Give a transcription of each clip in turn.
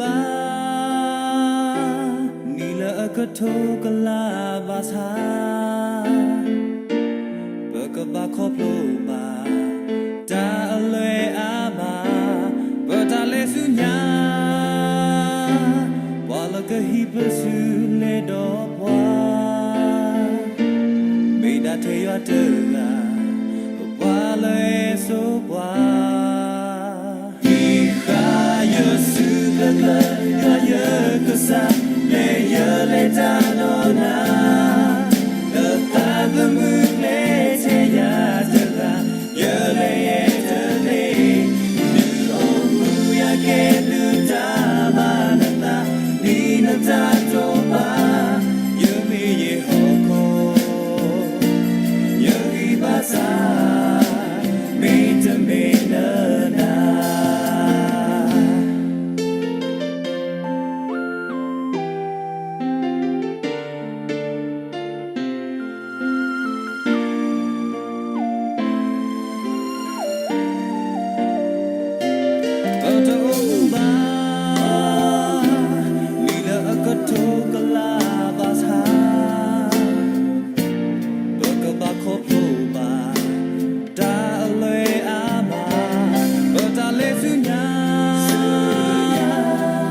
ဘၣ် နံၣ်လၢအကထိကလးဘၣ်ဆၣ် ပကဘၣ်ခီဖျိဘၣ် တၢ်အလွဲၢ်အါမး ပတၢ်လဲၤဆူညါ ပှၤလၢကဟံးပစုလဲၤဒီးပှၤ မ့ၢ်ဒၣ်ထဲယွၤတဂၤ ပှၤလၢအစိပှၤ ဟံးဃာ်ယစုတကျၢၤ ယွၤယကစၢ် လဲၤယလဲၤတၢ်ဒီးနၤ လၢသးသမူကျဲထဲယၤတဂၤ ယလဲၤယဲတသ့ ဒုးအိၣ်မူယၤကဲဒုးတၢ်ဘၣ်နသး ဒ်နတၢ်တိာ်ဘၣ် ယမ့ၢ်ယဟီၣ်ခိၣ် ယဂံၢ်ဘါစၢ် မ့တမ့ၢ်လၢနၤ ပတအိၣ်မူဘၣ် နံၣ်လၢအကထိကလးဘၣ်ဆၣ် ပကဘၣ်ခီဖျိဘၣ် တၢ်အလွဲၢ်အါမး ပတၢ်လဲၤဆူညါ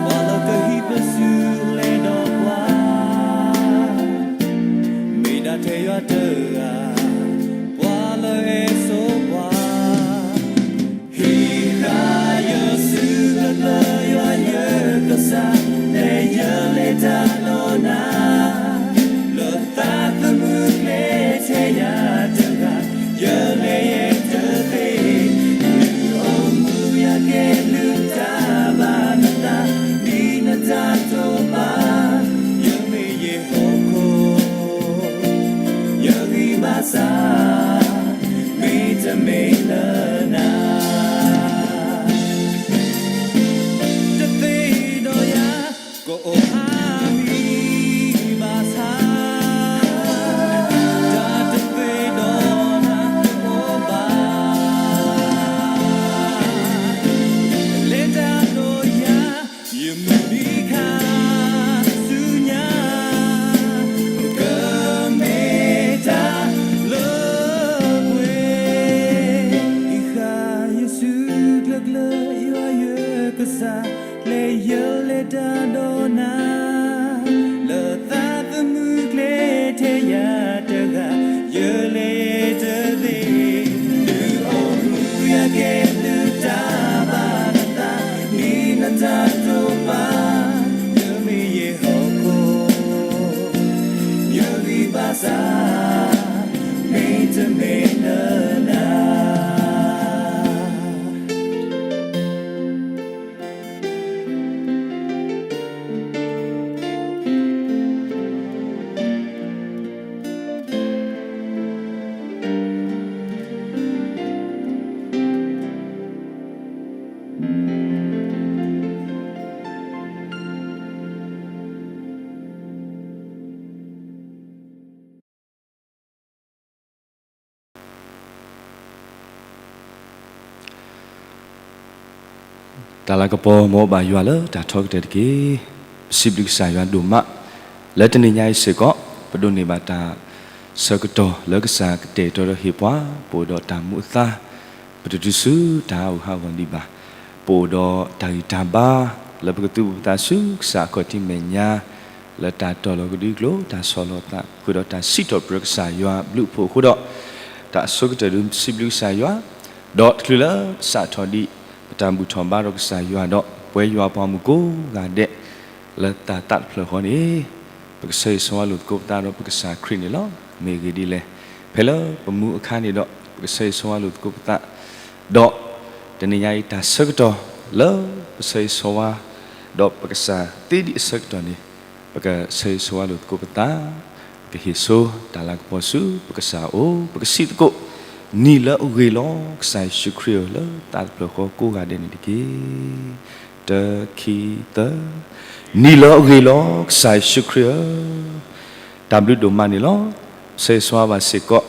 ပှၤလၢကဟံးပစုလဲၤဒီးပှၤ မ့ၢ်ဒၣ်ထဲယွၤတဂၤ ပှၤလၢအစိပှၤ ဟံးဃာ်ယစုတကျၢၤ ယွၤယကစၢ် လဲၤယလဲၤတၢ်ဒီးနၤ လၢသးသမူကျဲထဲယၤတဂၤ ယလဲၤယဲတသ့ ဒုးအိၣ်မူယၤကဲဒုးတၢ်ဘၣ်နသး ဒ်နတၢ်တိာ်ဘၣ် ယမ့ၢ်ယဟီၣ်ခိၣ် ယဂံၢ်ဘါစၢ် မ့တမ့ၢ်လၢနၤ တသ့ဒီးယၤ ကအိၣ်ဟါမံၤဘၣ်ဆၣ် တၢ်တသ့ဒီးနၤတအိၣ်ဘၣ် လဲၤတၢ်ဒီးယၤ ယမုၢ်နံၤခါဆူညါ ကမ့ၢ်တၢ်လၢပှဲၤ ဟံးဃာ်ယစုတကျၢၤ ယွၤယကစၢ် လဲၤယလဲၤတၢ်ဒီးနၤ လၢသးသမူကျဲထဲယၤတဂၤ ယလဲၤတသ့ ဒုးအိၣ်မူယၤကဲဒုးတၢ်ဘၣ်နသး ဒ်နတၢ်တိာ်ဘၣ် ယမ့ၢ်ယဟီၣ်ခိၣ် ယဂံၢ်ဘါစၢ် မ့တမ့ၢ်လၢနၤ တၢ်လၤကပီၤ မ်ဘၣ်ယွၤလၢတၢ်ထီကတၢၢ်တက့ၢ်. ပစံးဘျုးကစၢ်ယွၤဒိၣ်မး လၢတနံၤညါအံၤစ့ၢ်ကီး ပဒိးန့ၢ်ဘၣ်တၢ်ဆၢကတီၢ်လၢကစၢ်ကတဲာ်ကတီၤဒီးဟ့ၣ်ပှၤ ပအိၣ်ဒီးတၢ်မူအသါ ပတတုၤဆူတၢ်ဟးဂူာ်ဟးဂီၤဒံးဘၣ်. ပအိၣ်ဒီးတၢ်ဂံၢ်တၢ်ဘါ လၢပကသူၣ်ပသးဆူကစၢ်အခီၣ်ထံးမဲာ်ညါ လၢတၢ်တီၢ်လီၤကဒုကျိာ် တၢ်ဆီၣ်လီၤသး ဃုာ်ဒီးတၢ်စံးထီၣ်ပတြၢၤကစၢ်ယွၤဘျုးအဖှိၣ်အဃိဒီး တၢ်အဆိကတၢၢ်ဒုးစံးဘျုးကစၢ်ယွၤ ဒီးတချုးလၢပစးထီၣ်ဒံး ပတၢ်ဘူၣ်ထီၣ်ဘါဒီးကစၢ်ယွၤဒီး ပဝဲယွၤပှၤမုၣ်ကိးဂၤဒဲး လၢတၢ်သးတဖျၢၣ်ဃီန့ၣ် ပကဆၢဂ့ၤဆၢဝါလိာ်သကိးပသးဒီးပကစၢ်ခရံာ်န့ၣ်လီၤ. မ့ၢ်ဂ့ၢ်ဒ်လဲၣ်, ဖဲလၢပမူအခါန့ၣ်ဒီး ပကဆၢဂ့ၤဆၢဝါလိာ်သကိးပသး ဒီးတနံၤညါအံၤ တၢ်ဆၢကတီၢ်လၢပဆၢဂ့ၤဆၢဝါ ဒီးပကစၢ်သ့ဒံးအဆၢကတီၢ်န့ၣ် ပကဆၢဂ့ၤဆၢဝါလိာ်သကိးပသး, ပကဟ့ၣ်ဆိတၢ်လၤကပီၤဆူပကစၢ်အအိၣ်, ပကစံးသကိး, နံၤလၢအဂ့ၤလီၤ ကစၢ်ယ့ၣ်ၡူးခရံာ်ဧၢ, လၢသးတဖျၢၣ်ဃီကိးဂၤဒဲးန့ၣ်တက့ၢ်. တၢ ခံ သၢ. နံၤလၢအဂ့ၤလီၤ ကစၢ်ယ့ၣ်ၡူးခရံာ်ဧၢ, တၢ်ဘျုးဒိၣ်မးန့ၣ်လီၤ. ဆၢဂ့ၤဆၢဝါဘၣ်စ့ၢ်ကီး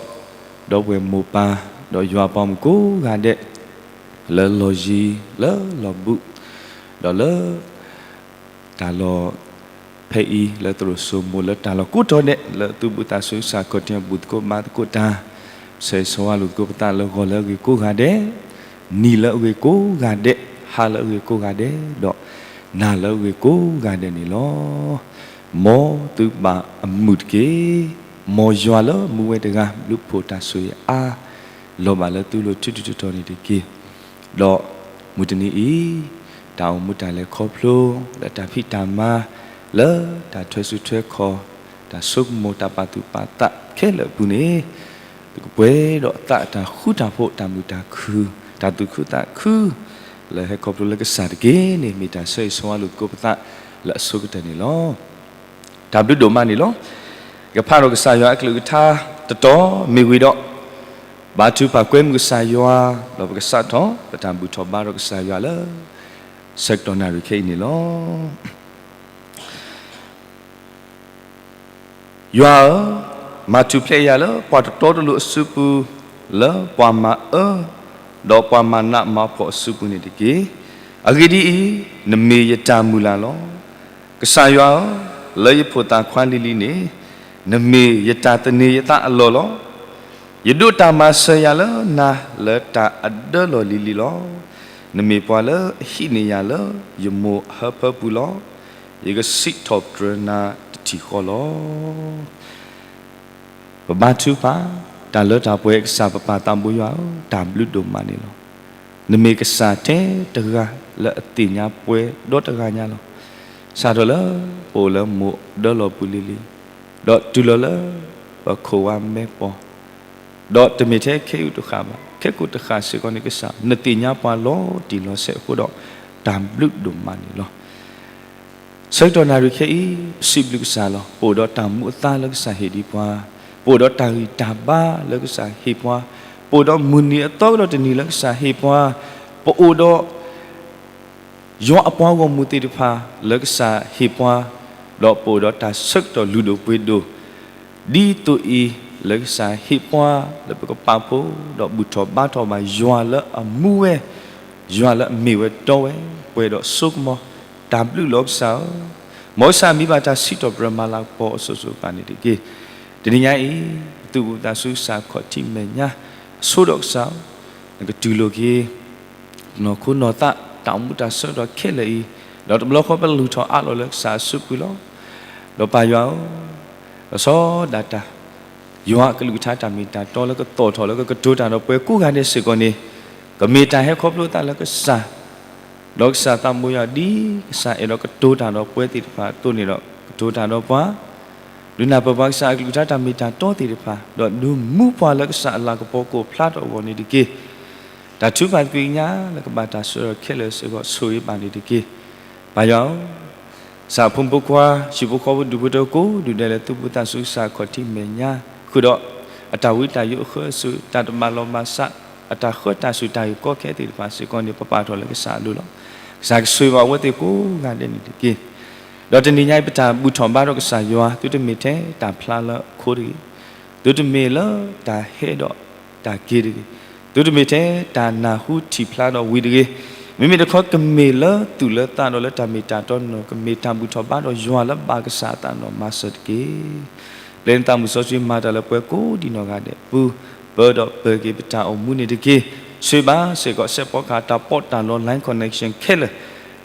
ဒီပုၢ်ဝဲၢ်မိၢ်ပၢ် ဒီးယွၤပှၤမုၣ်ကိးဂၤဒဲး လၢလီၢ်ယံၤ လၢလီၢ်ဘူး ဒီးလၢ တၢ်လီၢ်ဖဲအံၤလၢသရိာ်စိမိၤလၢတၢ်လီၢ်ကိးတီၤဒဲး လၢသူၣ်ဘီၣ်သးစၢ်ကစၢ်ခီၣ်ထံးအဘူၣ်သကိးဘါသကိးတၢ်, ဆၢဂ့ၤဆၢဝါလိာ်သကိးပသးလၢဂီၤလၢအဂ့ၤကိးဂၤဒဲး, နံၤလၢအဂ့ၤကိးဂၤဒဲး, ဟါလၢအဂ့ၤကိးဂၤဒဲး, ဒီးနၤလၢအဂ့ၤကိးဂၤဒဲးန့ၣ်လီၤ. မ်သုဘၣ်အမုာ်တက့ၢ်. မ်ယွၤလၢမူဝဲတဂၤ ဘျုးဖှိၣ်တၢ်ဆိၣ်ဂ့ၤအါ လီၤဘၣ်လၢသုလိၤထူထူတီတီန့ၣ်တက့ၢ်. ဒီးမုၢ်တနံၤအံၤ တၢ်အိၣ်မူတၢ်လဲၤခီဖျိ လၢတၢ်ဖံးတၢ်မၤ လၢတၢ်ထွဲဆူထွဲခီၣ် တၢ်ဆိကမိၣ်တၢ်ပာ်သူၣ်ပာ်သးခဲလၢာ်အပူၤန့ၣ် ပကပှဲၤဒီးသးတၢ်ဃူတၢ်ဖိး တၢ်မုာ်တၢ်ခုၣ် တၢ်သူၣ်ခုသးခု လၢဟဲခီဖျိလၢကစၢ်တက့ၢ်န့ၣ် မ့ၢ်တၢ်ဆၢဂ့ၤဆၢဝါလိာ်သကိးပသးလၢအဆိကတၢၢ်န့ၣ်လီၤ. တၢ်ဘျုးဒိၣ်မးန့ၣ်လီၤ. ယကဖးဒီးကစၢ်ယွၤအကလုၢ်ကထါတတီၤမ့ၢ်ဝံၤဒီး ဘါထုကဖၣ်ကွဲမုာ်ကစၢ်ယွၤ ဒီးပကစးထီၣ် ပတၢ်ဘူၣ်ထီၣ်ဘါထီၣ်ကစၢ်ယွၤလၢ ဆၢကတီၢ်နၣ်ရံၣ်ခဲအံၤန့ၣ်လီၤ. ယွၤဧၢ, မၤထူၣ်ဖျဲးယၤလၢပှၤတတီတလိၤအစုပူၤ, လၢပှၤမၤအၢ ဒီးပှၤမၤနးမၤဖှီၣ်အစုပူၤန့ၣ်တက့ၢ်. အဂ့ၢ်ဒ်အံၤ, နမ့ၢ်ယတၢ်မုၢ်လၢ်လီၤ. ကစၢ်ယွၤဧၢ, လၢယဖိသၣ်ခွါလံၤလံၤန့ၣ်, နမ့ၢ်ယတၢ်သန့ၤယသးအလီၢ်လီၤ. ယဒိးတၢ်မၤစၢၤယၤလၢနၤလၢတၢ်အဒၢလီၢ်လံၤလံၤလီၤ. နမ့ၢ်ပှၤလၢအဟံးန့ၢ်ယၤလၢယမိၢ်အဟၢဖၢပူၤလီၤ. ယကစံးထီၣ်ပတြၢၤနၤတထံၣ်ဃီလီၤ. ပဘါထုကဖၣ်, တၢ်လၢတၢ်ပှဲၤကစၢ်ပပၢ်သးဘိယွၤဧၢ, တၢ်ဘျုးဒိၣ်မးန့ၣ်လီၤ. နမ့ၢ်ကစၢ်ထဲတဂၤလၢအသ့ၣ်ညါပှဲၤဒီတဂၤညါလီၤ. စးထီၣ်လၢပအိၣ်လၢမိၢ်ဒၢလီၢ်ပူၤလံၤလံၤ, ဒီးတုၤလီၤလၢပခိၣ်ဝါမဲပီၤ, ဒီးတမ့ၢ်ထဲခဲအံၤတဃၣ်ဘၣ်, ခဲကိာ်တဃၣ်စ့ၢ်ကီးန့ၣ်ကစၢ်, နသ့ၣ်ညါပှၤလီၤတံၢ်လီၤဆဲးအဃိဒီး တၢ်ဘျုးဒိၣ်မးန့ၣ်လီၤ. ဆၢကတီၢ်နၣ်ရံၣ်ခဲအံၤ ပစံးဘျုးကစၢ်လီၤ. ပအိၣ်ဒီးတၢ်မူအသါလၢကစၢ်ဟ့ၣ်ဒံးပှၤ, ပအိၣ်ဒီးတၢ်ဂံၢ်တၢ်ဘါလၢကစၢ်ဟ့ၣ်ပှၤ, ပအိၣ်ဒီးမုၢ်နံၤအသီကဒီးတနံၤလၢကစၢ်ဟ့ၣ်ပှၤ, ပအိၣ်ဒီး ယွၤအပှၤဂီၢ်မုၢ်သ့ၣ်တဖၣ်လၢကစၢ်ဟ့ၣ်ပှၤ, ဒီးပအိၣ်ဒီးတၢ်ဆၢကတီၢ်လုၢ်ဒိၣ်ပှ့ၤဒိၣ် ဒ်သိးအံၤလၢကစၢ်ဟ့ၣ်ပှၤ လၢပကပာ်ဖှိၣ် ဒီးဘူၣ်ထီၣ်ဘါထီၣ်ဘၣ်ယွၤလၢအမူဝဲ, ယွၤလၢအမ့ၢ်ဝဲတီဝဲ, ပှဲၤဒီးစိကမီၤ, တၢ်ဘျုးလီၤကစၢ်ဧၢ, မ်ကစၢ်မံဘၣ်တၢ်စံးထီၣ်ပတြၢၤမၤလၤကပီၤအစိၤစိၤအဃၣ်န့ၣ်တက့ၢ်. တနံၤညါအံၤ ပသူၣ်ဘီၣ်သးစူၤကစၢ်ခီၣ်ထံးမဲာ်ညါ, အဆိဒီးကစၢ်ဧၢ, နကတူၢ်လိာ်က့ၤ နီၢ်ခိနီၢ်သး တၢ်အိၣ်မူတၢ်ဆၢကတီၢ်ခဲလၢာ်အံၤ, ဒီးတဘျီဃီပလုၢ်ထီၣ်အးလီၤလၢကစၢ်အစုပူၤလီၤ. ဒီးပၢ်ယွၤဧၢ, လီၤဆီဒၣ်တၢ် ယွၤအကလုၢ်ကထါတၢ်မ့ၢ်တၢ်တီလၢကသီၣ်ထီၣ်လၢကကတိၤတၢ်ဒီးပှၤကိးဂၤဒဲးစ့ၢ်ကီးန့ၣ်, ကမ့ၢ်တၢ်ဟဲခီဖျိသးလၢကစၢ်, ဒီးကစၢ်သးဘိယွၤ ဒ်ကစၢ်အဲၣ်ဒိးကတိၤတၢ်ဒီးပှၤသ့ၣ်တဖၣ်အသိးန့ၣ်ဒီး ကတိၤတၢ်ဒီးပှၤ ဒုးနၢ်ပၢၢ်ပှၤကစၢ်အကလုၢ်ကထါတၢ်မ့ၢ်တၢ်တီသ့ၣ်တဖၣ်, ဒီးဒုးမူပှၤလၢကစၢ်အလၤကပီၤကအိၣ်ဖျါထီၣ်အဂီၢ်န့ၣ်တက့ၢ်. တၢ်ထုကဖၣ်သကွံာ်ကညးလၢကဘၣ်တၢ်ဆှၢထီၣ်ခဲလၢာ်စ့ၢ်ကီးဆိၣ်ဂ့ၤဘၣ်န့ၣ်တက့ၢ်. ပၢ်ယွၤဧၢ, ကစၢ်အဖိမုၣ်ဖိခွါ ဟံၣ်ဖိဃီဖိဒူၣ်ဖိထၢဖိကိးဒူၣ်ဒဲးလၢ သူၣ်ဘီၣ်သးစူၤကစၢ်ခီၣ်ထံးမဲာ်ညါ, ဃုာ်ဒီးအတၢ်ဝံတၢ်ယိးအဃၢအစူၢ် တၢ်တဘၣ်လီၢ်ဘၣ်စး အတၢ်ဃၢတၢ်စူၢ်တၢ်ဂ့ၢ်ကီခဲသ့ၣ်တဖၣ်စ့ၢ်ကီးန့ၣ် ပပာ်ထီၣ်လၢကစၢ်အလိၤလီၤ. ကစၢ်ကဆိၣ်ဂ့ၤဘၣ်အဝဲသ့ၣ်ကိးဂၤဒဲးန့ၣ်တက့ၢ်. ဒီးတနံၤညါအံၤ ပတၢ်ဘူၣ်ထီၣ်ဘါထီၣ်ကစၢ်ယွၤ သုတမ့ၢ်ထဲတၢ်ဖျါလၢအခိတဂ့ၤ, သုတမ့ၢ်လၢတၢ်ဟဲဒီးတၢ်က့ၤတဂ့ၤ, သုတမ့ၢ်ထဲတၢ်နၢ်ဟူထံၣ်ဖျါဒီးဝံၤတဂ့ၤ, မ့မ့ၢ်တခီကမ့ၢ်လၢသူၣ်လၢသးဒီးလၢတၢ်မ့ၢ်တၢ်တီန့ၣ် ကမ့ၢ်တၢ်ဘူၣ်ထီၣ်ဘါထီၣ်ယွၤလၢဘၣ်ကစၢ်အသးန့ၣ်မၤစၢၤတက့ၢ်. ပျဲနသးမုာ်စီဆှံမၤတၢ်လၢပှၤကိးဒံးနီၢ်ဂၤဒဲးပူၤ, ပၢဒီးပၢၤက့ၤပတၢ်အိၣ်မူန့ၣ်တက့ၢ်. ဆိၣ်ဂ့ၤဘၣ်စ့ၢ်ကီး စဲးဖီကဟၣ် တၢ်ပီးတၢ်လီ line connection ခဲလၢာ်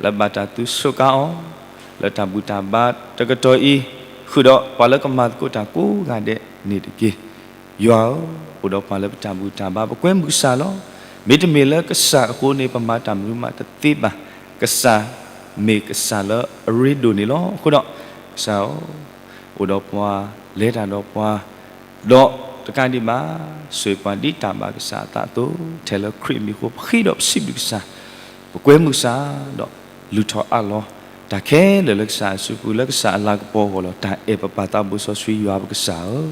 လၢဘၣ်တၢ်သူစူးကါအီၤ လၢတၢ်ဘူၣ်တၢ်ဘါတကတီၢ်အံၤ, ဃုာ်ဒီးပှၤလၢကမၤသကိးတၢ်ကိးဂၤဒဲးန့ၣ်တက့ၢ်. ယွၤဧၢ, အိၣ်ဒီးပှၤလၢပတၢ်ဘူၣ်တၢ်ဘါ ပကွဲမုာ်ကစၢ်လီၤ. မ့တမ့ၢ်လၢကစၢ်အဃိန့ၣ် ပမၤတၢ်မနုၤမးတသ့ဘၣ်. ကစၢ်မ့ၢ်ကစၢ်လၢအရ့ဒိၣ်န့ၣ်လီၤ. အဃိဒီး ကစၢ်ဧၢ, အိၣ်ဒီးပှၤ, လဲၤတၢ်ဒီးပှၤ, ဒီးတကးဒံးဘၣ် ဆိၣ်ဂ့ၤပှၤဒ်တၢ်ဘၣ်ကစၢ်အသးအသိး, ထဲလၢခရံာ်အမံၤအဃိ ပဃ့ဒီးပစံးဘျုးကစၢ်, ပကွဲမုာ်ကစၢ်, ဒီးလုၢ်ထီၣ်အးလီၤ တၢ်ခဲလၢာ်လၢကစၢ်အစုပူၤ လၢကစၢ်အလၤကပီၤအဂီၢ်လီၤ. တၢ်အဲၣ်ပပၢ်သးဘိစီဆှံယွၤပကစၢ်ဧၢ,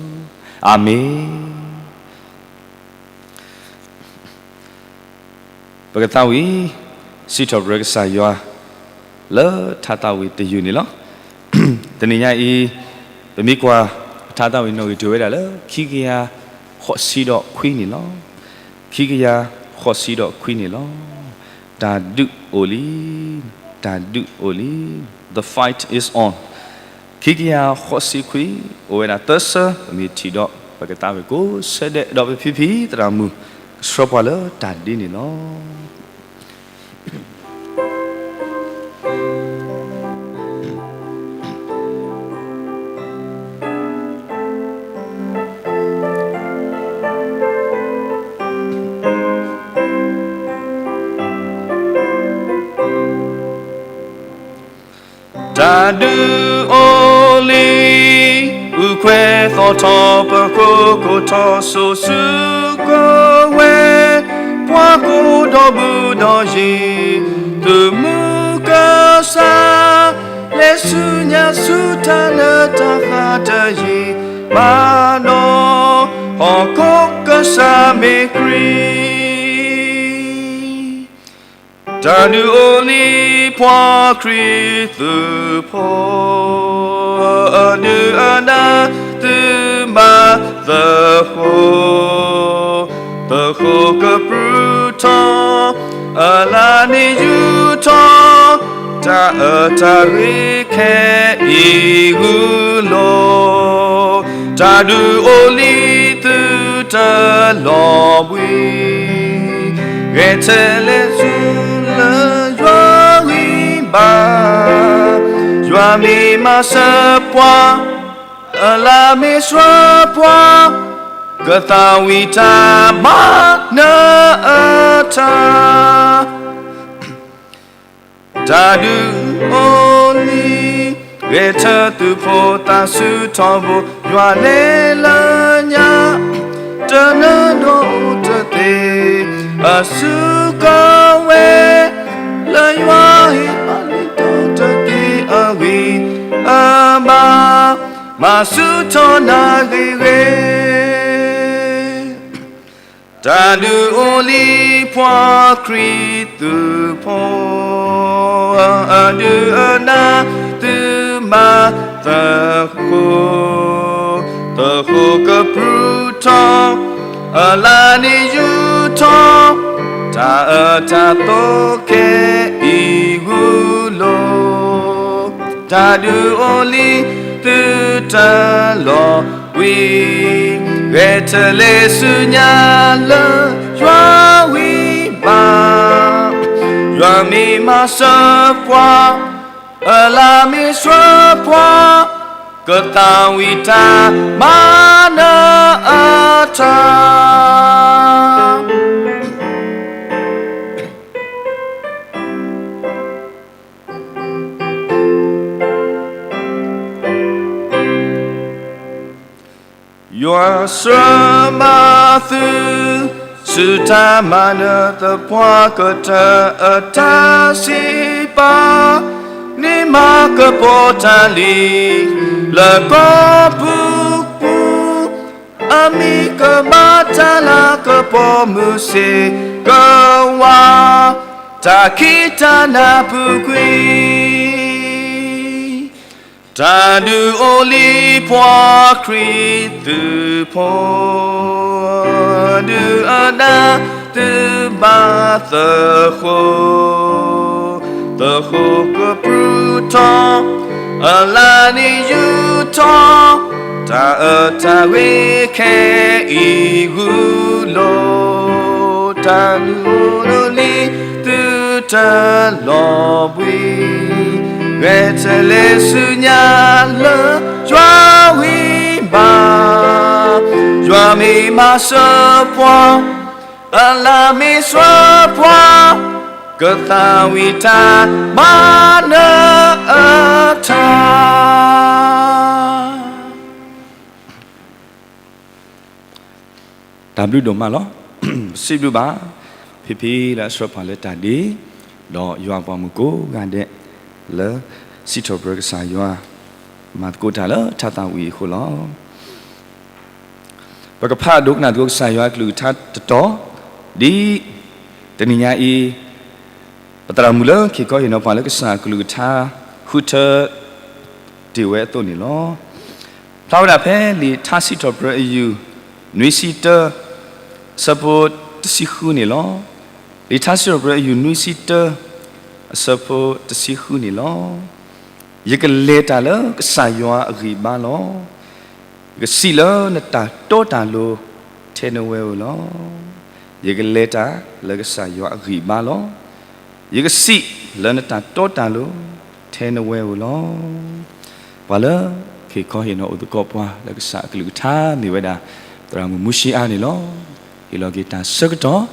အၤမ့ၣ်. ပကသးဝံၣ် စံးထီၣ်ပတြၢၤကစၢ်ယွၤ လၢထါသးဝံၣ်တယုၢ်န့ၣ်လီၤ. တနံၤညါအံၤ ပမ့ၢ်ကွၢ် ပထါသးဝံၣ်နီၣ်ဂံၢ်တ့ၢ်ဝဲဒၣ်လၢ ခံကယၤဃိးဆံဒီးခွံန့ၣ်လီၤ. ခံကယၤဃိးဆံဒီးခွံန့ၣ်လီၤ. တၢ်ဒုးအိၣ်လံ, တၢ်ဒုးအိၣ်လံ. The Fight Is On. ခံကယၤဃိးဆံခွံ, အိၣ်ဝဲဒၣ်သၢဆၢ, ပမ့ၢ်ထံၣ်ဒီး ပကသးဝံၣ်ကိးဆၢဒဲး, ဒီးပဖံဖံသရၣ်မုၣ် ကဆှၢပှၤလၢတၢ်ဒ်န့ၣ်လီၤ. တၢ်ဒုးအိၣ်လံ, အုၣ်ခွဲးသီၣ်ထီၣ် ပခိၣ်ကိးထီၣ် စိာ်စုကဝဲၤ, ပှၤကိးဒီးဘုဒီးယံၤ, သုးမုၢ်ကစၢ်, လဲၤဆူညါဆူတၢ်လၢတၢ်ဃးတယံၤ, ဘၣ်ဒီး ဟီၣ်ခိၣ်ကစၢ်မ့ၢ်ခရံာ် တၢ်ဒုးအိၣ်လံ ပှၤခရံာ်သုးဖိ, အဒုၣ်အဒါသုးမၤသဃိ, သဃိကပြုၢ်ထီၣ်, အလၢန့ၣ်ယူၢ်ထီၣ်, တၢ်အၢတၢ်ဂ့ၤခဲအံၤဂုာ်လိာ် တၢ်ဒုးအိၣ်လံသုတလီၤဘှံး, ဂဲၤဆၢထၢၣ်လဲၤဆူလၢယွၤဂံၢ်ဘါ, ယွၤမ့ၢ်မၤစၢၤပှၤ, အလၢမ့ၢ်ဆှၢပှၤ, ကသးဝံၣ်တၢ်မၤနၢၤအတၢ် တၢ်ဒုးအိၣ်လံ, ဂဲၤဆၢထၢၣ်သုးဖိသးဆူထီဘိ, ယွၤလဲၤလၢညါ, တနၢၤဒီးအိၣ်တသ့, အစုကဝဲၤ, လၢယွၤဟ့ၣ်ပှၤလံတၢ်တက့ၢ်အဂံၢ်အဘါ, မၤဆူၣ်ထီၣ်နၤဂ့ၤဂ့ၤ တၢ်ဒုးအိၣ်လံပှၤခရံာ်သုးဖိ, အဒုၣ်အဒါသုးမၤသဃိ, သဃိကပြုၢ်ထီၣ်, အလၢန့ၣ်ယူၢ်ထီၣ်, တၢ်အၢတၢ်သီခဲအံၤဂုာ်လိာ် တၢ်ဒုးအိၣ်လံသုတလီၤဘှံး, ဂဲၤဆၢထၢၣ်လဲၤဆူညါလၢယွၤဂံၢ်ဘါ, ယွၤမ့ၢ်မၤစၢၤပှၤ, အလၢမ့ၢ်ဆှၢပှၤ, ကသးဝံၣ်တၢ်မၤနၢၤအတၢ် ယွၤဆှၢမၤသု, ဆူတၢ်မၤနၢၤသပှၢ်ကတၢၢ်အတၢ်စံးပာ်, န့ၣ်မၤကပီၤတၢ်လံ, လၢကီၢ်ပူၤပူၤ, အမံၤကဘၣ်တၢ်လၤကပီၤမုၢ်စ့ၢ်ကဝါ, တၢ်ခံးတၢ်နၤပူၤကွံာ် တၢ်ဒုးအိၣ်လံပှၤခရံာ်သုးဖိ, ဒုၣ်အဒါသုးဘါသဃိ, သဃိကပြုၢ်ထီၣ်, အလၢန့ၣ်ယူၢ်ထီၣ်, တၢ်အၢတၢ်ဂ့ၤခဲအံၤဂုာ်လိာ်, တၢ်ဒုးအိၣ်လံသုတလီၤဘှံး, ဂဲၤဆၢထၢၣ်လဲၤဆူညါလၢယွၤဂံၢ်ဘါ, ယွၤမ့ၢ်မၤစၢၤပှၤ, အလၢမ့ၢ်ဆှၢပှၤ, ကသးဝံၣ်တၢ်မၤနၢၤအတၢ် တၢ်ဘျုးဒိၣ်မးလီၤ. စံးဘျုးဘၣ် ဖံဖံလၢအဆှၢပှၤလၢတၢ်ဒ့, ဒီးယွၤပှၤမုၣ်ကိးဂၤဒဲး လၢစံးထီၣ်ပတြၢၤကစၢ်ယွၤ မၤသကိးတၢ်လၢထါသးဝံၣ်အံၤအဃိလီၤ. ပကဖးဒိကနၣ်သကိးကစၢ်ယွၤကလုၢ်ကထါတတီၤ, ဒ်တနံၤညါအံၤ ပသရၣ်မုၣ်လၢခံခီဟ့ၣ်နီၤပှၤလၢကစၢ်ကလုၢ်ကထါ ဃုထၢတ့ၢ်ဝဲအသိးန့ၣ်လီၤ. ဖျါဝဲဒၣ်ဖဲလံာ်ထါစံးထီၣ်ပတြၢၤအယုၢ် နွံဆံတၢ အဆၢဖိတဆံဃုန့ၣ်လီၤ. လံာ်ထါစံးထီၣ်ပတြၢၤအယုၢ် နွံဆံတၢ အဆၢဖိတဆံဃုန့ၣ်လီၤ. ယကလဲၤတၢ်လၢကစၢ်ယွၤအဂံၢ်အဘါလီၤ. ယကစံးလၢနတၢ်တီတၢ်လိၤထဲနဝဲဧိၤလီၤ. ယကလဲၤတၢ်လၢကစၢ်ယွၤအဂံၢ်အဘါလီၤ. ယကစံးလၢနတၢ်တီတၢ်လိၤထဲနဝဲဧိၤလီၤ. ပှၤလၢခ့ၣ်ခီဟ့ၣ်နီၤအိၣ်သကိးပှၤလၢကစၢ်အကလုၢ်ကထါမ့ၢ်ဝဲဒၣ် သရၣ်မုၣ်မူၡ့အါန့ၣ်လီၤ. ဟ့ၣ်လီၤက့ၤတၢ်ဆၢကတီၢ်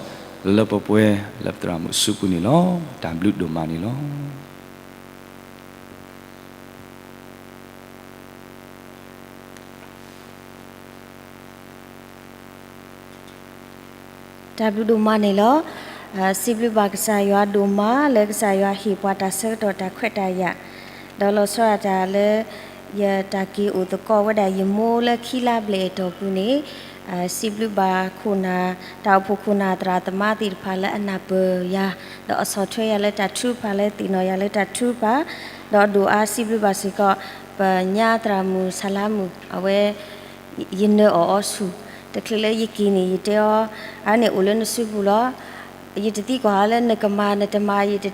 လၢလၢပှဲၤပှဲၤလၢပသရၣ်မုၣ်အစုပူၤန့ၣ်လီၤ. တၢ်ဘျုးဒိၣ်မးန့ၣ်လီၤ. တၢ်ဘျုးဒိၣ်မးန့ၣ်လီၤ. စံးဘျုးဘၣ်ကစၢ်ယွၤဒိၣ်မး လၢကစၢ်ယွၤဟ့ၣ်ပှၤတၢ်ဆၢကတီၢ်တၢ်ခွဲးတၢ်ယာ်, ဒီးလီၤဆီဒၣ်တၢ်လၢ ယတၢ်က့ၤအိၣ်သကိးဝဲဒၣ်ယမိၢ်လၢခံလါဘျဲၣ်အတီၢ်ပူၤန့ၣ်, စံးဘျုးဘၣ်ခိၣ်နၢ် တၢ်အိၣ်ဖှိၣ်ခိၣ်နၢ်သရၣ်သမါသ့ၣ်တဖၣ်လၢအနၢ်ပၢၢ်ယၤ, ဒီးအဆီၣ်ထွဲယၤလၢတၢ်ထုကဖၣ် လၢသ့ၣ်နီၣ်ယၤလၢတၢ်ထုကဖၣ်, ဒီးဒိၣ်အါစံးဘျုးဘၣ်စ့ၢ်ကီး ပညါသရၣ်မုၣ်ဆၣ်လါမုၣ် အဝဲ ယနၢအီၣ်အီဆူၣ်, တချုးလၢယက့ၤန့ၣ် ယတဲအီၤ, အါန့ၣ်အိၣ်လၢနစုပူၤလီၤ. ယတသံကွၢ်အီၤလၢနကမၤနတမၤ, ယတ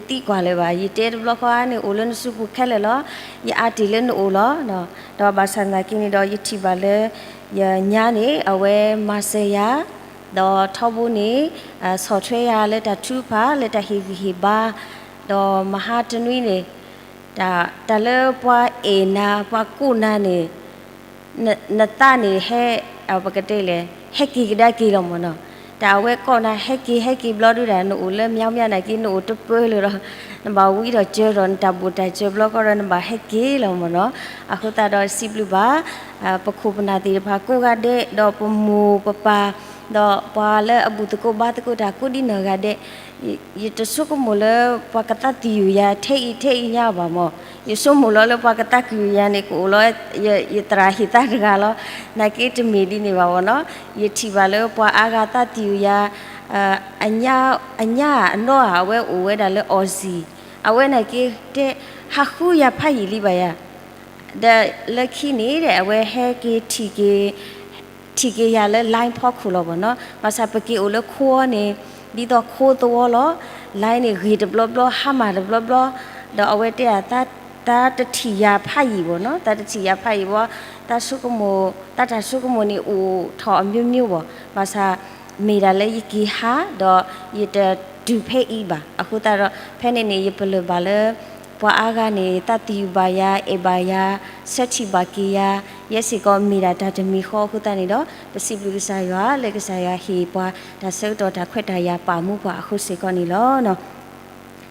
သံကွၢ်လၢၤဘၣ်. ယတဲတဘျီဃီ အါန့ၣ်အိၣ်လၢနစုပူၤခဲလၢာ်လီၤ. ယအါတ့ၢ်လၢနအိၣ်လီၤ. ဒီးဘၣ်ဆၣ်သနာ်က့န့ၣ်ဒီး ယထံၣ်ဘၣ်လၢ ယညါန့ၣ် အဝဲမၤစၢၤယၤ, ဒီးထီဘိန့ၣ် ဆီၣ်ထွဲယၤလၢတၢ်ထုကဖၣ် လၢတၢ်ဟ့ၣ်ဂံၢ်ဟ့ၣ်ဘါ, ဒီးမဟါတနွံန့ၣ် တၢ်လၢပှၤအဲၣ်နၤ ပှၤကိးနၤန့ၣ် နသးန့ၣ်ဟဲ ပကတဲလဲၣ် ဟဲက့ၤကဒါက့ၤလီၤမ့ၢ်နီၤ. တၢ်အဝဲကိးနၤ ဟဲက့ၤ ဟဲက့ၤဘျီဒုဒီး နအိၣ်လၢမၠါမၠါနာ်က့ နအိၣ်တပၢလၢၤဒီး နဘၣ်ဝံဒီးစၢၤဒီး နတၢ်ဘိၣ်တၢ်စၢၤဘျီဃီဒီး နဘၣ်ဟဲက့ၤလီၤမ့ၢ်နီၤ. အဃိသတးဒီးစံးဘျုးဘၣ် ပခိၣ်ပနၢ်သ့ၣ်တဖၣ်ကိးဂၤဒဲး ဒီးပမိၢ်ပပၢ် ဒီးပှၤလၢအဘူၣ်သကိးဘါသကိးတၢ်ကိးဒ်နီၢ်ဂၤဒဲး ယတဆိကမိၣ်လၢ ပှၤကသးသယုၢ်ယၤထဲအံၤထဲအံၤညါဘၣ်မ့ၢ်. ယဆိကမိၣ်လီၤလၢပှၤကသးသယုၢ်ယၤန့ၣ် ကအိၣ်လီၤ ယသရၣ်ဟ့ၣ်သးတဂၤလီၤ. နာ်က့တမ့ၢ်ဒ်န့ၣ်ဘၣ်မ့ၢ်နီၤ. ယထံၣ်ဘၣ်လၢပှၤအါဂၤသးသယုၢ်ယၤ အညါအနီၢ်ဧါ အဝဲအိၣ်ဝဲဒၣ်လၢ Aussie အဝဲနာ်က့တဲ ဟးဃုယၤဖးယံာ်လံဘၣ်ယၤ ဒီးလၢခံန့ၣ် အဝဲဟဲက့ၤထံၣ်က့ၤ ထံၣ်က့ၤယၤလၢ line ဖီခိၣ်လီၤမ့ၢ်နီၤ. ဘၣ်ဆၣ်ပက့ၤအိၣ်လၢခိအီၤန့ၣ် ဒ်သိးခိသဝီလီၤ. line န့ၣ်ဂ့ၤတဘျီဘျီ ဟါမၢ်တဘျီဘျီ, ဒီးအဝဲတဲဒၣ် သးတထံၣ်ယၤဖးယံာ်မ့ၢ်နီၤ, သးတထံၣ်ယၤဖးယံာ်ဘၣ်, သးဆိကမိၣ် သးတၢ်ဆိကမိၣ်န့ၣ်အိၣ်ထီၣ်အမျိုးမျိုးဘၣ်. ဘၣ်ဆၣ် မ့ၢ်ဒၣ်လၢယက့ၤဟး ဒီးယတတုၤဖဲအံၤဘၣ်. အဃိသတးဒီး ဖဲန့ၣ်န့ၣ် ယပလၢၢ်ဘၣ်လၢ ပှၤအါဂၤန့ၣ် သးသယုၢ်ဘၣ်ယၤ အဲၣ်ဘၣ်ယၤ ဆၢထံၣ်ဘၣ်က့ၤယၤ ယဲစ့ၢ်ကီးမ့ၢ်ဒၣ်တၢ်တမံၤဃီအဃိသတးန့ၣ်ဒီး ပစံးဘျုးကစၢ်ယွၤ လၢကစၢ်ယွၤဟ့ၣ်ပှၤတၢ်ဆၢကတီၢ်တၢ်ခွဲးတၢ်ယာ်ပာ်မူပှၤအဃိစ့ၢ်ကီးန့ၣ်လီၤ.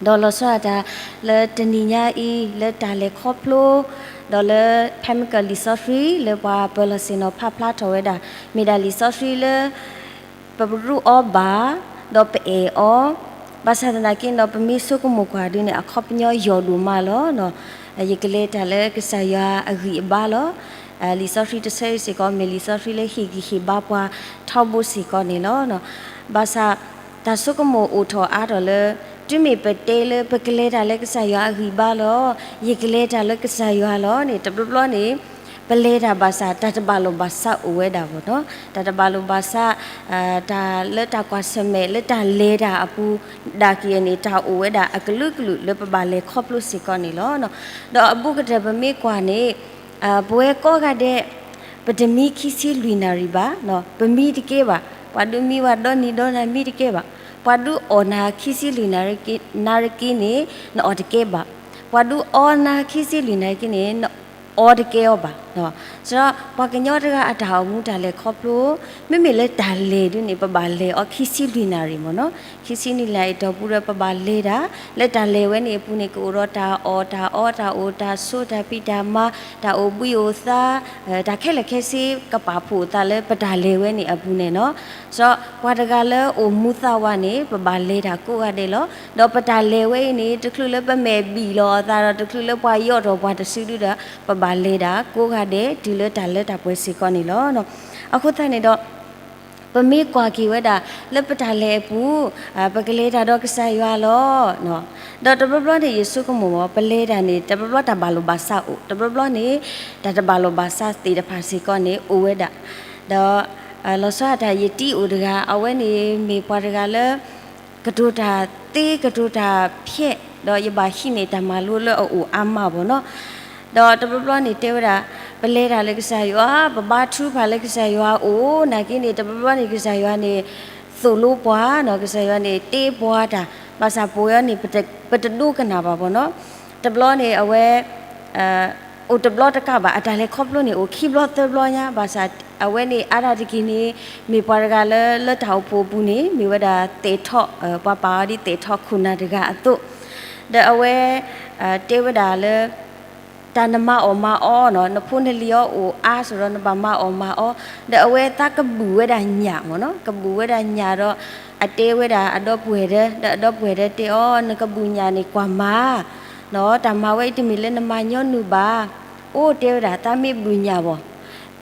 ဒီးလီၤဆီဒၣ်တၢ် လၢတနံၤညါအံၤ လၢတၢ်လဲၤခီဖျိ ဒီးလၢ ဖဲမ့ၢ်ကလံာ်စီဆှံ လၢပှၤပၢၤလီၢ်ဆ့ၣ်နီၤဖးဖျါထီၣ်ဝဲဒၣ် မ့ၢ်ဒၣ်လံာ်စီဆှံလၢ ပရူးအီၤဘၣ် ဒီးပအဲၣ်အီၤ, ဘၣ်ဆၣ်သနာ်က့ဒီး ပမ့ၢ်ဆိကမိၣ်ကွၢ်ဒ်န့ၣ် အခီပညီယိာ်ဒိၣ်မးလီၤ. ယကလဲၤတၢ်လၢကစၢ်ယွၤအဂံၢ်အဘါလီၤ. လံာ်စီဆှံတဆၢအံၤစ့ၢ်ကီး မ့ၢ်လံာ်စီဆှံလၢဟ့ၣ်ဂံၢ်ဟ့ၣ်ဘါပှၤထီဘိစ့ၢ်ကီးန့ၣ်လီၤ. ဘၣ်ဆၣ် တၢ်ဆိကမိၣ်အိၣ်ထီၣ်အါထီၣ်လၢ တုၤမ့ၢ်ပတဲလၢပကလဲၤတၢ်လၢကစၢ်ယွၤအဂံၢ်ဘါလီၤ, ယကလဲၤတၢ်လၢကစၢ်ယွၤလီၤန့ၣ် တဘျီဘျီန့ၣ် ပလဲၤတၢ်ဘၣ်ဆၣ် တၢ်တဘၣ်လိာ်ဘၣ်စးအိၣ်ဝဲဒၣ်မ့ၢ်နီၤ. တၢ်တဘၣ်လိာ်ဘၣ်စး တၢ်လၢတၢ်ကွၢ်ဆၢၣ်မဲာ် လၢတၢ်လဲၤတၢ်အပူၤ ဒၣ်က့ၤန့ၣ် တၢ်အိၣ်ဝဲဒၣ်အကလုာ်ကလုာ်လၢပဘၣ်လဲၤခီဖျိစ့ၢ်ကီးန့ၣ်လီၤ. ဒီးအဘူးကတၢၢ်ပမ့ၢ်ကွၢ်န့ၣ် ပဝဲကိးဂၤဒဲး ပတမံခံဆံလွံၢ်နၣ်ရံၣ်ဘၣ်, ပမံတကဲဘၣ်. ပှၤဒုးမံဝဲဒီနံၤဒီနၤမံတကဲဘၣ်. ပှၤဒုးအီၣ်နၤခံဆံလွံၢ်နၣ်ရံၣ်က့န့ၣ် နအီၣ်တကဲဘၣ်. ပှၤဒုးအီနၤခံဆံလွံၢ်နၣ်ရံၣ်က့န့ၣ် နအီၣ်တကဲအီၤဘၣ်. စဒီးပှၤကညီတဂၤအတၢ်အိၣ်မူတၢ်လဲၤခီဖျိ မ့မ့ၢ်လၢတၢ်လဲၤဒ်န့ၣ် ပဘၣ်လဲၤအီၤခံဆံလွံၢ်နၣ်ရံၣ်မ့ၢ်နီၤ. ခံဆံလွံၢ်နၣ်ရံၣ်အတီၢ်ပူၤဒီး ပဘၣ်လဲၤတၢ်, လၢတၢ်လဲၤဝဲန့ၣ်အပူၤန့ၣ် ကအိၣ်ဒီးတၢ်အီၣ်တၢ်အီ တၢ်အိၣ်တၢ်ဆိး တၢ်ဖံးတၢ်မၤ တၢ်အိၣ်ဘှံးအိၣ်သါ တၢ်ခဲလၢာ်ခဲဆ့ ကပာ်ဖှိၣ်အသးလၢပတၢ်လဲၤဝဲန့ၣ်အပူၤန့ၣ်နီၤ. စဒီးပှၤတဂၤလၢအိၣ်မူသးဝးန့ၣ် ပဘၣ်လဲၤတၢ်ကိးဂၤဒဲးလီၤ. ဒီးပတၢ်လဲၤဝဲအံၤန့ၣ် တချုးလၢပမဲာ်ဘံၣ်လီၤအသးဒီး တချုးလၢပှၤယီၣ်ထီၣ်ပှၤတစုဒုဒီး ပဘၣ်လဲၤတၢ်ကိးဂၤဒဲး တုၤလၢတၢ်လၢတၢ်ပှဲၤစ့ၢ်ကီးန့ၣ်လီၤ. အဃိသတးန့ၣ်ဒီး ပမ့ၢ်ကွၢ်က့ၤဝဲဒၣ် လၢပတၢ်လဲၤအပူၤ ပကလဲၤတၢ်ဒီးကစၢ်ယွၤလီၤ. ဒီးတဘျီဘျီန့ၣ် ယဆိကမိၣ်မ့ၢ် ပလဲၤတၢ်န့ၣ် တဘျီဘျီတၢ်ဘၣ်လိာ်ဘၣ်စးအိၣ်, တဘျီဘျီန့ၣ် တၢ်တဘၣ်လိာ်ဘၣ်စးသ့ၣ်တဖၣ်စ့ၢ်ကီးန့ၣ် အိၣ်ဝဲဒၣ်. ဒီး လီၤဆီဒၣ်တၢ်ယတံၤအိၣ်တဂၤ အဝဲန့ၣ်မ့ၢ်ပှၤတဂၤလၢ ကတိၤတၢ်သ့ကတိၤတၢ်ဖျဲး ဒီးယဘၣ်ဟံးန့ၢ်တၢ်မၤလိလၢအအိၣ်အါမးဘၣ်နီၤ. ဒီးတဘျီဘျီန့ၣ်တဲဝဲဒၣ်, ပလဲၤတၢ်လၢကစၢ်ယွၤ, ပဘါထုကဖၣ်လၢကစၢ်ယွၤအအိၣ်, နာ်က့န့ၣ် တဘျီဘျီန့ၣ် ကစၢ်ယွၤန့ၣ် သိၣ်လိပှၤနီၤ, ကစၢ်ယွၤန့ၣ် တ့ပှၤတၢ်, ဘၣ်ဆၣ်ပဝဲန့ၣ် ပတဒိကနၣ်ဘၣ်ဘၣ်နီၤ. တဘျီန့ၣ်အဝဲ အိၣ်တဘျီတကးဘၣ်, အတၢ်လဲၤခီဖျိန့ၣ် အိၣ်ခံဘျီသၢဘျီညါ, ဘၣ်ဆၣ်အဝဲန့ၣ်အါဒၣ်တက့ၢ်န့ၣ် မ့ၢ်ပှၤတဂၤလၢ လၢတၢ်အိၣ်ဖှိၣ်အပူၤန့ၣ် မ့ၢ်ဝဲဒၣ်သဲးထီၣ်, ပှၤပာ်အီၤဒ်သဲးထီၣ်ခိၣ်နၢ်တဂၤအသိး, ဒီးအဝဲ တဲဝဲဒၣ်လၢ တၢ်နမၤအီၣ်မၤအီနီၤ, နဖိနလံၤအီၤအိၣ်အါစ့ၢ်ဒီး နဘၣ်မၤအီၣ်မၤအီ, ဒီးအဝဲသးကဘူၣ်ဝဲဒၣ်ညၣ်မ့ၢ်နီၤ, ကဘူၣ်ဝဲဒၣ်ညၣ်ဒီး အတဲဝဲဒၣ်အဒီပုၢ်ဝဲၢ်ဒီး, ဒီးအဒီပုၢ်ဝဲၢ်ဒီးတဲအီၤ, နကဘူၣ်ညၣ်န့ၣ်ကွၢ်မၤ နီၤ, တၢ်မၤဝဲအံၤတမ့ၢ်လၢနမၤညီနုၢ်ဘၣ်. အိၣ် တဲဝဲဒၣ် သးမ့ၢ်ဘူၣ်ညၣ်ဘၣ်,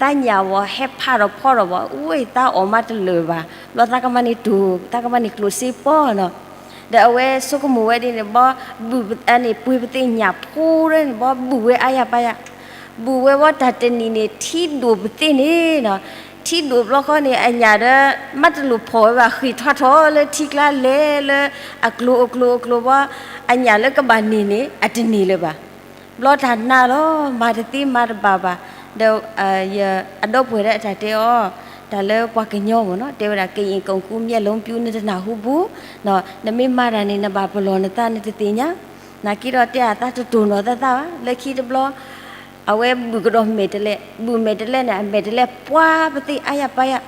သးညၣ်ဘၣ်ဟဲဖးထီၣ်ဖီထီၣ်ဘၣ်, အူဝဲသးအီၣ်မၤတလၢာ်ဘၣ်, ဘျီသးကမၤန့ၢ်တိၢ်, သးကမၤန့ၢ်ကျိၣ်စ့ပီနီၤ. ဒီးအဝဲဆိကမိၣ်ဝဲဒ်န့ၣ်ဘၣ်, ဘူၣ်န့ၣ်ပှ့ၤပသ့ၣ်ညၣ်ဖိဒၣ်န့ၣ်ဘၣ်, ဘူၣ်ဝဲအါယၤပာ်ယၤ, ဘူၣ်ဝဲဘၣ်တၢ်တနံၤန့ၣ် ထံဒိၣ်ပသ့ၣ်န့ၣ်နီၤ, ထံဒိၣ်ဘျီဃီန့ၣ် အညၣ်ဒီး မၤတလိၣ်ဖီၣ်ဝဲဘၣ်, ဃ့ၢ်ထွါထီၣ်လၢထံကျါလဲၤလၢ အကျိၤအကျိၤအကျိၤဘၣ်, အညၣ်လၢကဘၣ်န့ၢ်န့ၣ် အတန့ၢ်လၢၤဘၣ်. ဘျီတၢ်နာ်လီၤ, မၤတသ့မၤတဘၣ်ဘၣ်. ဒီး အဒီပုၢ်ဝဲၢ်ဒီးအတၢ်တဲအီၤ, တၢ်လၢပှၤကညီမ့ၢ်နီၤ, တဲဝဲဒၣ် ကရင် ကုံၣ်ကူ မျက်လုံးပြူ နတနၢ်ဟူဘူး, နမ့ၢ်မၤတၢ်န့ၣ် နဘၣ်ပလီၢ်နသး နတသ့ၣ်ညါ, နာ်က့ဒီးတဲအသးတတိၢ်နီၣ်သးသးဘၣ်. လၢခံတဘျီ အဝဲဘူၣ်ကဒီးမဲာ်တဲးလဲး, ဘူၣ်မဲာ်တဲးလဲးန့ၣ် အမဲာ်တဲးလဲးပှ့ၤပသ့ၣ်အါယၤပာ်ယၤ,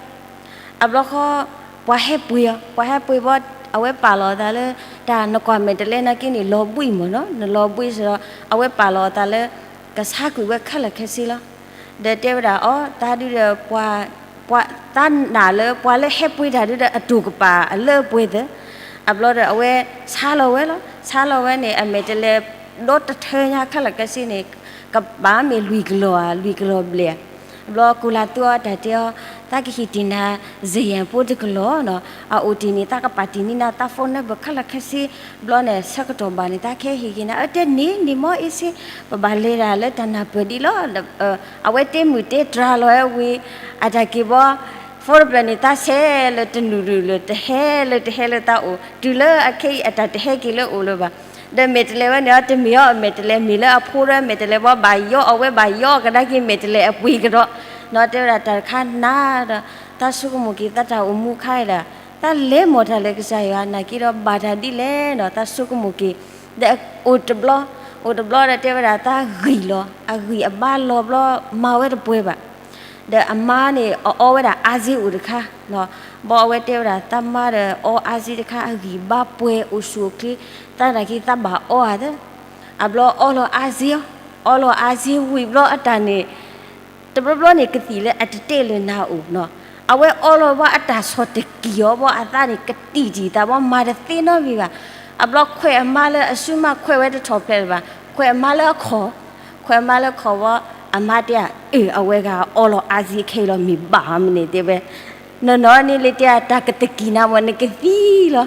အဘျီဃီ ပှၤဟဲပှ့ၤအီၤ, ပှၤဟဲပှ့ၤဘၣ်, အဝဲပာ်လီၤအသးလၢ တၢ်နကွၢ်မဲာ်တဲးလဲးနာ်က့န့ၣ် လီၤဘှံးမ့ၢ်နီၤ, နလီၤဘှံးစ့ၢ်ဒီး အဝဲပာ်လီၤအသးလၢ ကဆါကွံာ်ဝဲခဲလၢာ်ခဲဆ့လီၤ. ဒီးတဲဝဲဒၣ်အီၤ, တၢ်ဒုဒီး ပှၤ, ပှၤ, တၢ်နာ်လၢပှၤလၢဟဲပှ့ၤတၢ်ဒုဒီး အတိၢ်ကပၤအလၢအပှဲၤသၢ, အဘျီဒီးအဝဲဆါလီၤဝဲလီၤ. ဆါလီၤဝဲန့ၣ် အမဲာ်တဲးလဲး ဒီတထၢညါခဲလၢာ်ခဲဆ့န့ၣ် ကဘၣ်မ့ၢ်လွံၢ်ကလီၢ်ဧါ, လွံၢ်ကလီၢ်ဘျဲၣ်ဧါ. ဘျီကိၤလၤသူအီၤတၢ်တဲအီၤ, သးကဟ့ၣ်တ့ၢ်နၤ စယံၤဖိတကလီၢ်နီၤ, အအိၣ်တ့ၢ်န့ၣ် သးကပာ်တ့ၢ်န့ၢ်နၤ သး phone number ခဲလၢာ်ခဲဆ့, ဘျီန့ၣ် ဆၢကတီၢ်ဘၣ်န့ၣ် သးကဟဲဟ့ၣ်က့ၤနၤ, အတဲန့ၣ်န့ၣ် မ့ၢ်အ့ၣ်စ့, ပဘၣ်လဲၤတၢ်လၢတၢ်နၢ်ပၢၢ်ဒ်လီၤ. အဝဲတဲမုၢ်တဲတြၤလီၤဝဲဝံၤ အတၢ်က့ၤဘီ phone number န့ၣ် သးဆဲးလၢတနုာ်ဒုၣ်လၢ တဟဲလၢတဟဲလၢသးအိၣ်, တုၤလၢအခဲအံၤအတၢ်တဟဲက့ၤလၢအိၣ်လၢၤဘၣ်. ဒီးမဲာ်တဲးလဲးဝဲန့ၣ် တမ့ၢ်အီၤအမဲာ်တဲးလဲး, မ့ၢ်လၢအဖိဒီးမဲာ်တဲးလဲးဘီ ဘၣ်ယီအီၤဝဲ ဘၣ်ယီအီၤကဒါက့ၤမဲာ်တဲးလဲးအပှ့ၤကဒီး, နီၤ, တဲဝဲဒၣ်တၢ်တခါနၤဒီး သးဆိကမိၣ်က့ၤသးတၢ်အိၣ်မူခါဒၣ်, သးလဲၤမီၢ်တၢ်လၢကစၢ်ယွၤနာ်က့ဒီး ဘၣ်တၢ်ဒ်လဲၣ်နီၤ, သးဆိကမိၣ်က့ၤ, ဒီးအိၣ်တဘျီ, အိၣ်တဘျီဒီးတဲဝဲဒၣ်သးဂံၢ်လီၤ, အဂံၢ်အဘါလီၤဘျီ မၤဝဲတပှဲၤဘၣ်. ဒီးအမါန့ၣ် အအီဝဲဒၣ်အါစ့အိၣ်တခါ, ဘီအဝဲတဲဝဲဒၣ် သးမါဒီးအီအါစ့တခါ အဂံၢ်ဘါပှဲၤအိၣ်ဆူၣ်အိၣ်ချ့, သးနာ်က့သးဘၣ်အီအသး, အဘျီအီလီၤအါစ့အီၤ, အီလီၤအါစ့ဝံၤဘျီအတၢ်န့ၣ် တဘျီဘျီန့ၣ် ကသံၣ်လၢအတတဲလၢၤနၤအိၣ်နီၤ, အဝဲအီလီၤဘၣ်အတၢ်ဆီၣ်တကံၢ်အီၤဘၣ် အသးန့ၣ် ကတံာ်တံာ်သးဘၣ် မၤတသ့နီတမံၤဘၣ်. အဘျီခွဲးအမါလၢအစုမးခွဲးဝဲတထီၣ်ဖျဲးလၢၤဘၣ်, ခွဲးအမါလၢအခီၣ်, ခွဲးအမါလၢအခီၣ်ဘၣ်, အမါတဲဧါ, အၢ အဝဲဂၤအီလီၤအါစ့ခဲအံၤလီၤ မ့ၢ်ဘၣ်မနုၤတဲဝဲ နီၢ်နီၢ်န့ၣ်လၢတဲအတၢ်ကသကံၢ်နၤမ့ၢ် နကသံလီၤ.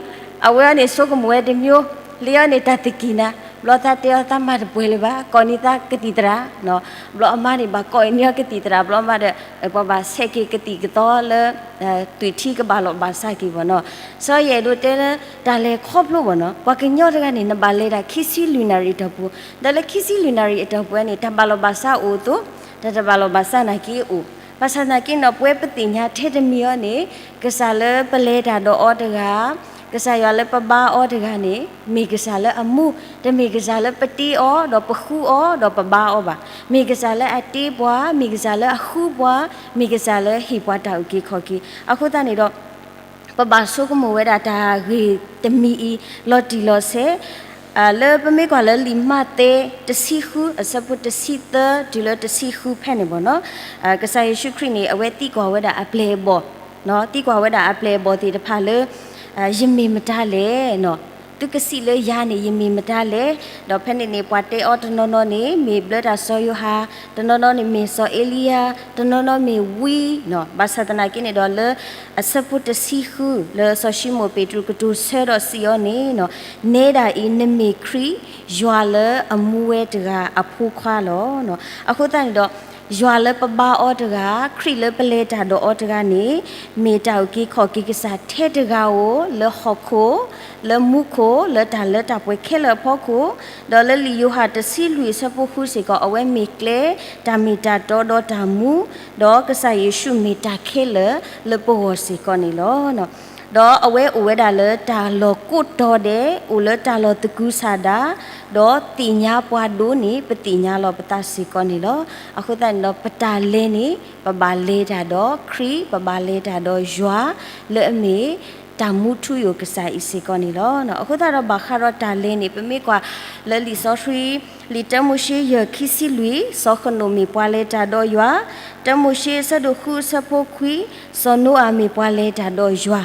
အဝဲအီၤန့ၣ် ဆိကမိၣ်ဝဲတမျိုး, လၢအီၤန့ၣ်တၢ်သကံၢ်နၤ, ဘျီသးတဲအီၤသးမၤတပှဲၤလၢၤဘၣ်, ကိးန့ၢ်သးကသံၣ်သရၣ်, ဘျီအမါန့ၣ် ဘၣ်ကိးအီၤန့ၢ်အီၤကသံၣ်သရၣ် ဘျီမးဒီး ပှၤဘၣ်ဆဲးက့ၤကသံၣ်ကသီလၢ သွံၣ်ထံကဘၣ်လီၤဘၣ်စးက့ၤဘၣ်နီၤ. စီၤယဲၢ်ဒိးတဲလၢ တၢ်လဲၤခီဖျိဘၣ်နီၤ, ပှၤကညီတဂၤန့ၣ် နဘၣ်လဲၤတၢ်ခံဆံလွံၢ်နၣ်ရံၣ်အတီၢ်ပူၤ, ဒီးလၢခံဆံလွံၢ်နၣ်ရံၣ်အတီၢ်ပူၤန့ၣ် တၢ်ဘၣ်လီၤဘၣ်စးအိၣ်အသိး, တၢ်တဘၣ်လီၤဘၣ်စးနာ်က့အိၣ်, ဘၣ်ဆၣ်သနာ်က့နီၤ ပဝဲပသ့ၣ်ညါထဲတမံၤအီၤန့ၣ် ကစၢ်လၢပလဲၤတၢ်ဒီးအီၤတဂၤ ကစၢ်ယွၤလၢပဘါအီၤတဂၤန့ၣ် မ့ၢ်ကစၢ်လၢအမူ, တမ့ၢ်ကစၢ်လၢပတ့အီၤ ဒီးပဃုအီၤ ဒီးပဘါအီၤဘၣ်. မ့ၢ်ကစၢ်လၢအတ့ပှၤ, မ့ၢ်ကစၢ်လၢအဃုပှၤ, မ့ၢ်ကစၢ်လၢဟ့ၣ်ပှၤတၢ်အုၣ်က့ၤခီၣ်က့ၤ. အဃိသတးန့ၣ်ဒီး ပဘၣ်ဆိကမိၣ်ဝဲဒၣ်တၢ်ဂ့ၢ်တမံၤအံၤ လီၤတံၢ်လီၤဆဲး, လၢပမ့ၢ်ကွၢ်လၢလံာ်မးသဲ တဆံဃု အဆၢဖိတဆံသၢ တုၤလၢတဆံဃုဖဲန့ၣ်ဘၣ်နီၤ, ကစၢ်ယ့ၣ်ၡူးခရံာ်န့ၣ် အဝဲသံကွၢ်ဝဲဒၣ်အပျဲၢ်အဘီၣ်, သံကွၢ်ဝဲဒၣ်အပျဲၢ်အဘီၣ်သ့ၣ်တဖၣ်လၢ ယမ့ၢ်မတၤလဲၣ်နီၤ, သုကစံးလၢယၤန့ၣ် ယမ့ၢ်မတၤလဲၣ်. ဒီးဖဲန့ၣ်န့ၣ် ပှၤတဲအီၤတနီၤနီၤန့ၣ် မ့ၢ်ဘျၢတၢ်စီၤယိၤဟၣ်, တနီၤနီၤန့ၣ်မ့ၢ်စီၤအ့လံယၤ, တနီၤနီၤမ့ၢ်ဝံနီၤ. ဘၣ်ဆၣ်သနာ်က့န့ၣ်ဒီးလၢ အဆၢဖိတဆံဃု လၢစီၤၡံမိၣ်ပ့းတရူးကတိၤဆၢဒီးစံးအီၤန့ၣ်နီၤ, နဲဒၣ်အံၤ နမ့ၢ်ခရံာ် ယွၤလၢအမူဝဲတဂၤအဖိခွါလီၤ. အဃိသတးန့ၣ်ဒီး ယွၤလၢပဘါအီၤတဂၤ, ခရံာ်လၢပလဲၤတၢ်ဒီးအီၤတဂၤန့ၣ်, မ့ၢ်တၢ်အုၣ်က့ၤခီၣ်က့ၤကစၢ်ထဲတဂၤဧိၤ, လၢဟီၣ်ခိၣ်, လၢမူခိၣ်, လၢတၢ်လၢတၢ်ပှဲၤခဲလၢာ်အဖီခိၣ်, ဒီးလၢလံာ်ယိၤဟၣ်တဆံလွံၢ်အဆၢဖိဃုစ့ၢ်ကီး, အဝဲမ့ၢ်ကျဲ, တၢ်မ့ၢ်တၢ်တီဒီးတၢ်မူ, ဒီးကစၢ်ယ့ၣ်ၡူးမ့ၢ်တၢ်ခဲလၢာ်လၢပဂီၢ်စ့ၢ်ကီးန့ၣ်လီၤ. ဒီးအဝဲအိၣ်ဝဲဒၣ်လၢတၢ်လီၢ်ကိးတီၤဒဲး, အိၣ်လၢတၢ်လီၢ်သကုၤဆးဒး, ဒီးသ့ၣ်ညါပှၤဒိၣ်န့ၣ် ပသ့ၣ်ညါလီၤပသးစ့ၢ်ကီးန့ၣ်လီၤ. အဃိသတးန့ၣ်ဒီး ပတၢ်လဲၤန့ၣ် ပဘၣ်လဲၤတၢ်ဒီးခရံာ်, ပဘၣ်လဲၤတၢ်ဒီးယွၤ, လၢအမ့ၢ်တၢ်မူထူယိာ်ကစၢ်အံၤစ့ၢ်ကီးန့ၣ်လီၤ. အဃိသတးဒီးဘၣ်ဃးဒီးတၢ်လဲၤန့ၣ် ပမ့ၢ်ကွၢ်လၢလံာ်စီဆှံ, လံာ်တၢမိၤၡ့ယဲၢ်ခံဆံလွံၢ်, စီၤဃနိာ်မ့ၢ်ပှၤလဲၤတၢ်ဒီးယွၤ, တၢမိၤၡ့အဆၢဒိၣ်ဃုအဆၢဖိခွံ, စီၤနိအၤမ့ၢ်ပှၤလဲၤတၢ်ဒီးယွၤ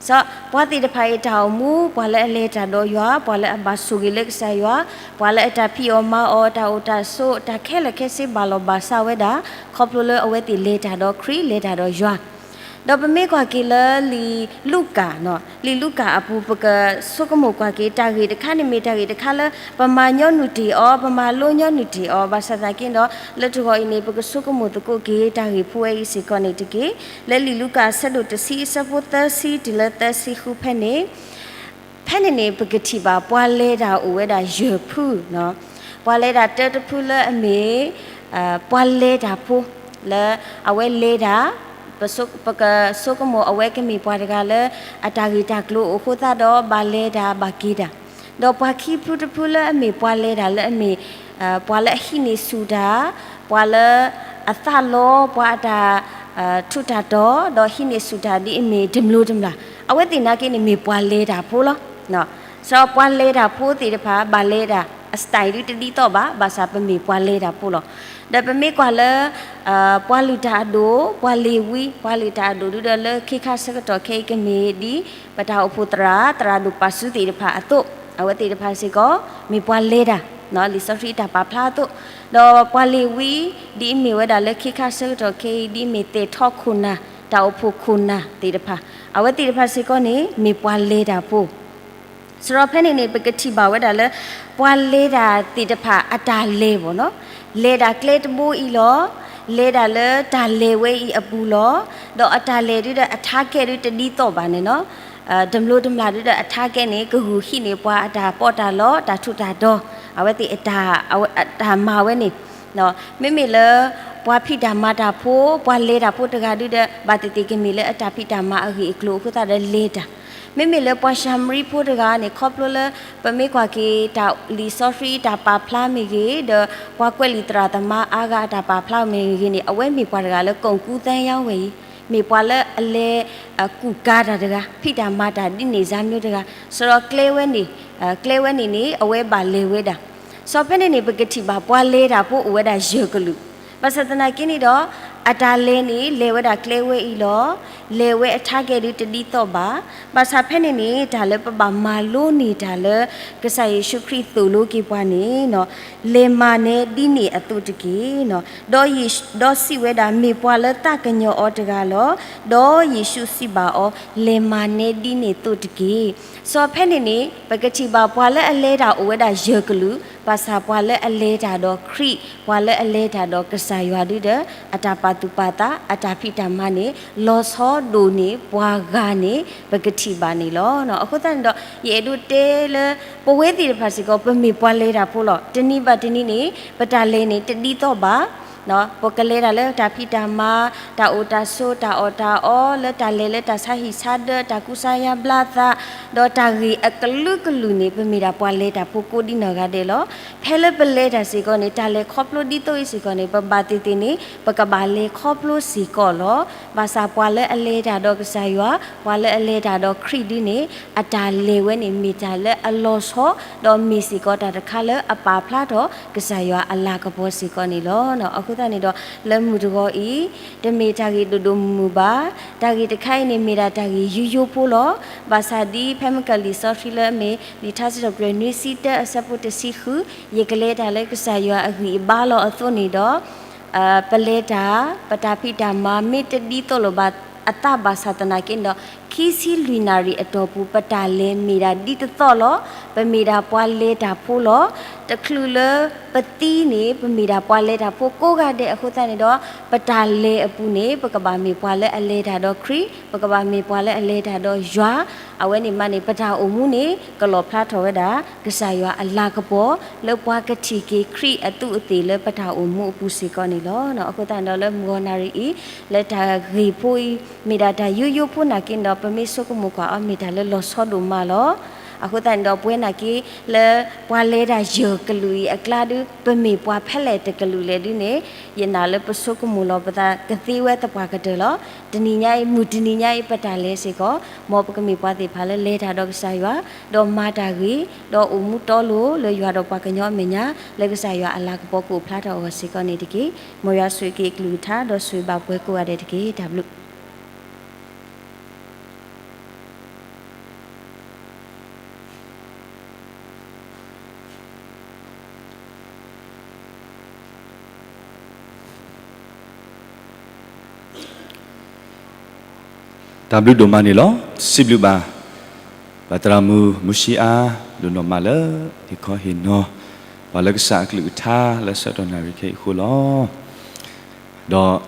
စီၤပှၤသ့ၣ်တဖၣ်အံၤတၢ်အိၣ်မူ, ပှၤလၢအလဲၤတၢ်ဒီးယွၤ, ပှၤလၢအဘၣ်ဆိၣ်ဂ့ၤလၢကစၢ်ယွၤ, ပှၤလၢအတၢ်ဖံးအီၣ်မၤအီၣ်, တၢ်အိၣ်တၢ်ဆိး, တၢ်ခဲလၢာ်ခဲဆ့ဘၣ်လီၤဘၣ်စးဝဲဒၣ်, ခီဖျိလၢအဝဲသ့ၣ်လဲၤတၢ်ဒီးခရံာ်, လဲၤတၢ်ဒီးယွၤ ဒီးပမ့ၢ်ကွၢ်က့ၤလၢလံာ်လူၤကၣ်, လံာ်လူၤကၣ်အပူၤ ပကဆိကမိၣ်ကွၢ်က့ၤ တၢ်ဂ့ၢ်တခါန့ၣ်မ့ၢ်တၢ်ဂ့ၢ်တခါလၢ ပမၤညီနုၢ်တ့ၢ်အီၤ, ပမၤလိညီနုၢ်တ့ၢ်အီၤ, ဘၣ်ဆၣ်သနာ်က့ဒီး လၢတဂီၤအံၤန့ၣ် ပကဆိကမိၣ်သကိးက့ၤတၢ်ဂ့ၢ်ဖိဝဲအံၤစ့ၢ်ကီးန့ၣ်တက့ၢ်. လၢလံာ်လူၤကၣ်အဆၢဒိၣ်တဆံအဆၢဖိသၢဆံတုၤလၢသၢဆံဃုဖဲန့ၣ် ဖဲန့ၣ်န့ၣ် ပကထံၣ်ဘၣ်ပှၤလဲၤတၢ်အိၣ်ဝဲဒၣ်ယဲၢ်ဖု, ပှၤလဲၤတၢ်တၢတဖုလၢအမ့ၢ် ပှၤလဲၤတၢ်ဖိ, လၢအဝဲလဲၤတၢ်, ပကဆိကမိၣ်အဝဲကမ့ၢ်ပှၤတဂၤလၢ အတၢ်ဂ့ၢ်တၢ်ကျိၤအိၣ်အဃိသတးဒီး ဘၣ်လဲၤတၢ်ဘၣ်က့ၤတၢ်, ဒီးပှၤခံဖုတဖုလၢအမ့ၢ်ပှၤလဲၤတၢ်လၢအမ့ၢ် ပှၤလၢအဟံးန့ၢ်ဆူၣ်တၢ်, ပှၤလၢအသးလီပှၤအတၢ် ထူးတၢ်တီၤ, ဒီးဟံးန့ၢ်ဆူၣ်တၢ်ဒ်အမ့ၢ်တမျိးတမျာ်, အဝဲသ့ၣ်နာ်က့န့ၣ်မ့ၢ်ပှၤလဲၤတၢ်ဖိလီၤ. စီၤပှၤလဲၤတၢ်ဖိသ့ၣ်တဖၣ် ဘၣ်လဲၤတၢ် အ style ဒုတဒ်သိးဘၣ်, ဘၣ်ဆၣ်ပမ့ၢ်ပှၤလဲၤတၢ်ဖိလီၤ. ဒီးပမ့ၢ်ကွၢ်လၢ ပှၤလုၢ်တၢ်အဒိၣ်, ပှၤလ့ၤဝံ, ပှၤလုၢ်တၢ်အဒိၣ်ဒုဒီးလၢခ့ခါဆၢကတီၢ်ခဲအံၤကမ့ၢ်ဒ် ပတၢ်အိၣ်ဖှိၣ်သရၣ်, သရၣ်ဒိၣ်ပာ်စုသ့ၣ်တဖၣ်အသိး, အဝဲသ့ၣ်တဖၣ်စ့ၢ်ကီး မ့ၢ်ပှၤလဲၤတၢ်, လံာ်စီဆှံတၢ်ပာ်ဖျါအသိး, ဒီးပှၤလ့ၤဝံ ဒ်အမ့ၢ်ဝဲဒၣ်လၢခ့ခါဆၢကတီၢ်ခဲအံၤ ဒ်အမ့ၢ်သဲးထီၣ်ခိၣ်နၢ်, တၢ်အိၣ်ဖှိၣ်ခိၣ်နၢ်သ့ၣ်တဖၣ်, အဝဲသ့ၣ်တဖၣ်စ့ၢ်ကီးန့ၣ် မ့ၢ်ပှၤလဲၤတၢ်ဖိ စရီဖဲန့ၣ်န့ၣ် ပကထံၣ်ဘၣ်ဝဲဒၣ်လၢ ပှၤလဲၤတၢ်သ့ၣ်တဖၣ်အတၢ်လဲၤဘၣ်နီၤ, လဲၤတၢ်ကျဲတဘိအံၤလီၤ, လဲၤတၢ်လၢတၢ်လဲၤဝဲအံၤအပူၤလီၤ, ဒီးအတၢ်လဲၤဒုဒီးအ target ဒုတဒ်သိးဘၣ်န့ၣ်နီၤ, တမျိးတမျာ်ဒုဒီးအ target န့ၣ် ကဂုာ်ဟံးန့ၢ်ပှၤအတၢ်ပီးတၢ်လီ, တၢ်ထူးတၢ်တီၤ, အဝဲသ့ၣ်အတၢ်မၤဝဲန့ၣ် မ့မ့ၢ်လၢ ပှၤဖံးတၢ်မၤတၢ်ဖိ, ပှၤလဲၤတၢ်ဖိတဂၤဒုဒီး ဘၣ်သ့ၣ်သ့ၣ်ကမ့ၢ်လၢအတၢ်ဖံးတၢ်မၤအဂ့ၢ်အကျိၤအဃိသတးဒီးလဲၤတၢ်, မ့မ့ၢ်လၢပှၤၡၤမရံဖိတဂၤန့ၣ် ခီဖျိလၢ ပမ့ၢ်ကွၢ်က့ၤတၢ်လံာ်စီဆှံတၢ်ပာ်ဖျါမ့ၢ်ဂ့ၤ, ဒီးပှၤကွဲးလံာ်သရၣ်သမါအါဂၤအတၢ်ပာ်ဖျါမ့ၢ်ဂ့ၤန့ၣ် အဝဲမ့ၢ်ပှၤတဂၤလၢ ကိၣ်ကူသၢယါဝဲအံၤ, မ့ၢ်ပှၤလၢအလဲၤ ကူၣ်ကၤတၢ်တဂၤ, ဖံးတၢ်မၤတၢ်ဒ်န့ၣ် စၢ်မျိတဂၤ, စရီကျဲဝဲန့ၣ်, ကျဲဝဲန့ၣ်န့ၣ် အဝဲဘၣ်လဲၤဝဲဒၣ် စီၤဖဲန့ၣ်န့ၣ် ပကထံၣ်ဘၣ်ပှၤလဲၤတၢ်ဖိအိၣ်ဝဲဒၣ်ယဲၢ်ကလုာ်, ဘၣ်ဆၣ်သနာ်က့န့ၣ်ဒီး အတၢ်လဲၤန့ၣ် လဲၤဝဲဒၣ်ကျဲဝဲအံၤလီၤ, လဲၤဝဲအ target ဒုတဒ်သိးဘၣ်, ဘၣ်ဆၣ်ဖဲန့ၣ်န့ၣ် တၢ်လၢပဘၣ်မၤလိန့ၢ်တၢ်လၢ ကစၢ်ယ့ၣ်ၡူးခရံာ်သိၣ်လိက့ၤပှၤန့ၣ် လဲၤမၤနၢၤဒ်န့ၣ်အသိးတက့ၢ်. ဒီးစံးဝဲဒၣ် မ့ၢ်ပှၤလၢသးကညီၤအီၤတဂၤလီၤ. ဒီးယ့ၣ်ၡူးစံးဘၣ်အီၤ, လဲၤမၤနၢၤဒ်န့ၣ်သိးတက့ၢ်. စီၤဖဲန့ၣ်န့ၣ် ပကထံၣ်ဘၣ်ပှၤလၢအလဲၤတၢ်အိၣ်ဝဲဒၣ်ယဲၢ်ကလုာ်, ဘၣ်ဆၣ်ပှၤလၢအလဲၤတၢ်ဒီးခရံာ်, ပှၤလၢအလဲၤတၢ်ဒီးကစၢ်ယွၤဒုဒီး အတၢ်ပာ်သူၣ်ပာ်သး, အတၢ်ဖံးတၢ်မၤန့ၣ် လီၤဆီဒိၣ်န့ၢ်ပှၤဂၤန့ၣ် ပကထံၣ်ဘၣ်န့ၣ်လီၤ. အဃိသတးန့ၣ်ဒီး ယအဲၣ်ဒိးတဲလၢ ပဝဲသ့ၣ်တဖၣ်စ့ၢ်ကီး ပမ့ၢ်ပှၤလဲၤတၢ်ဖိလီၤ. တနံၤဘၣ်တနံၤန့ၣ် ပတၢ်လဲၤန့ၣ် တဒ်သိးဘၣ် ပကလဲၤတၢ်လၢတၢ်ဖံးတၢ်မၤ, တၢ်အိၣ်တၢ်ဆိး, တၢ်အီၣ်တၢ်အီ, လၢတၢ်လဲၤလၢတၢ်ဆါဟံၣ်ဆါဒၢး, တၢ်ကူစါယါဘျါသး, ဒီးတၢ်ဂ့ၢ်အကလုာ်ကလုာ်န့ၣ် ပမ့ၢ်ဒၣ်ပှၤလဲၤတၢ်ဖိကိးဒ်နီၢ်ဂၤဒဲးလီၤ. ဖဲလၢပလဲၤတၢ်စ့ၢ်ကီးန့ၣ် တၢ်လဲၤခီဖျိဒ်သိးအံၤစ့ၢ်ကီးန့ၣ် ပဘၣ်သ့ၣ်သ့ၣ်န့ၣ် ပကဘၣ်လဲၤခီဖျိစ့ၢ်ကီးလီၤ. ဘၣ်ဆၣ်ပှၤလၢအလဲၤတၢ်ဒီးကစၢ်ယွၤ, ပှၤလၢအလဲၤတၢ်ဒီးခရံာ်ဒုန့ၣ် အတၢ်လဲၤဝဲန့ၣ် မ့ၢ်တၢ်လၢအလီၤဆီ, ဒီးမ့ၢ်စ့ၢ်ကီးတၢ်တခါလၢအပာ်ဖျါထီၣ်ကစၢ်ယွၤအလၤကပီၤစ့ၢ်ကီးန့ၣ်လီၤ. အဃိသတးန့ၣ်ဒီး လၢမုၢ်တဂီၤအံၤ တမ့ၢ်တၢ်ဂ့ၢ်ဒိၣ်ဒိၣ်မုၢ်မုၢ်ဘၣ်. တၢ်ဂ့ၢ်တခါအံၤန့ၣ် မ့ၢ်ဒၣ်တၢ်ဂ့ၢ်ယိယိဖိလီၤ. ဘၣ်ဆၣ်ဒ်ဖဲမ့ၢ်ကလံာ်စီဆှံလၢအမ့ၢ် လံာ်ထါစံးထီၣ်ပတြၢၤနွံဆံတၢအဆၢဖိတဆံဃု, ယကလဲၤတၢ်လၢကစၢ်ယွၤအဂံၢ်အဘါလီၤအသိးန့ၣ်ဒီး ပလဲၤတၢ်, ပတၢ်ဖံးတၢ်မၤ မ့ၢ်တဒ်သိးလိာ်ဘၣ်အသးဘၣ်ဆၣ်သနာ်က့န့ၣ်ဒီး ခံဆံလွံၢ်နၣ်ရံၣ်အတီၢ်ပူၤ ပတၢ်လဲၤမ့ၢ်ဒၣ်ဒ်တသီလီၤ. ပမ့ၢ်ဒၣ်ပှၤလဲၤတၢ်ဖိလီၤ. တချုးလၢပသံန့ၣ် ပမ့ၢ်ဒၣ်ပှၤလဲၤတၢ်ဖိကိးဂၤဒဲးအဃိသတးန့ၣ်ဒီး ပတၢ်လဲၤအပူၤန့ၣ် ပကဘၣ်မ့ၢ်ပှၤလၢအလဲၤတၢ်ဒီးခရံာ်, ပကဘၣ်မ့ၢ်ပှၤလၢအလဲၤတၢ်ဒီးယွၤ, အဝဲန့ၣ်မးန့ၣ် ပတၢ်အိၣ်မူန့ၣ် ကလီၣ်ဖျါထီၣ်ဝဲဒၣ် ကစၢ်ယွၤအလၤကပီၤ လၢပှၤကထံၣ်က့ၤခရံာ်အသူးအသ့ၣ်လၢပတၢ်အိၣ်မူအပူၤစ့ၢ်ကီးန့ၣ်လီၤ. အဃိသတးန့ၣ်ဒီးလၢမုၢ်ဂီၤနၣ်ရံၣ်အံၤ လၢတၢ်ဂ့ၢ်ဖိအံၤ မ့ၢ်ဒၣ်တၢ်ယိယိဖိနာ်က့န့ၣ်ဒီး ပမ့ၢ်ဆိကမိၣ်ကွၢ်အီၤ မ့ၢ်တၢ်လၢလီၤဆီဒိၣ်မးလီၤ. အဃိသတးန့ၣ်ဒီး ပဝဲနာ်က့ လၢပှၤလဲၤတၢ်ယဲၢ်ကလုာ်အံၤအကျါဒု ပမ့ၢ်ပှၤဖဲလဲၣ်တကလုာ်လဲၣ်ဒုန့ၣ် ယနာ်လၢပဆိကမိၣ်လီၤပသးကသ့ဝဲသပှၢ်ကတၢၢ်လီၤ. တနံၤညါအံၤ မုၢ်တနံၤညါအံၤ ပတၢ်လဲၤစ့ၢ်ကီး မ်ပကမ့ၢ်ပှၤသ့ၣ်တဖၣ်လၢလဲၤတၢ်ဒီးကစၢ်ယွၤ, ဒီးမၤတၢ်ဂ့ၤ, ဒီးအိၣ်မူတီလိၤလၢယွၤဒီးပှၤကညီအမဲာ်ညါ လၢကစၢ်ယွၤအလၤကပီၤကအိၣ်ဖျါထီၣ်အဂီၢ်စ့ၢ်ကီးန့ၣ်တက့ၢ်. မ်ယွၤဆိၣ်ဂ့ၤက့ၤအကလုၢ်ကထါ ဒီးဆိၣ်ဂ့ၤဘၣ်ပှၤကိးဂၤဒဲးတက့ၢ်. တၢ်ဘျုး တၢ်ဘျုးဒိၣ်မးန့ၣ်လီၤ. စံးဘျုးဘၣ် ပသရၣ်မုၣ်မူၡံအါ ဒိၣ်နီၢ်မးလၢ ဟ့ၣ်ခီဟ့ၣ်နီၤ ပှၤလၢကစၢ်အကလုၢ်ကထါလၢဆၢကတီၢ်နၣ်ရံၣ်ခဲအံၤအဃိလီၤ. ဒီး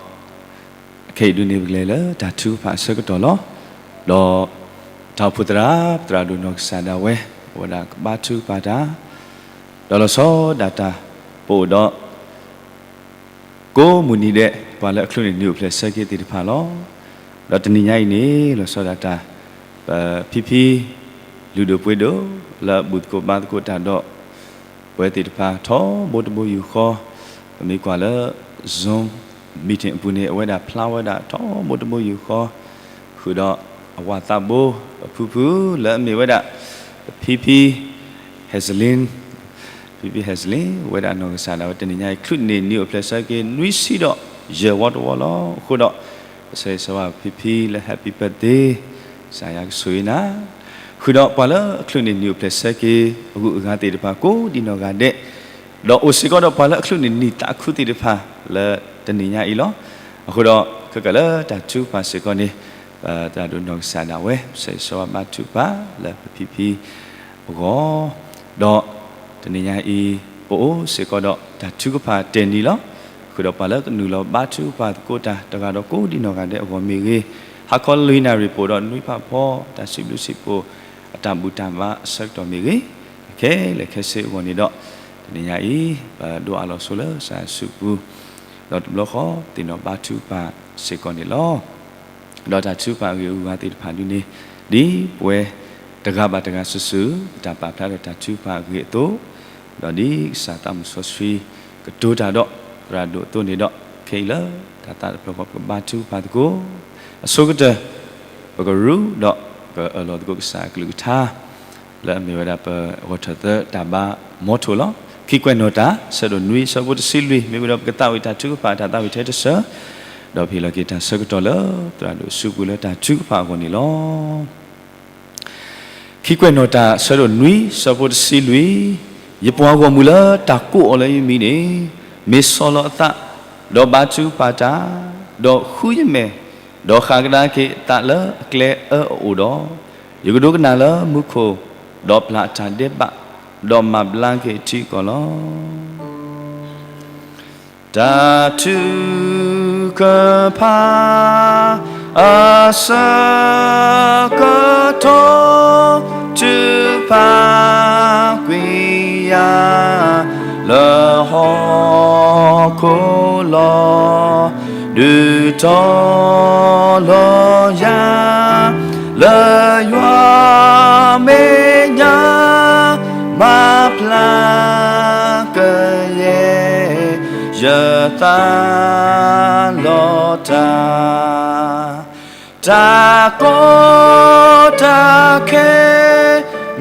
ခဲအံၤဒုန့ၣ် ပကလဲၤလၢတၢ်ထုကဖၣ်အဆၢကတီၢ်လီၤ. ဒီး တၢ်အိၣ်ဖှိၣ်သရၣ် ပသရၣ်ဒိၣ်နီၢ်ကစၢ်ဒၣ်ဝဲ အဝဲဒၣ်ကဘါထုကဖၣ်တၢ် ဒီးလီၤဆီဒၣ်တၢ် ပအိၣ်ဒီး ကိးမုၢ်နံၤဒဲး ပှၤလၢအချုးန့ၢ်နံၣ်အိၣ်ဖျဲၣ်ဆၢက့ၤသ့ၣ်တဖၣ်လီၤ. ဒီးတနံၤညါအံၤန့ၣ် လီၤဆီဒၣ်တၢ် ပဖံဖံ လုၢ်ဒိၣ်ပှ့ၤဒိၣ် လၢအဘူၣ်သကိးဘါသကိးတၢ်ဒီး ပဝဲသ့ၣ်တဖၣ် ထီဘိတဘိယူၢ်ဃီ, ပမ့ၢ်ကွၢ်လၢ Zoom meeting အပူၤန့ၣ် အဝဲဒၣ်ဖျါဝဲဒၣ်ထီဘိတဘိယူၢ်ဃီ, ဃုာ်ဒီးအဝၤသးဘိ ပဖုဖု လၢအမ့ၢ်ဝဲဒၣ် ပဖံဖံ Hazeline ဖံဖံ Hazeline ဝဲဒၣ်နီၢ်ကစၢ်ဒၣ်ဝဲ တနံၤညါအံၤ ချုးန့ၢ်နံၣ်အိၣ်ဖျဲၣ်ဆၢက့ၤ နွံဆံဒီးယဲၢ်ဝီတဝီလီၤ. အဃိဒီး ပဆၢဂ့ၤဆၢဝါဖံဖံလၢ Happy birthday, ကစၢ်ယွၤကဆိၣ်ဂ့ၤနၤ, ဃုာ်ဒီးပှၤလၢအချုးန့ၢ်နံၣ်အိၣ်ဖျဲၣ်ဆၢက့ၤ အဂုၤအဂၤသ့ၣ်တဖၣ်ကိးဒံးနီၢ်ဂၤဒဲး, ဒီးအိၣ်စ့ၢ်ကီးဒီးပှၤလၢအချုးန့ၢ်နံၣ်သးခုသ့ၣ်တဖၣ်လၢတနံၤညါအံၤလီၤ. အဃိဒီး ခဲကၢၣ်လၢတၢ်ထုကဖၣ်စ့ၢ်ကီးန့ၣ် ပသရၣ်ဒိၣ်နီၢ်ကစၢ်ဒၣ်ဝဲ ပဆၢဂ့ၤဆၢဝါဘါထုကဖၣ်လၢပဖံဖံအဂီၢ်, ဒီးတနံၤညါအံၤ ပအိၣ်စ့ၢ်ကီးဒီးတၢ်ထုကဖၣ်တဲာ်နံၤလီၤ. ဃုာ်ဒီးပှၤလၢကနုာ်လီၤဘါထုကဖၣ်သကိးတၢ်တဂၤဒီးကိးဒံးနီၢ်ဂၤဒဲးအဂီၢ်မ့ၢ်ဂ့ၤ, ဟါခီလွံၢ်နၣ်ရံၣ်ပအိၣ်ဒီးနွံဖးဖီ တၢ်စံးဘျုးစံးဖှိၣ်အတၢ်ဘူၣ်တၢ်ဘါအဆၢကတီၢ်မ့ၢ်ဂ့ၤ, ခဲလၢာ်ခဲဆ့အဂီၢ်န့ၣ်ဒီး တနံၤညါအံၤ ပဒိးအးလီၤဆိလၢကစၢ်ယွၤစုပူၤ, ဒီးတဘျီဃီသ့ၣ်နီၣ်ဘါထုကဖၣ်စ့ၢ်ကီးန့ၣ်လီၤ. ဒီးတၢ်ထုကဖၣ်အဂ့ၢ်အဂၤသ့ၣ်တဖၣ်ဒုန့ၣ် ဒ်ပဝဲတဂၤဘၣ်တဂၤစုာ်စုာ် ပတၢ်ပာ်ဖျါဒီးတၢ်ထုကဖၣ်အဂ့ၢ်အသိး, ဒီးဒ်ကစၢ်သးမုၣ်စီဆှံကတိၤတၢ်ဒီးသရၣ်ဒိၣ်အသိးန့ၣ်ဒီး ခဲအံၤလၢတၢ်သးတဖျၢၣ်ဃီ ပကဘါထုကဖၣ်သကိး, အဆိကတၢၢ် ပကရူးဒီးပကအၢၣ်လီၤသကိးကစၢ်အကလုၢ်ကထါ လၢအမ့ၢ်ဝဲဒၣ်ပဂီၢ်ထၢၣ်သၢတၢ်ဘါမီထိၣ်လီၤ. ခံကွဲးနီၣ်တၢ် ဆၢဒိၣ်နွံ ဆၢဖိတဆံလွံၢ် မ့ၢ်ဝံၤဒီးပကသးဝံၣ်တၢ်ထုကဖၣ်အတၢ်သးဝံၣ်ထဲတစၢၤ, ဒီးပဟ့ၣ်လီၤက့ၤတၢ်ဆၢကတီၢ်လၢသရၣ်ဒိၣ်စုပူၤလၢတၢ်ထုကဖၣ်အဂီၢ်န့ၣ်လီၤ. ခံကွဲးနီၣ်တၢ် ဆၢဒိၣ်နွံ ဆၢဖိတဆံလွံၢ်, ယပှၤဂီၢ်မုၢ်လၢတၢ်ကိးအီၤလၢယမံၤန့ၣ် မ့ၢ်ဆီၣ်လီၤအသး ဒီးဘါထုကဖၣ်တၢ်, ဒီးဃုယမဲာ်, ဒီးဃၣ်ကဒါက့ၤအသးလၢအကျဲအၢအအိၣ်ဒီး, ယကဒိကနၣ်လၢမူခိၣ်, ဒီးပျၢ်အတၢ်ဒဲးဘး, ဒီးမၤဘျါက့ၤအထံအကီၢ်လီၤ. တၢ်ထုကဖၣ် အဆၢကတီၢ် ထုကဖၣ်ကွံာ်ယၤ လၢဟီၣ်ခိၣ်လီၤ. ဒုးတီၤလီၤယၤ လၢယွၤမဲာ်ညါ မၤဖျါကယဲၢ် ယသးလီၤတၢ် တၢ်ကီတၢ်ခဲ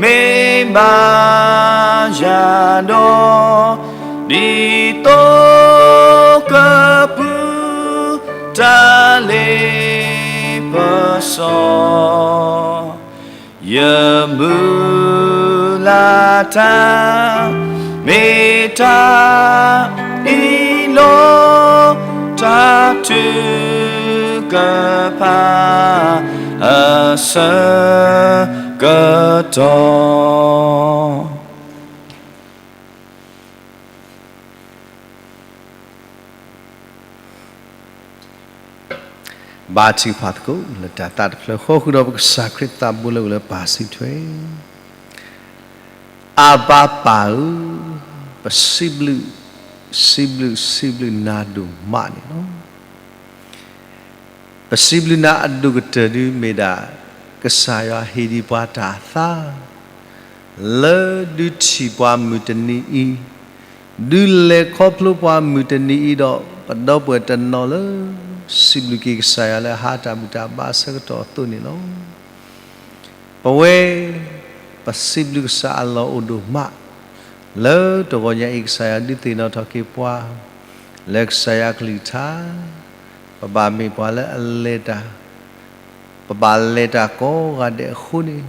မ့ၢ်ဘၣ်ယၤဒီး ဒ်သိးကပုၢ် တၢ်လ့ပစီ ယမုၢ်လၢ်တၢ် မ့ၢ်တၢ်အံၤလီၤ. တၢ်ထုကဖၣ် အဆၢကတီၢ် ဘါထုကဖၣ်သကိးလၢတၢ်သးတဖျၢၣ်ဃီ ဃုာ်ဒီးပကစၢ်ခရံာ်သးဘိလၢအိၣ်လၢပၢ်စုထွဲ အဘါပၢ်ဧၢ, ပစံးဘျုး, စံးဘျုး, စံးဘျုးနၤဒိၣ်မးန့ၣ်လီၤ. ပစံးဘျုးနၤအဒိၣ်ကတၢၢ်ဒုးမ့ၢ်ဒၣ် ကစၢ်ယွၤဟ့ၣ်ဒံးပှၤတၢ်သါ လၢဒုးထံၣ်ပှၤမုၢ်တနံၤအံၤ, ဒုးလဲၤခီဖျိပှၤမုၢ်တနံၤအံၤဒီး ပဒီပုၢ်ဝဲၢ်တနီၤလၢ စံးဘျုးက့ၤကစၢ်ယွၤလၢအဟါတၢ်ဘူၣ်တၢ်ဘါအဆၢကတီၢ်အသိးန့ၣ်လီၤ. ပဝဲ ပစံးဘျုးကစၢ်အလီၢ်အိၣ်ဒိၣ်မး လၢတဂီၤညါအံၤ ကစၢ်ယွၤဒုးသ့ၣ်နီၣ်ထီၣ်က့ၤပှၤ လၢကစၢ်ယွၤအကလုၢ်ကထါ ပဘၣ်မ့ၢ်ပှၤလၢအလဲၤတၢ် ပဘၣ်လဲၤတၢ်ကိးဂၤဒဲးအဃိန့ၣ်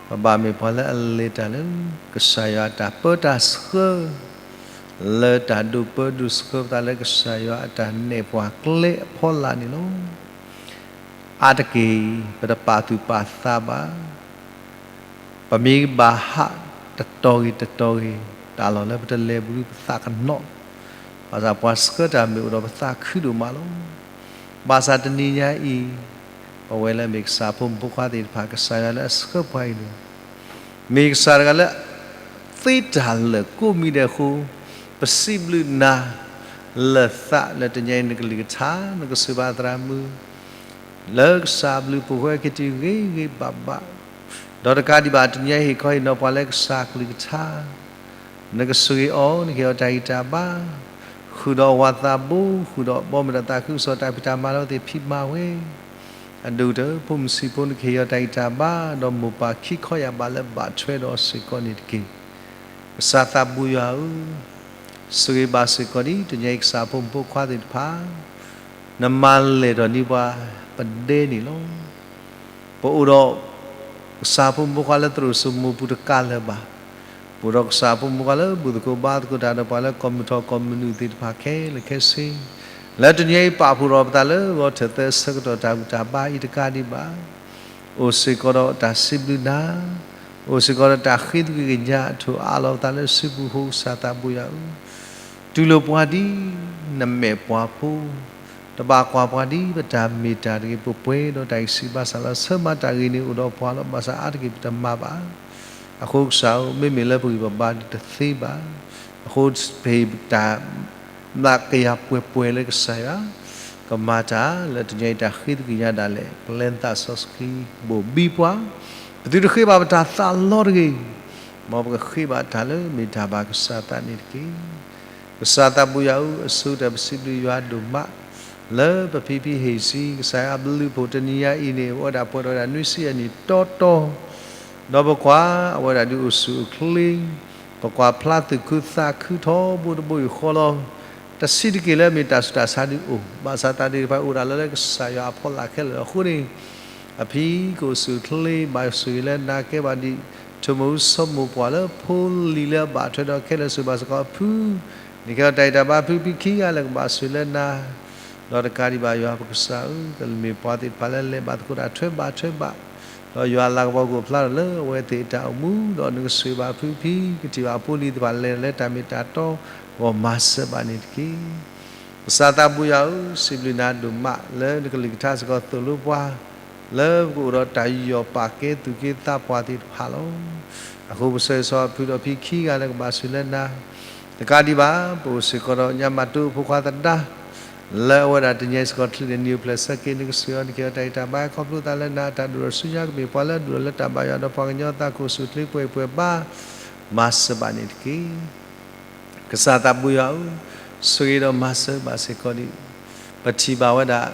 ပဘၣ်မ့ၢ်ပှၤလၢအလဲၤတၢ်လၢ ကစၢ်ယွၤအတၢ်ပၢတၢ်ဆှၢ လၢတၢ်ဒိးပၢဒိးဆှၢပသးလၢကစၢ်ယွၤအတၢ်နဲၣ်ပှၤကျဲအဖီလာ်န့ၣ်လီၤ. အါတက့ၢ် ပတပာ်သူၣ်ပာ်သးဘၣ် ပမ့ၢ်ဘၣ်ဟးတတီၤဂ့ၤတတီၤဂ့ၤ တၢ်လီၢ်လၢပတလဲၤဘူး ပသးကနီၣ်, ဘၣ်ဆၣ်ပှၤဆှၢတၢ်မ့ၢ်အိၣ်ဒီးပသးခုဒိၣ်မးလီၤ. ဘၣ်ဆၣ်တနံၤညါအံၤ ပဝဲလၢအမ့ၢ်ကစၢ်ဖိမုၣ်ဖိခွါသ့ၣ်တဖၣ် ကစၢ်ယွၤလၢအဆှၢပှၤအံၤန့ၣ် မ့ၢ်ကစၢ်တဂၤလၢ သ့တၢ်လၢာ်ကိးမံၤဒဲးအဃိ ပစံးဘျုးနၤ လၢာ်သးလၢတနံၤညါအံၤ နကလုၢ်ကထါ နကစၢ်ဘၣ်သရၣ်မုၣ် လၢကစၢ်အဘျုးအဖှိၣ်ဃဲက့ၤတုၤဂ့ၤဂ့ၤဘၣ်ဘၣ်, ဒီးတကးဒံးဘၣ် တနံၤညါအံၤ ဟ့ၣ်ခီဟ့ၣ်နီၤပှၤလၢကစၢ်ကလုၢ်ကထါ နကဆိၣ်ဂ့ၤအီၤ နကဟ့ၣ်အီၤတၢ်ဂံၢ်တၢ်ဘါ, ဃုာ်ဒီးအဝၤသးဘိ ဃုာ်ဒီးဘီမုၢ်ဒီးသးခုကစီၣ်တၢ်ဖံးတၢ်မၤလၢအဝဲသ့ၣ်ဖံးမၤဝဲ, အဒိၣ်ကတၢၢ် ဖိမုၣ်ဆံးဖိ နကဟ့ၣ်အီၤတၢ်ဂံၢ်တၢ်ဘါ ဒီးမိၢ်ပၢ်ခံခီယၢ်ဘးလၢဘၣ်ထွဲဒီးအီၤစ့ၢ်ကီးန့ၣ်တက့ၢ်. ကစၢ်သးဘိယွၤဧၢ, ဆိၣ်ဂ့ၤဘၣ်စ့ၢ်ကီးဒံး တနံၤညါအံၤကစၢ်ဖိမုၣ်ဖိခွါသ့ၣ်တဖၣ်, နမၤလဲၢ်ထီၣ်န့ၢ်ပှၤ ပဒဲန့ၣ်လီၤ. ပအိၣ်ဒီး ကစၢ်ဖိမုၣ်ဖိခွါလၢသရိာ်စိမိၤပူၤတကးလၢၤဘၣ်, ပအိၣ်ဒီးကစၢ်ဖိမုၣ်ဖိခွါလၢဘူၣ်သကိးဘါသကိးတၢ်ဒီးပှၤလၢကီၢ်မုၢ်ထီၣ်ကီၢ်မုၢ်နုာ်သ့ၣ်တဖၣ်ခဲလၢာ်ခဲဆ့, လၢတနံၤညါအံၤပာ်ဖှိၣ်ထီၣ်ပသးလၢဂီၤထၢၣ်သၢဆၢကတီၢ်တၢ်ဘူၣ်တၢ်ဘါအံၤတကးဒံးဘၣ် အိၣ်စ့ၢ်ကီးဒီးတၢ်စံးဘျုးနၤ, အိၣ်စ့ၢ်ကီးဒီးတၢ်ဃ့သကွံၢ်ကညးအထူၣ်အါလီၤပသးလၢစုပူၤအဃိ ကစၢ်သးဘိယွၤဧၢ, တူၢ်လိာ်ပှၤဒ် နမဲာ်ပှၤဖိ, တဘၣ်ကွၢ်ပှၤဒ်ပတၢ်မ့ၢ်တၢ်တဂ့ၤ ပပှဲၤဒီးတၢ်ဂံၢ်စၢ်ဘါစၢ်လီၤ. ဆၢမၤတၢ်ဂ့ၤန့ၣ်အိၣ်ဒီးပှၤလီၤ, ဘၣ်ဆၣ်အါတက့ၢ်ပတမၤဘၣ်. အဃိကစၢ်ဧၢ, မ့မ့ၢ်လၢပဂံၢ်ပဘါဒုးတသ့ဘၣ်. အဃိပဟ့ၣ်တၢ် ဘၣ်ကယၤပှဲၤပှဲၤလၢကစၢ်ယွၤ ကမၤတၢ်လၢတနံၤညါအံၤ တၢ်ဃ့သကွံၢ်ကညးဒၣ်လဲာ် ပလဲၤသးစီဆှံဘိၣ်ဘံပှၤ, ပသုတဃ့ဘၣ်ပတၢ်သးလီတဂ့ၤ, မ်ပကဃ့ဘၣ်တၢ်လၢမ့ၢ်တၢ်ဘၣ်ကစၢ်သးန့ၣ်တက့ၢ်. ကစၢ်သးဘိယွၤဧၢ, အဆိကတၢၢ်ပစံးဘျုးယွၤဒိၣ်မး လၢပဖံဖံဟ့ၣ်ဆံ ကစၢ်ယွၤအဘျုးအဖှိၣ်တနံၤညါအံၤန့ၣ် ပဝဲဒၣ်ပှဲၤဒီးဝဲဒၣ်နွံဆံအနံၣ်တီတီ ဒီးပကွၢ်အဝဲဒၣ်ဒုးအိၣ်ဆူၣ်အိၣ်ချ့, ပကွၢ်ဖျါသူၣ်ခုသးခုထီဘိတဘိယူၢ်ဃီလီၤ. တဆံးတက့ၢ်လၢမ့ၢ်တၢ်ဆူးတၢ်ဆါဒုးအိၣ်, ဘၣ်ဆၣ်သးဒုးတဖၣ်အိၣ်ဒၣ်လၢလၢကစၢ်ယွၤအဖီလာ်ခဲလၢာ်အဃိန့ၣ်, အဖံကအိၣ်ဆူၣ်အိၣ်ချ့ ဘၣ်ဆိၣ်ဂ့ၤလၢနၤကဲဘၣ်ဒံး ထိၣ်မိၢ်အူစီၤမိၢ်ပှၢ်လၢဖိလံၤလၢအဘၣ်ထွဲဒီးခဲလၢာ်ဆူၣ်ဘၣ်စ့ၢ်ကီးအဖု, နကဲထီၣ်တၢ်ဂံၢ်တၢ်ဘါဖုဖံခံဂၤလၢကဘၣ်ဆိၣ်လၢနၤ ဒီးတကးဒံးဘၣ်ယွၤပကစၢ်ဧၢ, ကမ့ၢ်ပှၤသ့ၣ်တဖၣ်လၢလဲၤဘၣ်သကိးတၢ်ထွဲဘၣ်ထွဲဘၣ်, ဒီးယွၤအလၤကပီၤကအိၣ်ဖျါထီၣ်လၢအဝဲသ့ၣ်အတၢ်အိၣ်မူ, ဒီးနကဆိၣ်ဂ့ၤဘၣ်ဖုဖံ ကထံၣ်ဘၣ်ဖိလံၤသ့ၣ်တဖၣ်လဲၤလၢတၢ်မ့ၢ်တၢ်တီ, ဂီၢ်မၤစၢၤဘၣ်န့ၣ်တက့ၢ်. ကစၢ်သးဘိယွၤဧၢ, စံးဘျုးနၤဒိၣ်မး လၢနကလုၢ်ကထါစ့ၢ်ကီးသိၣ်လိပှၤ လၢပကအိၣ်ဒီးတၢ်ယူးယီၣ်ပာ်ကဲသူၣ်က့သးပှၢ်သ့ၣ်တဖၣ်လီၤ. အဃိပဆၢဂ့ၤဆၢဝါဖုဒီးဖံခံဂၤလၢကဘၣ်ဆိၣ်လၢနၤ, တကးဒံးဘၣ် ပအိၣ်စ့ၢ်ကီးဒီးညါမၤတူဖိခွါသဒါ လၢအဝဲဒၣ်တနံၤညါအံၤစ့ၢ်ကီး ချ့းန့ၢ်နံၤအိၣ်ဖျဲၣ်ဆၢက့ၤ နကဆိၣ်ဂ့ၤအီၤ နကဟ့ၣ်အီၤတၢ်ဂံၢ်တၢ်ဘါ ခီဖျိသးလၢနၤအတၢ်ဒိၣ်ထီၣ်ဆူညါ ကမ့ၢ်ပှၤလၢအဒိၣ်ထီၣ်လၢတၢ်ဘၣ်ယွၤဒီးပှၤကညီသးခိၣ်ဆူၣ်ချ့ပှဲၤပှဲၤဘါ မၤစၢၤဘၣ်န့ၣ်တက့ၢ်. ကစၢ်သးဘိယွၤဧၢ, ဆိၣ်ဂ့ၤဒီးမၤစၢၤဘၣ်စ့ၢ်ကီးဒံး, ပထံၣ်ဘၣ်ဝဲဒၣ်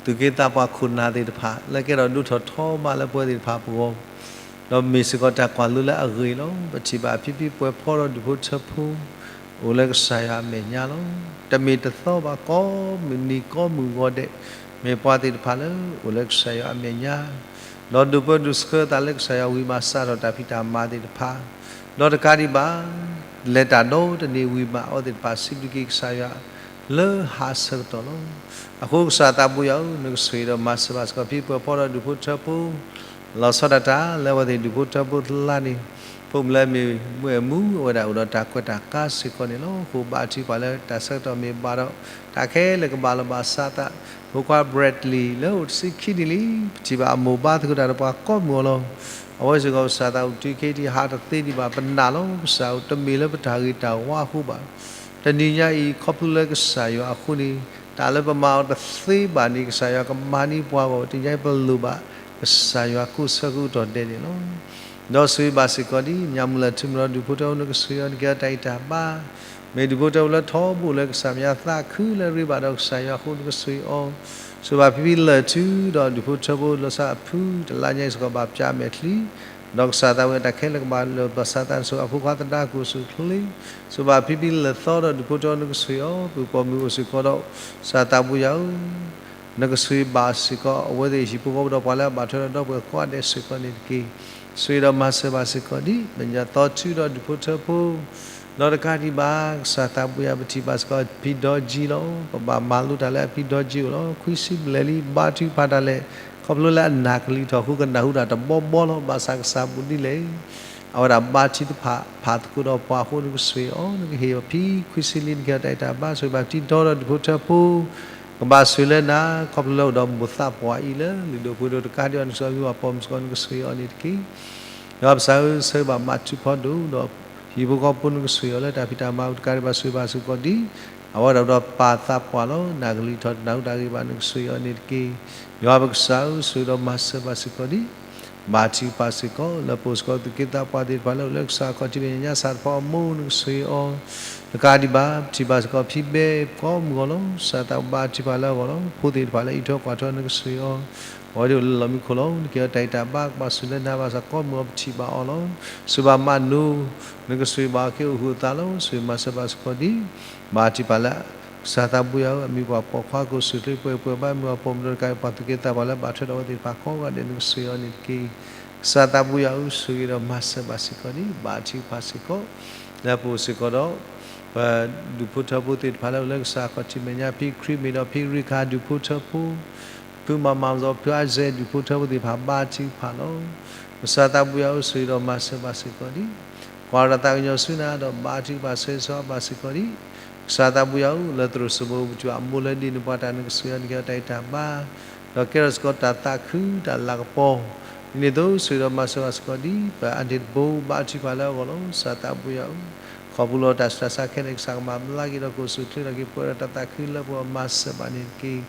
သူၣ်က့သးပှၢ်ခိၣ်နၢ်သ့ၣ်တဖၣ် လၢကဲထီၣ်ဒိၣ်ထီၣ်ထီမးလၢပဝဲသ့ၣ်တဖၣ်ပဂီၢ်, ဒီးမ့ၢ်စ့ၢ်ကီးတၢ်ကွၢ်လိလၢအဂ့ၤလီၤ. ပထံၣ်ဘၣ်ဖံဖံပှဲၤဖီဒီးဒူၣ်ဖိထၢဖိ အိၣ်လၢကစၢ်ယွၤအမဲာ်ညါလီၤ. တမ့ၢ်တသီဘၣ် ကိးမုၢ်နံၤကိးမုၢ်ဂီၤဒဲး မ့ၢ်ပှၤသ့ၣ်တဖၣ်လၢအိၣ်လၢကစၢ်ယွၤအမဲာ်ညါ ဒီးဒိးပၢဒိးဆှၢသးလၢကစၢ်ယွၤဝံၤမး စးထီၣ်တၢ်ဖံးတၢ်မၤသ့ၣ်တဖၣ်, ဒီးတကးဒံးဘၣ် လဲၤတၢ်ဒီတနံၤဝံၤမး အဝဲသ့ၣ်တဖၣ်စံးဘျုးက့ၤကစၢ်ယွၤ, လၢဟးဆၢကတီၢ်လီၤ. အဃိကစၢ်သးဘိယွၤဧၢ, နကဆိၣ်ဂ့ၤဒီးမၤစၢၤဘၣ်စ့ၢ်ကီး ဖံပှဲၤဖီဒီးဒူၣ်ဖိထၢဖိ, လီၤဆီဒၣ်တၢ်လၢအဝဲသ့ၣ်ဒူၣ်ဖိထၢဖိတလါန့ၣ်, ဖိမုၣ်လၢမ့ၢ်မုၢ်အဲၣ်မူ အဝဲဒၣ်အိၣ်ဒီးတၢ်ကွဲးတၢ်ကါစ့ၢ်ကီးန့ၣ်လီၤ. အဃိဘါထုကဖၣ်လၢတၢ်ဆၢကတီၢ်မ့ၢ်ဘၣ်ဒီး တၢ်ခဲလၢာ်ကဘၣ်လီၤဘၣ်စးသး, ဖိခွါ Bradley လၢအိၣ်တဆံခံနံၣ်လံ, ပထံၣ်ဘၣ်အမိၢ်ဘါသကိးတၢ်ဒီးပှၤကိးမုၢ်အီၤလီၤ. အဝဲစ့ၢ်ကီးကစၢ်သးအိၣ်တုၤခဲအံၤ ဟးတသ့ဒံးဘၣ် ပနာ်လီၤ. ကစၢ်ဧၢ တမ့ၢ်လၢပတၢ်ဂ့ၤတၢ်ဝါအဃိဘၣ်. တနံၤညါအံၤ ခီဖျိလၢကစၢ်ယွၤအဃိန့ၣ်, တၢ်လၢပမၤအီၤတသ့ဘၣ်န့ၣ် ကစၢ်ယွၤကမၤန့ၢ်ပှၤအဂီၢ် တနံၤညါအံၤပလိၣ်ဘၣ် ကစၢ်ယွၤကိးဆၢကတီၢ်ဒဲးန့ၣ်လီၤ. ဒီးဆိၣ်ဂ့ၤဘၣ်စ့ၢ်ကီးဒ် မၠၣ်မုၢ်လၢ်ထူမုၢ်ဒီးဒူၣ်ဖိထၢဖိ နကဆိၣ်ဂ့ၤအီၤ နကဲအီၤတၢ်အံၣ်တၢ်ဘါ မ့ၢ်ဒူၣ်ဖိထၢဖိလၢထီဘိလၢကစၢ်မဲာ်ညါသးခုလၢအရ့ဘၣ်ဒီးကစၢ်ယွၤအဃိ နကဆိၣ်ဂ့ၤအီၤ, ဆိၣ်ဂ့ၤဘၣ်ဖံဖံလၢၢ်ထူဒီးဒူၣ်ဖိထၢဖိ လီၤဆီအဖု တလါညါအံၤစ့ၢ်ကီးဘၣ်ပၠးမဲာ်ချံ, ဒီးကစၢ်သးဝံၣ်တၢ်ခဲလၢာ်ကဘၣ်လၢာ်ဘၣ်စးသး နဆိၣ်ဂ့ၤအဖိခွါသဒါ ကိးဆူၣ်ချ့, ဆိၣ်ဂ့ၤဘၣ်ဖံဖံလၢၢ်သီဒီးဒူၣ်ဖိထၢဖိ နကဆိၣ်ဂ့ၤအီၤ, ပုၢ်ပိာ်မုၣ်အိၣ်စ့ၢ်ကီးဒီး ကစၢ်သးဘိယွၤဧၢ နကဆိၣ်ဂ့ၤဘၣ်စ့ၢ်ကီး အဝဲသ့ၣ်ဟံၣ်ဖိဃီဖိဒီးပှၤလၢအဘၣ်ထွဲဒီးဒီပုၢ်ဝဲၢ်ကိးဂၤဒဲးစ့ၢ်ကီးန့ၣ်တက့ၢ်. ဆိၣ်ဂ့ၤဒီးမၤစၢၤဘၣ်စ့ၢ်ကီးဒ် မဲာ်ညါသီထူဒီးဒူၣ်ဖိထၢဖိ, ဒီးတကးဒံးဘၣ် ကစၢ်သးဘိယွၤ ပထံၣ်ဘၣ်စ့ၢ်ကီး ဖံဒီကံလီၤ. ပဘၣ်မၤလိတၢ်လၢအဖံဒီကံအအိၣ်လီၤ. ခွံဆံဘျဲၣ်လံ ဘါထုကဖၣ်တၢ်လဲၣ် ခီဖျိလၢအနာ်ကလံၤထီၣ်အဃိ ကနၢ်ဟူတၢ်တဘီဘီလီၤ. ဘၣ်ဆၣ်ကစၢ်ဘူးဒ်လဲၣ် အဝဲဒၣ်ဘါထုကဖၣ် ဖးသကိးဒီးပှၤအဃိ နကဆိၣ်ဂ့ၤအီၤ, နကဟ့ၣ်အီၤဖံခွံဆံလံ နကဟ့ၣ်အီၤတၢ်အံၣ်တၢ်ဘါ, ဆိၣ်ဂ့ၤဘၣ်တံၤဒီဒီးဒူၣ်ဖိထၢဖိ ကဘၣ်ဆိၣ်ဂ့ၤလၢနၤ ခီဖျိလၢအိၣ်ဒီးမိၢ်သးပှၢ်အံၤလၢလုၢ်ဒိၣ်ပှ့ၤဒိၣ်တကးဒံးဘၣ် နကဆိၣ်ဂ့ၤအီၤ မ့ၢ်ပှၤပိာ်မုၣ်စ့ၢ်ကီး နကဆိၣ်ဂ့ၤအီၤန့ၣ်တက့ၢ်. ယွၤပကစၢ်ဧၢ ဆၢဂ့ၤဘၣ်မၤထူဖီဒိၣ်ဒီး ဟံၣ်ဖိဃီဖိ နကဆိၣ်ဂ့ၤအီၤလၢတၢ်ဖံးတၢ်မၤအပူၤ တကးဒံးဘၣ် ဆိၣ်ဂ့ၤဘၣ်စ့ၢ်ကီးဒ် အဝဲဒၣ်အိၣ်ဒီးပၢ်သးပှၢ်လီၤ. နာ်ကလံၤထီၣ်တနၢ်ဟူတၢ်ဂ့ၢ်ဘၣ် နကဆိၣ်ဂ့ၤအီၤန့ၣ်တက့ၢ်. ယွၤပကစၢ်ဧၢ ဆိၣ်ဂ့ၤဒီးမၤစၢၤဘၣ်စ့ၢ်ကီးဒ် ဘါထုကဖၣ်စ့ၢ်ကီး လၢပအိၣ်စ့ၢ်ကီးသူၣ်က့သးပှၢ်သ့ၣ်တဖၣ်လၢအိၣ်လၢကစၢ်အခီၣ်ထံးမဲာ်ညါ ဆၣ်တဖီအမိၢ် နကဆိၣ်ဂ့ၤအီၤ, တကးဒံးဘၣ် ပထံၣ်ဘၣ်စ့ၢ်ကီး ဖံဘဲကိးမုၢ်အဂီၢ်လီၤ. ကစၢ်သးဘိဘါထုကဖၣ်လၢအဂီၢ်လီၤ. ဖိသ့ၣ်တဖၣ်လၢအအံးထွဲကွၢ်ထွဲ နကဆိၣ်ဂ့ၤအီၤ, အဝဲသ့ၣ်အိၣ်လၢလီၢ်မံခိၣ်လီၤ. နကဟ့ၣ်အီၤတၢ်အံၣ်တၢ်ဘါ ကဘၣ်ဆိၣ်ဂ့ၤလၢနၤ ဘၣ်ဆၣ်ကိးမုၢ်အဂီၢ် ပထံၣ်ဘၣ်အီၤလီၤ. ဆိၣ်ဂ့ၤဘၣ်မးနိ, နကဆိၣ်ဂ့ၤဘၣ်အီၤက့ၤအိၣ်ဟုးအသးလီၤ. ဆိၣ်ဂ့ၤမၤစၢၤဘၣ်စ့ၢ်ကီးဒ် ဘါထုကဖၣ်လၢ ကစၢ်သးဘိယွၤဧၢ အမံၤပှၢ်ပိာ်ခွါ ကိးဆူၣ်ချ့ ပှဲၤပှဲၤဘၣ်မုၢ်အပိာ်မုၣ်ဒီးတကးဒံး ပှၤသူၣ်က့သးပှၢ်လၢအဘၣ်ထွဲဒီးအဝဲသ့ၣ်တဖၣ်ကိးဂၤဒဲး နကဆိၣ်ဂ့ၤအီၤန့ၣ်တက့ၢ်. ကစၢ်သးဘိယွၤဧၢ ဆိၣ်ဂ့ၤဒီးမၤစၢၤဘၣ်စ့ၢ်ကီးဒ် ဘါထုကဖၣ်စ့ၢ်ကီး လၢပအိၣ်စ့ၢ်ကီးဒီး ပဒူၣ်ဖိထၢဖိသ့ၣ်တဖၣ်လၢအိၣ်လၢကစၢ်အခီၣ်ထံးမဲာ်ညါ ဖံခရံာ်မ့ၢ်ဒီးဖံရ့ခၤဒူၣ်ဖိထၢဖိ, ဖုမၤမၤမီၢ် ဖုအါစဲးဒူၣ်ဖိထၢဖိသ့ၣ်တဖၣ် ဘါထုကဖၣ်လီၤ. ကစၢ်သးဘိယွၤဧၢ ဆိၣ်ဂ့ၤဒီးမၤစၢၤဘၣ်စ့ၢ်ကီးဒ် ကွၢ်တၢ်သးကညီၤဆူနၤဒီး ဘါထုကဖၣ်ဆိၣ်ဂ့ၤဆိၣ်အါဘၣ်စ့ၢ်ကီးဒ် ကစၢ်သးဘိယွၤဧၢ လၢသရိာ်စမိၢ်ပထူၣ်အမိၢ်လၢဒ်န့ၣ် ပှၤတၢ်နကဆိၣ်ဂ့ၤအီၤ နကဟ့ၣ်အီၤတၢ်အံၣ်တၢ်ဘါ, ဒီးကဲထီၣ်စ့ၢ်ကီးတၢ်သးခုတၢ်လၤကပီၤ, ဒ်န့ၣ်အသိး ဆိၣ်ဂ့ၤဒီးမၤစၢၤဘၣ်စ့ၢ်ကီးဒ် ပအါန့ၢ်တဘိ ဘါထုကဖၣ်လၢအဂီၢ်လီၤ. ကစၢ်သးဘိယွၤဧၢ ခီဖျိလၢတၢ်ဆူးတၢ်ဆါခဲလၢာ် ကစၢ်ကမၤဘျါက့ၤဒီး ကိးဆူၣ်ချ့ထီၣ်က့ၤ ပှဲၤဒီးတၢ်သးခုလၢပဂီၢ် မၤစၢၤဘၣ်န့ၣ်တက့ၢ်.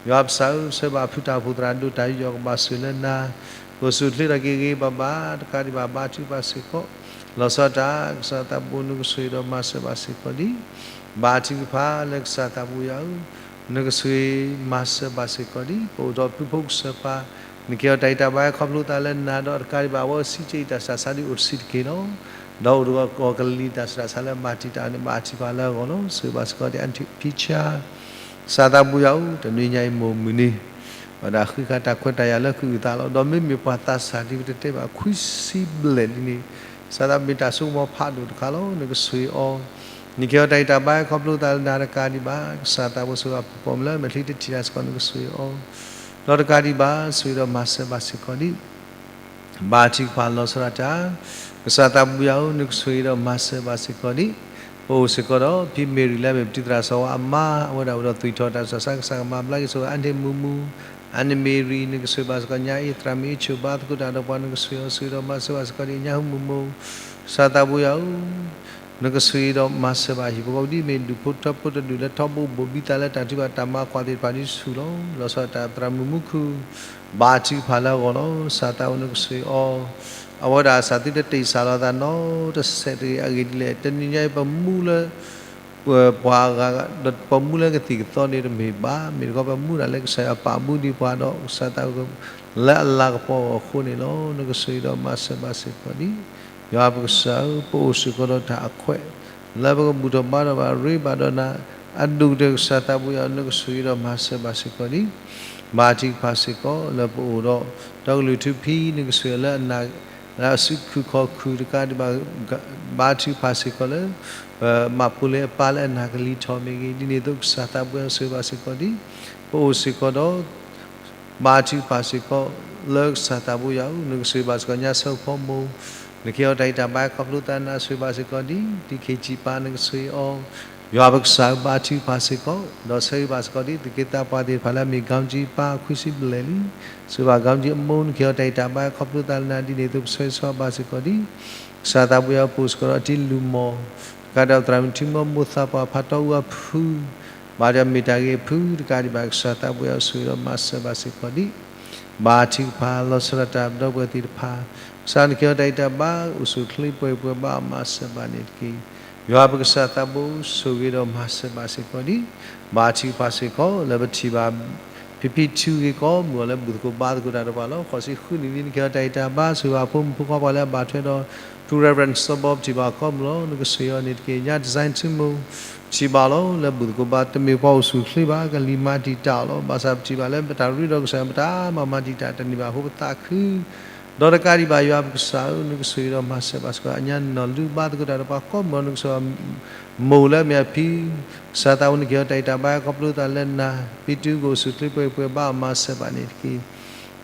ယွၤပကစၢ်ဧၢ ဆၢဘၣ်ဖုတၢ်အိၣ်ဖှိၣ်သရၣ်ဒိၣ် တၢ်ယူးယီၣ်ကဘၣ်ဆိၣ်ဂ့ၤလၢနၤ, ကိးဆူၣ်ချ့ထီၣ်က့ၤဂ့ၤဂ့ၤဘၣ်ဘၣ် တကးဒံးဘၣ် ဘါထုကဖၣ်စ့ၢ်ကီး လီၤဆီဒၣ်တၢ် ကစၢ်သးဘိ နကဆိၣ်ဂ့ၤဒီးမၤစၢၤဘၣ်စ့ၢ်ကီးဒ် ဘါထုကဖၣ်လၢကစၢ်သးဘိယွၤဧၢ, နကဆိၣ်ဂ့ၤမၤစၢၤဘၣ်စ့ၢ်ကီးဒ် ပအိၣ်ဒီးဖုဖိကစၢၢ်ပၢ်, နကဟ့ၣ်အီၤတၢ်အံၣ်တၢ်ဘါ ခီဖျိသးလၢနၤဒီး တကးဒံးဘၣ် အဝဲစံးက့ၤအံၤ တၢ်ဆူးတၢ်ဆါဒ်အိၣ်တဆံးတက့ၢ်လီၤ. ဒီးအိၣ်ဒီးကီၢ်ကလံၤတၢ်ဆူးတၢ်ဆါလၢမၤတံာ်တာ်န့ၣ် ဘါထုကဖၣ်လၢအဂီၢ်လီၤ. ဆိၣ်ဂ့ၤဘၣ်စ့ၢ်ကီးဒ် အါန့ၢ်ဖံဆါ ကစၢ်သးဘိယွၤဧၢ, တနွံညါအံၤမိၢ်မုၢ်နံၤ ဝဲဒၣ်ဃ့ဃာ်တၢ်ခွဲးတၢ်ယာ်လၢကအုၣ်အသးလီၤ. ဒီးမ့မ့ၢ်ပှၤသးစၢ်ဒ်ပတဲတ့ၢ်ဘၣ် ခွံဆံဘျဲၣ်လံန့ၣ် ကစၢ်သးဘိမ့ၢ်တၢ်ဆိကမိၣ်ဖးဒိၣ်တခါလီၤ. နကဆိၣ်ဂ့ၤအီၤ, နကဟ့ၣ်အီၤတၢ်အံၣ်တၢ်ဘါ ခီဖျိသးလၢနၤ တကးဒံးဘၣ် ကစၢ်သးဘိ ဆိၣ်ဂ့ၤအီၤ ပှၤပိာ်မုၣ်လၢမဲာ်ချံတထံၣ်တၢ်စ့ၢ်ကီး နကဆိၣ်ဂ့ၤအီၤ, ဒီးတကးဒံးဘၣ် ဆိၣ်ဂ့ၤဒီးမၤစၢၤဘၣ်စ့ၢ်ကီးဒ် ဘါထုကဖၣ်လီၤဆီဒၣ်တၢ်, ကစၢ်သးဘိယွၤဧၢ, နကဆိၣ်ဂ့ၤဒီးမၤစၢၤဘၣ်စ့ၢ်ကီးဒ် ပအိၣ်စ့ၢ်ကီးဒီး ဖံမ့ၢ်ရံၤလၢအမ့ၢ်ပတံၤသရၣ်စီၤဝါအမါ, အဝဲဒၣ်အိၣ်ဒီးသွံၣ်ထီၣ်တၢ်ဆူးတၢ်ဆါ ကစၢ်ကမၤဘျါက့ၤ ဆိၣ်ဂ့ၤအါန့ၢ်မုၢ်မုၢ်, အါန့ၢ်မ့ၢ်ရံၤ နကဆိၣ်ဂ့ၤဘၣ်စ့ၢ်ကီးညါအံၤ သရၣ်မုၣ်အ့ၣ်ဆိၣ် ဘါသကိးတၢ်ဒီးပှၤ နကဆိၣ်ဂ့ၤအီၤ ဆိၣ်ဂ့ၤဒီးမၤစၢၤဘၣ်စ့ၢ်ကီးဒ်ညါဟူမုၢ်မုၢ်, ကစၢ်သးဘိယွၤဧၢ နကဆိၣ်ဂ့ၤဒီးမၤစၢၤဘၣ်ဟံၣ်ဖိဃီဖိ ဒ်မ့ၢ်ဒူၣ်ဖိထၢဖိတဒူၣ်လၢထီဘိဘိၣ်ဘံသးလၢတၢ်ထုကဖၣ်တၢ်မၤကွၢ်သ့ၣ်တဖၣ်ဒ်ဆူၣ်လီၤ. လီၤဆီဒၣ်တၢ်သရၣ်မုၣ်မူခိၣ် ဘါထုကဖၣ်လၢအဂီၢ်လီၤ. ကစၢ်သးဘိ နကဆိၣ်ဂ့ၤအီၤ, အဝဲဒၣ်စၢ်သုတတ့ၢ်စၢ်လီၤသးနီတစဲးတဂ့ၤ အဂ့ၢ်ဒ်လဲၣ် တနံၤညါအံၤပမူလၢ ပှၤဂၤ ဒီးပမူလၢကသံၣ်ကသီန့ၣ်တမ့ၢ်ဘၣ်, မ့ၢ်တခီပမူဒၣ်လၢကစၢ်ယွၤပာ်မူဒံးပှၤဒီး ကစၢ်သးဘိ လၢအလၤကပီၤအဂီၢ်အဃိန့ၣ်လီၤ. နကဆိၣ်ဂ့ၤဒီးမၤစၢၤဘၣ်စ့ၢ်ကီးဒ် ယွၤပကစၢ်ဧၢ, ပအိၣ်စ့ၢ်ကီးဒီးတၢ်အခွဲး လၢပကဘူၣ်ထီၣ်ဘါထီၣ်ဘၣ်ရ့ဘၣ်ဒီးနၤ အဒိၣ်ကတၢၢ် ကစၢ်သးဘိယွၤ နကဆိၣ်ဂ့ၤဒီးမၤစၢၤဘၣ်စ့ၢ်ကီးဒ် ဘါထုကဖၣ်စ့ၢ်ကီးလၢပအိၣ်ဒီး ဒီကလုာ်ထူဖံ နကဆိၣ်ဂ့ၤလၢအနာ် လၢအစုခူၣ်ခီၣ်ခူၣ်တကးဒံးဘၣ်, ဘါထုကဖၣ်စ့ၢ်ကီးလၢ မၤပူၤလ့အပၢ်လၢအနၢ်ကလံၤထီၣ်မ့ၢ်ဂ့ၤ, ဒ်န့ၣ်အသိးကစၢ်သးပှဲၤအီၤဆိၣ်ဂ့ၤဘၣ်စ့ၢ်ကီးဒံး, ပအိၣ်စ့ၢ်ကီးဒီး ဘါထုကဖၣ်စ့ၢ်ကီး လၢကစၢ်သးပှဲၤအီၤ နကဆိၣ်ဂ့ၤဘၣ်စ့ၢ်ကီး ညါစၢဖီမိၢ်, နကဟ့ၣ်အီၤတၢ်ဂံၢ်တၢ်ဘါခီဖျိသးနၤဆိၣ်ဂ့ၤဘၣ်စ့ၢ်ကီးဒံး, ဒ်ခ့ၣ်ကၠံၣ်ပၢ်နကဆိၣ်ဂ့ၤအီၤ, ယွၤပကစၢ်ဧၢ ဘါထုကဖၣ်စ့ၢ်ကီး, ဒီးဆိၣ်ဂ့ၤဘၣ်စ့ၢ်ကီးဒံး သုးက့သးပှၢ်သ့ၣ်တဖၣ်လၢအမ့ၢ် ကီကၠံၣ်ပၢ်ခွံဆံဘျဲၣ်လံ, ဆိၣ်ဂ့ၤဘၣ်ကီကၠံၣ်အမိၢ် နကဟ့ၣ်အီၤတၢ်ဂံၢ်တၢ်ဘါခီဖျိသးလၢနၤ ဒ်န့ၣ်အသိးကဆိၣ်ဂ့ၤဆိၣ်ဂ့ၤဘၣ်စ့ၢ်ကီးဒံး, ကစၢ်သးပှဲၤအီၤပအိၣ်စ့ၢ်ကီးဒီးတံၤလုၢ်မီၢ်, တကးဒံးဘၣ်သရၣ်မုၣ်ထံမီၢ်မိၢ်သးပှၢ်ဖးတီအူအဖု ဘၣ်ဒီးမ့ၢ်တၢ်ဂ့ၤအဖု တကးဒံးဘၣ်ကစၢ်သးပှဲၤအီၤဆိၣ်ဂ့ၤဒီးမၤစၢၤဘၣ်စ့ၢ်ကီးဒံး, ဘါထုကဖၣ်လီၤဆီဒၣ်တၢ်ပဒီပုၢ်ဝဲၢ်သ့ၣ်တဖၣ်, ကစၢ်နကဟ့ၣ်အီၤတၢ်ဂံၢ်တၢ်ဘါ အိၣ်ဆူၣ်အိၣ်ချ့ပှဲၤပှဲၤဘၣ်အီၤမၤစၢၤဘၣ်န့ၣ်တက့ၢ်. ယွၤပကစၢ်သးဘိဆိၣ်ဂ့ၤဒီးမၤစၢၤဘၣ်စ့ၢ်ကီးဒံး, ဘါထုကဖၣ်စ့ၢ်ကီး လၢပထံၣ်ဘၣ် ဖံဖံထူဂ့ၤကီးမုၢ်အီၤလၢဘူၣ်သကိးဘါသကိးတၢ်ဒီးပှၤလီၤ. ဃိးဆံဃုနံၣ်လံ နကဟ့ၣ်အီၤတၢ်ဂံၢ်တၢ်ဘါ ဆိၣ်ဂ့ၤဘၣ်ဖိမုၣ်ဖိခွါပှၤလၢအဘၣ်ထွဲဒီး ဖု Reverend စီၤဘီ ပထံၣ်ဘၣ်ကီးမုၢ်လီၤ. နကဆိၣ်ဂ့ၤအီၤန့ၣ်တက့ၢ်. ညါ design ထူမုၢ် ပထံၣ်ဘၣ်လီၤ လၢဘူၣ်သကိးဘါ တမ့ၢ်ပှၤအိၣ်ဆူၣ်အိၣ်ချ့ဘၣ် ကလံၤမၤတံာ်တာ်အီၤလီၤ. ဘၣ်ဆၣ်ပထံၣ်ဘၣ်လၢပတၢ်ရ့ဒီးကစၢ် ပတၢ်မၤမၤတံာ်တာ်တန့ၢ်ဘၣ်အဃိ ပသးခု ဒီးတကးဒံးဘၣ်ယွၤပကစၢ်ဧၢ နကဆိၣ်ဂ့ၤဒီးမၤစၢၤဘၣ်စ့ၢ်ကီး အညါနနီၢ်လူဘါသကိးတၢ်ဒီးပှၤကိးမုၢ်လီၤ. နကဆိၣ်ဂ့ၤမိၢ်လၢအမ့ၢ်အဖံ ကစၢ်သးဘိ နကဟ့ၣ်အီၤတၢ်ဂံၢ်တၢ်ဘါခီဖျိသးလၢနၤ ဖံဖံထူဂ့ၤ အိၣ်ဆူၣ်အိၣ်ချ့ပှဲၤပှဲၤဘၣ်အီၤမၤစၢၤဘၣ်န့ၣ်တက့ၢ်.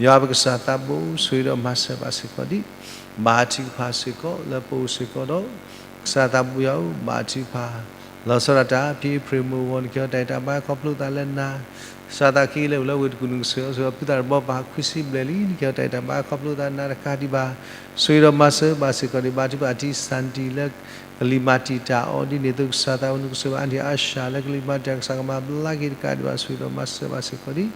ယွၤပကစၢ်သးဘိ ဆိၣ်ဂ့ၤဒီးမၤစၢၤဘၣ်စ့ၢ်ကီးဒံး, ဘါထုကဖၣ်စ့ၢ်ကီး လၢပအိၣ်စ့ၢ်ကီးဒီး ကစၢ်သးဘိယွၤဧၢ ဘါထုကဖၣ် လီၤဆီဒၣ်တၢ် ဖံအ့ဖြ့ၣ်မုၢ်အဂီၢ် နကဟ့ၣ်အီၤတၢ်ဂံၢ်တၢ်ဘါခီဖျိသးလၢနၤ, ကစၢ်သးက့လၢအိၣ်လၢဝ့ၢ်တကူၣ် နကဆိၣ်ဂ့ၤအီၤ ဆိၣ်ဂ့ၤအီၤဖုသးတဘီပၤခွံဆံဘျဲၣ်လံ နကဟ့ၣ်အီၤတၢ်ဂံၢ်တၢ်ဘါခီဖျိသးနၤတကးဒံးဘၣ်, ဆိၣ်ဂ့ၤဒီးမၤစၢၤဘၣ်စ့ၢ်ကီးဒံး ဘါထုကဖၣ်အတံၤစၢ်နတံၤလၢ ကလံၤမၤတံာ်တာ်အီၤ ဒ်န့ၣ်အသိးကစၢ်သးဘိ နကဆိၣ်ဂ့ၤဘၣ် အါန့ၢ်အါရှၢၣ်လၢကလံၤမၤတံာ်တာ် ကစၢ်ကမၤဘျါက့ၤတကးဒံးဘၣ် ဆိၣ်ဂ့ၤဒီးမၤစၢၤဘၣ်စ့ၢ်ကီးဒံး,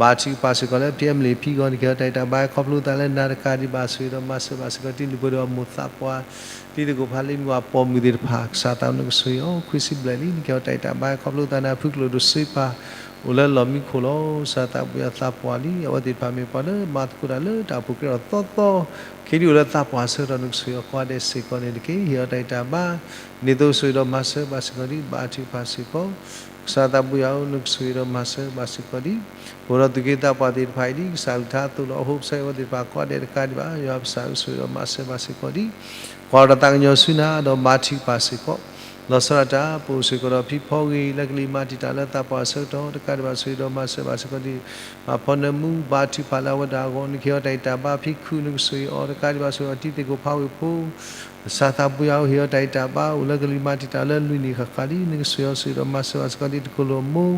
ဘါထုကဖၣ်စ့ၢ်ကီးလၢ ဖံအ့မလ့ၣ်ဖံအဂီၢ် နကဟ့ၣ်အီၤတၢ်ဂံၢ်တၢ်ဘါခီဖျိသးလၢနၤတကးဒံးဘၣ် ဆိၣ်ဂ့ၤဒီးမၤစၢၤဘၣ်စ့ၢ်ကီး တံၤလုၢ်ပှဲၤဒီးအမိၢ်သးပှၢ် တံၤသကိးဖးလံ မုၢ်အပိာ်မုၣ်သ့ၣ်တဖၣ် ကစၢ်သးဘိ နကဆိၣ်ဂ့ၤအီၤ ခွံဆံဘျဲၣ်လံ နကဟ့ၣ်အီၤတၢ်ဂံၢ်တၢ်ဘါခီဖျိသးနၤ ဖုကလိာ်ဒိၣ်စ့ပၤ အိၣ်လၢလီၢ်မံခိၣ်လီၤ. ကစၢ်သးဘိယွၤသးပှၢ်လံ အဝဲသ့ၣ်တဖၣ်မ့ၢ်ပှၤလၢမၤသကိးတၢ်လၢတၢ်အိၣ်ဖှိၣ်ကရၢအသီသီ, ခဲဒုးအိၣ်လၢသးပှၢ်အဆၢကတီၢ် နကဆိၣ်ဂ့ၤအီၤကိးဂၤဒဲးစ့ၢ်ကီးန့ၣ်တက့ၢ်. ဟ့ၣ်အီၤတၢ်ဂံၢ်တၢ်ဘါ ဒ်န့ၣ်အသိးဆိၣ်ဂ့ၤဒီးမၤစၢၤဘၣ်စ့ၢ်ကီးဒံး ဘါထုကဖၣ်စ့ၢ်ကီး ကစၢ်သးဘိယွၤဧၢ နကဆိၣ်ဂ့ၤဒီးမၤစၢၤဘၣ်စ့ၢ်ကီးဒံး, ပအိၣ်ဒီးသူၣ်က့သးပှၢ်သ့ၣ်တဖၣ်အံၤဒ် ကစၢ်အကလုၢ်ကထါအသိးလီၤ. အဟိပစံးအဝဲသ့ၣ်တဖၣ်ကိးဂၤဒဲးတကးဒံးဘၣ် ယွၤပကစၢ်ဧၢ ဆိၣ်ဂ့ၤဒီးမၤစၢၤဘၣ်စ့ၢ်ကီးဒံး, ကွၢ်ဒီးသးကညီၤဆူနၤ ဒီးဘါထုကဖၣ်စ့ၢ်ကီး လီၤဆီဒၣ်တၢ် ပအိၣ်စ့ၢ်ကီးဒီးဖံဖီဂ့ၤ လၢကလံၤမၤတံာ်တာ်လၢသးပှၢ်အဆၢကတီၢ် တကးဒံးဘၣ် ဆိၣ်ဂ့ၤဒီးမၤစၢၤဘၣ်စ့ၢ်ကီးဒံး, မၤဖီနၢမူ ဘါထုကဖၣ်လၢအဝဲဒၣ်အဂီၢ် နကဟ့ၣ်အီၤတၢ်ဂံၢ်တၢ်ဘါ ဖံခူၣ် နကဆိၣ်ဂ့ၤအီၤ တကးဒံးဘၣ် ဆိၣ်ဂ့ၤအီၤတံၤသကိးဖးဝ့ၢ်ဖိ ကစၢ်သးဘိယွၤဧၢ ဟ့ၣ်အီၤတၢ်ဂံၢ်တၢ်ဘါ အိၣ်လၢကလံၤမၤတံာ်တာ်လၢလွံၢ်နံၣ်ဃၣ်ဃၣ်လံ နကဆိၣ်ဂ့ၤအီၤ ဆိၣ်ဂ့ၤဒီးမၤစၢၤဘၣ်စ့ၢ်ကီးဒံး တကိၢ်လိာ်မိၢ်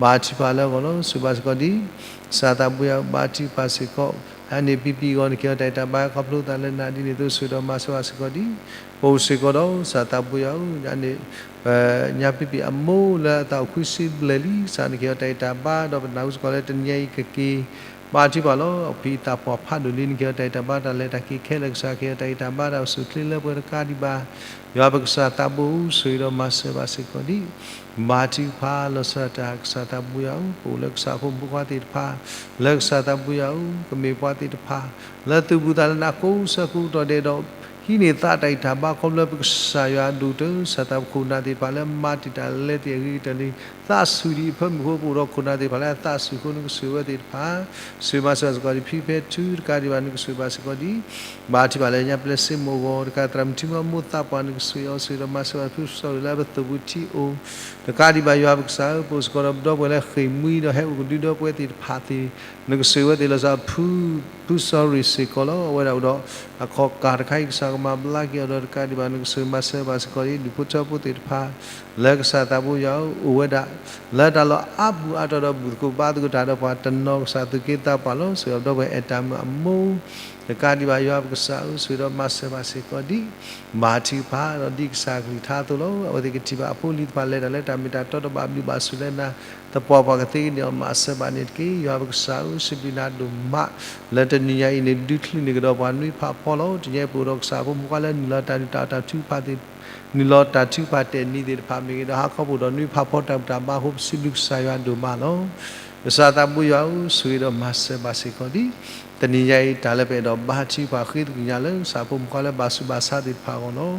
ဘါထုကဖၣ်လၢအဂီၢ်လီၤ. ဆိၣ်ဂ့ၤဘၣ်စ့ၢ်ကီးဒံး ကစၢ်သးဘိယွၤ ဘါထုကဖၣ်စ့ၢ်ကီး အါန့ၢ်ပံပံအဂီၢ် နကဟ့ၣ်အီၤတၢ်ဂံၢ်တၢ်ဘါ ခီဖျိသးလၢနၤ ဒ်န့ၣ်အသိး ဆိၣ်ဂ့ၤဒီးမၤစၢၤဘၣ်စ့ၢ်ကီးဒံး ပအိၣ်စ့ၢ်ကီးဒီး ကစၢ်သးဘိယွၤဧၢ အါန့ၢ် ညါပံပံအမိၢ်လၢအသးအိၣ်ခွံဆံဘျဲၣ်လံ ကစၢ်နကဟ့ၣ်အီၤတၢ်ဂံၢ်တၢ်ဘါ ဒီးပနၢ်ဟူစ့ၢ်ကီးလၢတနံၤအံၤကက့ၤ ဘါထုကဖၣ်လီၤ. အဖံအသးပှၢ်ဖးဒိၣ်လံ နကဟ့ၣ်အီၤတၢ်ဂံၢ်တၢ်ဘါ တၢ်လဲၤတၢ်က့ၤခဲလၢာ် ကစၢ်ကဟ့ၣ်အီၤတၢ်ဂံၢ်တၢ်ဘါ တၢ်အိၣ်ဆူၣ်အိၣ်ချ့လၢပှဲၤတကးဒံးဘၣ် ယွၤပကစၢ်သးဘိဧၢ ဆိၣ်ဂ့ၤဒီးမၤစၢၤဘၣ်စ့ၢ်ကီးဒံး ဘါထုကဖၣ်လီၤဆီဒၣ်တၢ် ကစၢ်သးဘိယွၤဧၢ ပအိၣ်လၢကစၢ်ဖိမုၣ်ဖိခွါသ့ၣ်တဖၣ် လၢကစၢ်သးဘိယွၤဧၢ ကမ့ၢ်ပှၤသ့ၣ်တဖၣ် လၢသူၣ်ဘူးသးလၢနၤကိးဆၢကိးကတီၢ်ဒဲးဒီး ဟံးန့ၢ်သးတၢ်ဂံၢ်တၢ်ဘါခီဖျိပကစၢ်ယွၤအဒိၣ်ကတၢၢ် ကစၢ်သးဘိခိၣ်နၢ်သ့ၣ်တဖၣ်လၢမၤတံာ်တာ်လဲၤတ့ၢ်အဂ့ၤကတၢၢ်လံ သးဆူၣ်ဒံးအဖၢမုၢ်ဖိ ပအိၣ်ဒီးခိၣ်နၢ်သ့ၣ်တဖၣ်လၢအသးဆူၣ်အဃိ နကဆိၣ်ဂ့ၤဝဲသ့ၣ်တဖၣ် ဆိၣ်ဂ့ၤမၤစၢၤဘၣ်စ့ၢ်ကီးဒံး ဖံဖဲထူတကးဒံးဘၣ် နကဆိၣ်ဂ့ၤဘၣ်စ့ၢ်ကီးဒံး ဘါထုကဖၣ်လၢညါပျဲစ့မိၢ်အဂီၢ် တကးသရၣ်မုၣ်ထံမီၢ်မိၢ်သးပှၢ် နကဆိၣ်ဂ့ၤအီၤ ဆိၣ်ဂ့ၤဒီးမၤစၢၤဘၣ် ဖုစီၤရ့ၣ်လၢပသိၣ်ပူၤထံအိၣ် တကးဒံးဘၣ် ယွၤပကစၢ်ဧၢ ပအိၣ်စ့ၢ်ကီးဒီးပဒီပုၢ်ဝဲၢ်လၢဃ့ၢ်မှံဒီးဟဲအိၣ်ကဒုဒီပုၢ်ဝဲၢ်သ့ၣ်တဖၣ်သ့ၣ် နကဆိၣ်ဂ့ၤဝဲသ့ၣ်လီၤဆီ ဖုစီၤရ့ၣ်စ့ၢ်ကီးလီၤ. အဝဲဒၣ်အိၣ်ဒီးအခီၣ်ကၢ်တခါအံၤ ကစၢ်ကမၤဘျါက့ၤအီၤဒီး တကးဒံးဘၣ် နကဆိၣ်ဂ့ၤမၤစၢၤဘၣ်စ့ၢ်ကီးဒံး ဒူၣ်ဖိထၢဖိသ့ၣ်တဖၣ် လၢကစၢ်သးဘိယွၤဧၢ အိၣ်ဝဲဒၣ် လၢတၢ်လီၢ်အါပူၤအါတီၤဒီး ဘူၣ်သကိးဘါသကိးတၢ်ဒီးပှၤတနီၤ ကစၢ်သူၣ်က့သးပှၢ်လီၤ. ဆိၣ်ဂ့ၤအီၤပဒီပုၢ်ဝဲၢ်အဲၣ်တၢ်မုၣ်အမိၢ် တကးဒံးဘၣ် ယွၤပကစၢ်ဧၢ ဆိၣ်ဂ့ၤဒီးမၤစၢၤဘၣ်စ့ၢ်ကီးဒံး ဘါထုကဖၣ်ဒီးဒ်ကစၢ်အကလုၢ်ကထါအသိးလီၤ. အဝဲသ့ၣ်ကထံၣ်ဘၣ်အဖိအလံၤတဖၣ်လဲၤတၢ်လၢတၢ်မ့ၢ်တၢ်တီ တဘၣ်ဘျုးဘၣ်ဆိၣ်လၢနၤ သပှၢ်ပှၢ်ကသ့ကန့ၢ်အီၤ မၤစၢၤဘၣ်န့ၣ်တက့ၢ်. ယွၤပကစၢ်ဧၢ စံးဘျုးနၤဒိၣ်မး လၢတနံၤညါအံၤန့ၣ် ဒုးချုးန့ၢ်ကဒီးပှၤနွံဖးဖီလီၤ. တနံၤအံၤပအိၣ်ဒီးကစၢ်ဖိမုၣ်ဖိခွါလၢနုာ်လီၤတၢ်ဒုးတၢ်အီၣ်တၢ်ထုကဖၣ်သ့ၣ် နုာ်လီၤတၢ်ထုကဖၣ်တဲာ်နံၤသ့ၣ်တဖၣ်မ့ၢ်ဂ့ၤ ဒီးဟးခီပအိၣ်ဒီးနွံဖးဖီတၢ်ဘူၣ်တၢ်ဘါအဃိ ပစံးဘျုးကစၢ်ယွၤဒိၣ်မးလီၤ. ကစၢ်သးဘိယွၤဧၢ ဆိၣ်ဂ့ၤဒီးမၤစၢၤဘၣ်စ့ၢ်ကီးဒံး တနံၤညါအံၤ တၢ်လၢပအဲၣ်ဒိးဘါထုကဖၣ်ဃ့သကွံာ်ညါလၢ ကစၢ်ဖိမုၣ်ဖိခွါလၢဘၣ်ဆူးဘၣ်ဆါသ့ၣ်တဖၣ်အဂီၢ်လီၤ.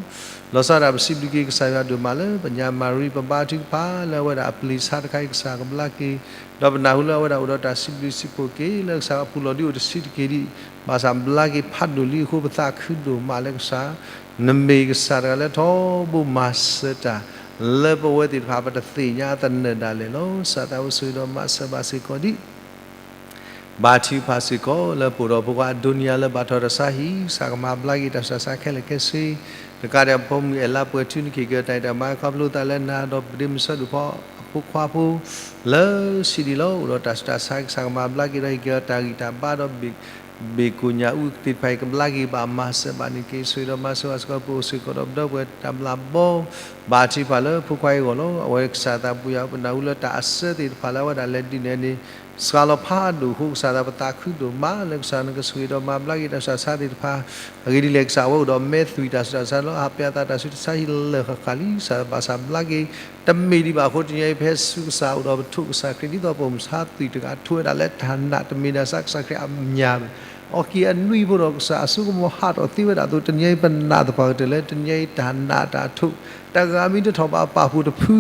လီၤဆီဒၣ်တၢ် ပစံးဘျုးက့ၤကစၢ်ယွၤဒိၣ်မးလၢ ပညၣ်မၤရံ ပဘါထုကဖၣ်လၢအဝဲဒၣ်အပျံၤဆါတခါအံၤ ကစၢ်ကဘျါက့ၤ, ဒီးပနၢ်ဟူလၢအဝဲဒၣ်အိၣ်ဒီးတၢ်စံးဘျုးစံးဖှိၣ်က့ၤ လၢကစၢ်အပူၤလီၤဒ်အိၣ်တဆံးတက့ၢ်ဒံး, ဘၣ်ဆၣ်ဘျါက့ၤဖးဒိၣ်လံအဃိ ပသးခုဒိၣ်မးလၢကစၢ် နမ့ၢ်ကစၢ်တဂၤလၢထီဘိမၤစၢၤတၢ် လၢပဝဲသ့ၣ်တဖၣ် ပတသ့ၣ်ညါသနၢၣ်ဒၣ်လဲာ်လီၤ. ကစၢ်သးဘိယွၤဆိၣ်ဂ့ၤဒီးမၤစၢၤဘၣ်စ့ၢ်ကီးဒံး ဘါထုကဖၣ်စ့ၢ်ကီး လၢပအိၣ်ဒီးဖိခွါအဒိနံယၤလၢဘၣ်ထီၣ်တၢ်ဆါဟံၣ် ကစၢ်ကမၤဘျါက့ၤတၢ်ဆူးတၢ်ဆါခဲလၢာ်ခဲဆ့, တကးဒံး ဖိမုၣ်အဲၣ်လါပှဲၤထူ နက့ၤက့ၤတၢ်အံၤတၢ်မၤ ခီဖျိသးလၢနၤဒီး ပဒ့မုၣ်ဆၢဒိၣ်ဖီ အဖိခွါဖိ လၢဆံးဒံးလီၤ အိၣ်ဒီးတၢ်ဆူးတၢ်ဆါ ကစၢ်ကမၤဘျါက့ၤဒီး ဟ့ၣ်က့ၤအီၤတၢ်ဂံၢ်တၢ်ဘါဒီး ဘ့ၣ်ကိၣ်ညၣ်အူသ့ၣ်တဖၣ်အံၤ ကဘျါက့ၤဘၣ်မၤစၢၤဘၣ်န့ၣ်တက့ၢ်. ဆိၣ်ဂ့ၤဒီးမၤစၢၤဘၣ်စ့ၢ်ကီး ပအိၣ်စ့ၢ်ကီးဒီးပဒီပုၢ်ဝဲၢ်တၢ်ဘျုးဘၣ် ဘါထုကဖၣ်လၢဖိခွါအံၤအဂီၢ်လီၤ. အဝဲကစၢ်သးဘိယွၤ ပနၢ်ဟူလၢတၢ်အစၢသ့ၣ်တဖၣ်လၢအဝဲဒၣ်လဲၤဒုးနဲၣ်န့ၣ် စှၤလီၤဖးဒိၣ်အဃိ ကစၢ်သးဘိပသးခုဒိၣ်မးလၢကစၢ်နကဆိၣ်ဂ့ၤဒီးမၤဘျါက့ၤတၢ်ဆူးတၢ်ဆါသ့ၣ်တဖၣ်, အဂ့ၢ်ဒ်လဲၣ် ကစၢ်အဝဲအိၣ်ဒီးမဲသွံၣ်တၢ်ဆူးတၢ်ဆါလီၤ. ဟးပျးသးတၢ်ဆူးတၢ်ဆါဟံၣ်လၢာ်ဃၣ်ဃၣ်လံ ကစၢ်ဘၣ်ဆၣ်ဘျါက့ၤ တမ့ၢ်ဒံးဘၣ်အဃိ တနံၤအံၤပဟဲဆူကစၢ်အိၣ်ဒီးပထိၣ်ကစၢ်ခရံာ် ဒ်သိးပအိၣ်မုၢ်ဆါသွံၣ်တဂၤ ထိၣ်ဝဲဒၣ်လၢတၢ်နာ် တမ့ၢ်ဒၣ်စ့ၢ်ကီးကစၢ်ခရံာ်အညၣ် အီၣ်က့ၤအနွံဖိဒီး ကစၢ်အစိကမီၤဟးထီၣ်သ့ဝဲဒၣ်အသိး တနံၤအံၤပနာ်သပှၢ်ကတၢၢ်လၢ တနံၤအံၤတၢ်နာ်တၢ်ထိၣ် တဂၤမ့ၢ်တထီၣ်ဘၣ်ပာ်ဖှိၣ်တဖု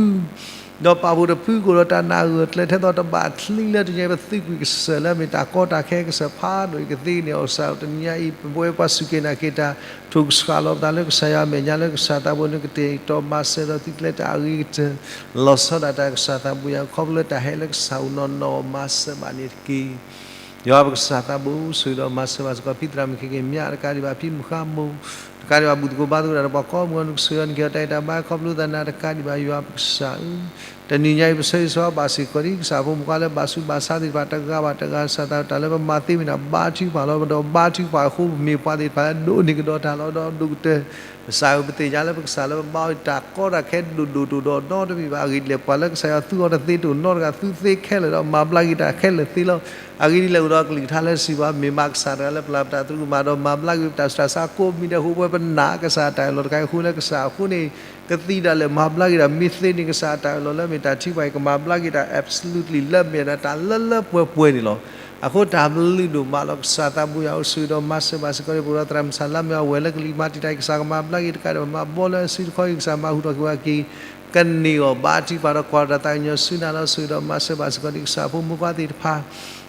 ဒီးပာ်ဖှိၣ်တဖုကအိၣ်ဒီးတၢ်နာ်ဂၢၢ်ကျၢၤ ထဲသိးတဘၣ်ချံလၢ တနံၤအံၤပသံကွံာ်ကစၢ်လၢ မ့ၢ်တၢ်ကီတၢ်ခဲကစၢ်ဖးဒိၣ်အံၤ ကသ့န့ၢ်အီၤကစၢ် တနံၤအံၤ ပဝဲပှၤစူၢ်က့ၤနာ်က့ၤတၢ် ထိၣ်ကဆှၣ်လီၤပသးလၢကစၢ်ယွၤအမဲာ်ညါ လၢကစၢ်သးဘိန့ၣ် ကတဲာ်ကတီၤမၤစၢၤဒီးသုကျဲတၢ်အဂ့ၤကတၢၢ် လီၤဆီဒၣ်တၢ်ကစၢ်သးဘိယွၤ ခီဖျိလၢတၢ်ဟဲလၢကစၢ်အိၣ်နီၢ်နီၢ် မၤစၢၤဘၣ်န့ၣ်တက့ၢ်. ယွၤပကစၢ်သးဘိ ဆိၣ်ဂ့ၤဒီးမၤစၢၤဘၣ်စ့ၢ်ကီး ဖံသရၣ်မုၣ် ခ့ၣ်က့ၣ်မၠး တကးဒံးဘၣ် ဖံမုၣ်ဃါမိၢ် တကးဒံးဘၣ်ဘူၣ်သကိးဘါသကိးတၢ်ဒီးပှၤကိးမုၢ် နကဆိၣ်ဂ့ၤအီၤ နကဟ့ၣ်အီၤတၢ်ဂံၢ်တၢ်ဘါ ခီဖျိသးနၤ တကးဒံးဘၣ် ယွၤပကစၢ်ဧၢ, တနံၤညါအံၤ ပဆၢဂ့ၤဆၢဝါဘၣ်စ့ၢ်ကီးဒံး ကစၢ်ဖိမုၣ်ဖိခွါလၢဘၣ်ဆူးဘၣ်ဆါသ့ၣ်တဖၣ် တဂၤဘၣ်တဂၤ ကစၢ်သး တၢ်လၢပမၤသ့မ့ၢ်ဒၣ် ဘါထုကဖၣ်လီၤ. ဒီးဘါထုကဖၣ်အဃိ ပမ့ၢ်ပှၤသ့ၣ်တဖၣ်လၢဒိးန့ၢ်ကဒီးတၢ်လီၤ ဒီးဒိၣ်ကတၢၢ် ကစၢ်ဧၢ ပသ့ၣ်ညါလၢပကစၢ်လၢပဘါအီၤ တၢ်ကီတၢ်ခဲဒိၣ်ဒိၣ်တအိၣ်ဒီးနီတမံၤဘၣ်. အဂ့ၢ်ဒ်လဲၣ် ပှၤလၢကစၢ်ယွၤသူအီၤတသ့တအိၣ်နီတဂၤ သူသ့ခဲလၢာ်ဒီး မၤဘျါက့ၤတၢ်ခဲလၢာ်သ့လီၤ. အဂ့ၢ်ဒ်လဲၣ် အိၣ်ဒီးအကလုၢ်ကထါလၢစံးဘၣ် မ့ၢ်မးကစၢ်တဂၤလၢပျၢ်ပတၢ်သရူးကမၣ်ဒီး မၤဘျါက့ၤပတၢ်ဆူးတၢ်ဆါကိးမံၤဒဲးအဃိ ပဝဲပနာ်ကစၢ်တၢ်အၢၣ်လီၤတခါအံၤအဃိ လၢကစၢ်အဃိန့ၣ် ကသံဒၣ်လဲာ်မၤဘျါက့ၤတၢ် မ့ၢ်သ့န့ၣ် ကစၢ်အတၢ်အၢၣ်လီၤလၢမ့ၢ်တၢ်ထံပှၤအံၤ ကမၤဘျါက့ၤတၢ် absolutely လၢမ့ၢ်ဒၣ်တၢ်လၢလၢပှဲၤပှဲၤန့ၣ်လီၤ. အဃိတၢ်ဘျုးဒိၣ်မးလီၤ. ကစၢ်သးဘိယွၤ အိၣ်ဆိၣ်ဂ့ၤဒီးမၤစၢၤဘၣ်စ့ၢ်ကီး ပအိၣ်ဒီးသရၣ်မုၣ်ဆၣ်လါမ့ၢ်အဝဲလၢကလံၤမၤတံာ်တာ်အံၤ ကစၢ်ကမၤဘျါက့ၤတကးဒံးဘၣ် မၤဘီလၢအစုတခီအံၤ ကစၢ်မၤဟူးထီၣ်က့ၤဝဲက့ၤ ကန့ၢ်အီၤ ဘါထုကဖၣ်ဒီးကွၢ်ဒီးတၢ်သးကညီၤဆူနၤလီၤ. ဆိၣ်ဂ့ၤဒီးမၤစၢၤဘၣ်စ့ၢ်ကီး ဒ်ကစၢ်ဖိမုၣ်ဖိခွါသ့ၣ်တဖၣ်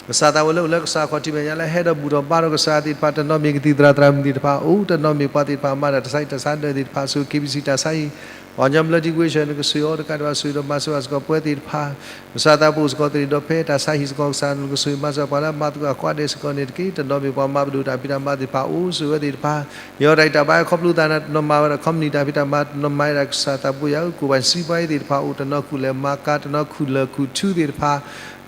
ကစၢ်သးဝဲလၢအိၣ်လၢကစၢ်ခီၣ်ထံးမဲာ်ညါလၢဟဲဒီးဘူၣ်ထီၣ်ဘါထီၣ်ကစၢ်သ့ၣ်တဖၣ် တနီၤမ့ၢ်ကသံၣ်သရၣ်သရၣ်မုၣ်သ့ၣ်တဖၣ်အိၣ် တနီၤမ့ၢ်ပှၤသ့ၣ်တဖၣ်မၤတၢ်တၢ်ဆါဟံၣ်တၢ်ဆါဒၢးသ့ၣ်တဖၣ် ဆိၣ် KBC တၢ်ဆါဟံၣ် ပှၤကညီဘျၢထံခဝ့ၡၢၣ် နကဆိၣ်ဂ့ၤအီၤတကးဒံးဘၣ် ဆိၣ်ဂ့ၤဒီးမၤစၢၤဘၣ်စ့ၢ်ကီး ပဝဲသ့ၣ်တဖၣ် ကစၢ်သးဘိစ့ၢ်ကီးသ့ၣ်ဒီးဖဲတၢ်ဆါဟံၣ်စ့ၢ်ကီး ကစၢ်နကဆိၣ်ဂ့ၤမၤစၢၤပှၤလၢမၤသကိးအကွၢ်ဒဲးစ့ၢ်ကီးန့ၣ်တက့ၢ်. တနီၤမ့ၢ်ပှၤမၤပဒိၣ်တၢ်ဖံးတၢ်မၤသ့ၣ်တဖၣ်အိၣ် ဆိၣ်ဂ့ၤဝဲသ့ၣ်တဖၣ် ဟ့ၣ်အီၤတၢ်ဂံၢ်တၢ်ဘါ ခီဖျိသးနၤ တနီၤမၤဝဲဒၣ် company တၢ်ဖံးတၢ်မၤ တနီၤမၤဝဲဒၣ်ကစၢ်သးဘိယွၤ ကိၣ်ဘၣ်စံးပှၤအံၤသ့ၣ်တဖၣ်အိၣ် တနီၤခူၣ်လဲၤမၤကါ တနီၤခူၣ်လၢာ်ခူၣ်ထူသ့ၣ်တဖၣ်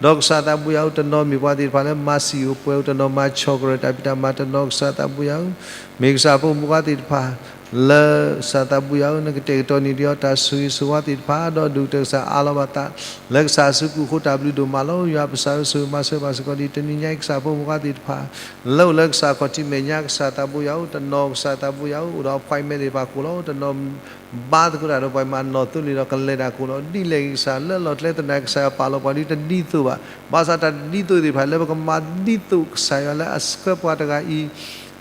ဒီးကစၢ်သးဘိယွၤ တနီၤမ့ၢ်ပှၤသ့ၣ်တဖၣ်လၢမၤစံၣ်အိၣ်ပှဲၤအိၣ် တနီၤမၤဆီၣ်ကရၢၢ်တၢ်ဖံးတၢ်မၤ တနီၤကစၢ်သးဘိယွၤ မ့ၢ်ကစၢ်ဖိမုၣ်ဖိခွါသ့ၣ်တဖၣ် လၢကစၢ်သးဘိယွၤဧၢ နကတဲာ်ကတီၤန့ၢ်ဒံးအီၤတၢ်ဆိၣ်ဂ့ၤဆိၣ်ဝါသ့ၣ်တဖၣ် ဒီးဒိၣ်ကတၢၢ်ကစၢ်အးလီၤဘၣ်သး လၢကစၢ်အစုပူၤအဃိ တၢ်ဘျုးဒိၣ်မးလီၤ. ယွၤပကစၢ်ဧၢ ဆိၣ်ဂ့ၤမၤစၢၤဘၣ်စ့ၢ်ကီးဒ်တနံၤညါအံၤ ကစၢ်ဖိမုၣ်ဖိခွါသ့ၣ်တဖၣ် လၢအိၣ်လၢကစၢ်ခီၣ်ထံးမဲာ်ညါ ကစၢ်သးဘိယွၤဧၢ တနီၤကစၢ်သးဘိယွၤဧၢ အိၣ်ဒီး appointment သ့ၣ်တဖၣ်ကိးလီၤ တနီၤ ဘါသကိးတၢ်ဒီးပှၤမၤနီၢ်သိလ့ၣ်ဒီးကလဲၤတၢ်ကိးလီၤ ဒ်လဲၣ်ဂ့ၤ ကစၢ်လၢအလီၢ်ကျဲသနာ်က့ ကစၢ်ယွၤပာ်လီၤပှၤဒ်တဒ်သိးဘၣ် ဘၣ်ဆၣ်တၢ်တဒ်သိးသ့ၣ်တဖၣ် လၢပကမၤဒ်သိးကစၢ်ယွၤလၢအဆှၢပှၤတဂၤအံၤ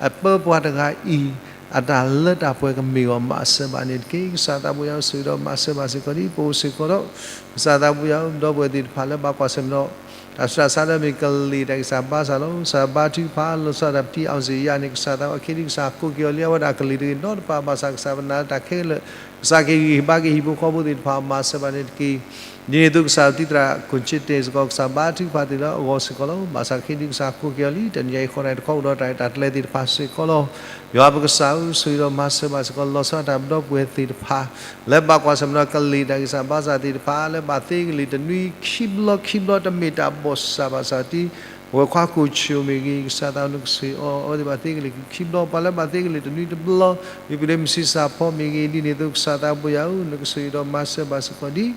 အပၢပှၤတဂၤအံၤ အတၢ်လၢတၢ်ပှဲၤကမ့ၢ်အီၤ မၤစၢၤဘၣ်န့ၣ်တက့ၢ်. ကစၢ်သးဘိယွၤဧၢ ဆိၣ်ဂ့ၤဒီးမၤစၢၤဘၣ်စ့ၢ်ကီးဒ် ပအိၣ်စ့ၢ်ကီးဒီး ကစၢ်သးဘိယွၤဧၢ ဒီပုၢ်ဝဲၢ်သ့ၣ်တဖၣ်လၢဘၣ်ကွၢ်ဆၢၣ်မဲာ်ဒီး တၢ်ဆူးတၢ်ဆါလၢမ့ၢ်ကလံၤတၢ်ဂံၢ်စၢ်ဘါစၢ်လီၤ. ကစၢ်ဘါထုကဖၣ် လီၤဆီဒၣ်တၢ်ပတံၤအီၣ်စ့ၣ်ယၤန့ၣ် ကစၢ်သးဘိယွၤ အခဲဒံး ကစၢ်ကိးက့ၤအီၤလံ အဝဲဒၣ်ကလံၤတဂ့ၤနီတပၤ ဘၣ်ဆၣ်ကစၢ်ပနာ်လၢတၢ်ခဲလၢာ် ကစၢ်က့ၤဂံၢ်ဘါက့ၤဟံၣ်ဖိဃီဖိသ့ၣ်တဖၣ် မၤစၢၤဘၣ်န့ၣ်တက့ၢ်. ဒ်န့ၣ်အသိးကစၢ်တံၤသရၣ် ကိၣ်ဆ့တ့ၢ်စ့ၢ်ကီး ကစၢ်ဘါထုကဖၣ်သ့ၣ်လၢအဂီၢ်စ့ၢ်ကီးလီၤ. ဘၣ်ဆၣ်ခဲဒံး ကစၢ်ကိးက့ၤအီၤလံ တနံၤအံၤဃီနၤတခီ အိၣ်ဒီးတၢ်ရဲၣ်တၢ်ကျဲၤသ့ၣ်တဖၣ်စ့ၢ်ကီးလီၤ. ယွၤပကစၢ်ဧၢ ဆိၣ်ဂ့ၤဒီးမၤစၢၤဘၣ်စ့ၢ်ကီး လီၤဆီဒၣ်တၢ်ပဒီပုၢ်ဝဲၢ်သ့ၣ်တဖၣ် လၢဘၣ်ကွၢ်ဆၢၣ်မဲာ်ဒီးကလံၤတၢ်ဂံၢ်စၢ်ဘါစၢ်သ့ၣ်တဖၣ် လၢဘၣ်သ့ကလံၤတနွံခံဘျီခံဘျီ တမ့ၢ်တၢ်ဘီၣ်စၢ်ဘၣ်ဆၣ်တံၢ် ဝဲၤခွါကိၣ်ဆူၣ်မ့ၢ်ဂ့ၤ ကစၢ်သးနကဆိၣ်ဂ့ၤအီၤ အဝဲသ့ၣ်ဘၣ်သ့ကလံၤခံဘျီ ပှၤလၢဘၣ်သ့ကလံၤတနွံတဘျီ ဒ်ပဒ့မုၣ်ဆံးစၢ်ဖီမ့ၢ်ဂ့ၤ ဒ်န့ၣ်အသိးကစၢ်သးဘိယွၤဧၢ နကဆိၣ်ဂ့ၤဒီးမၤစၢၤဘၣ်စ့ၢ်ကီးဒ်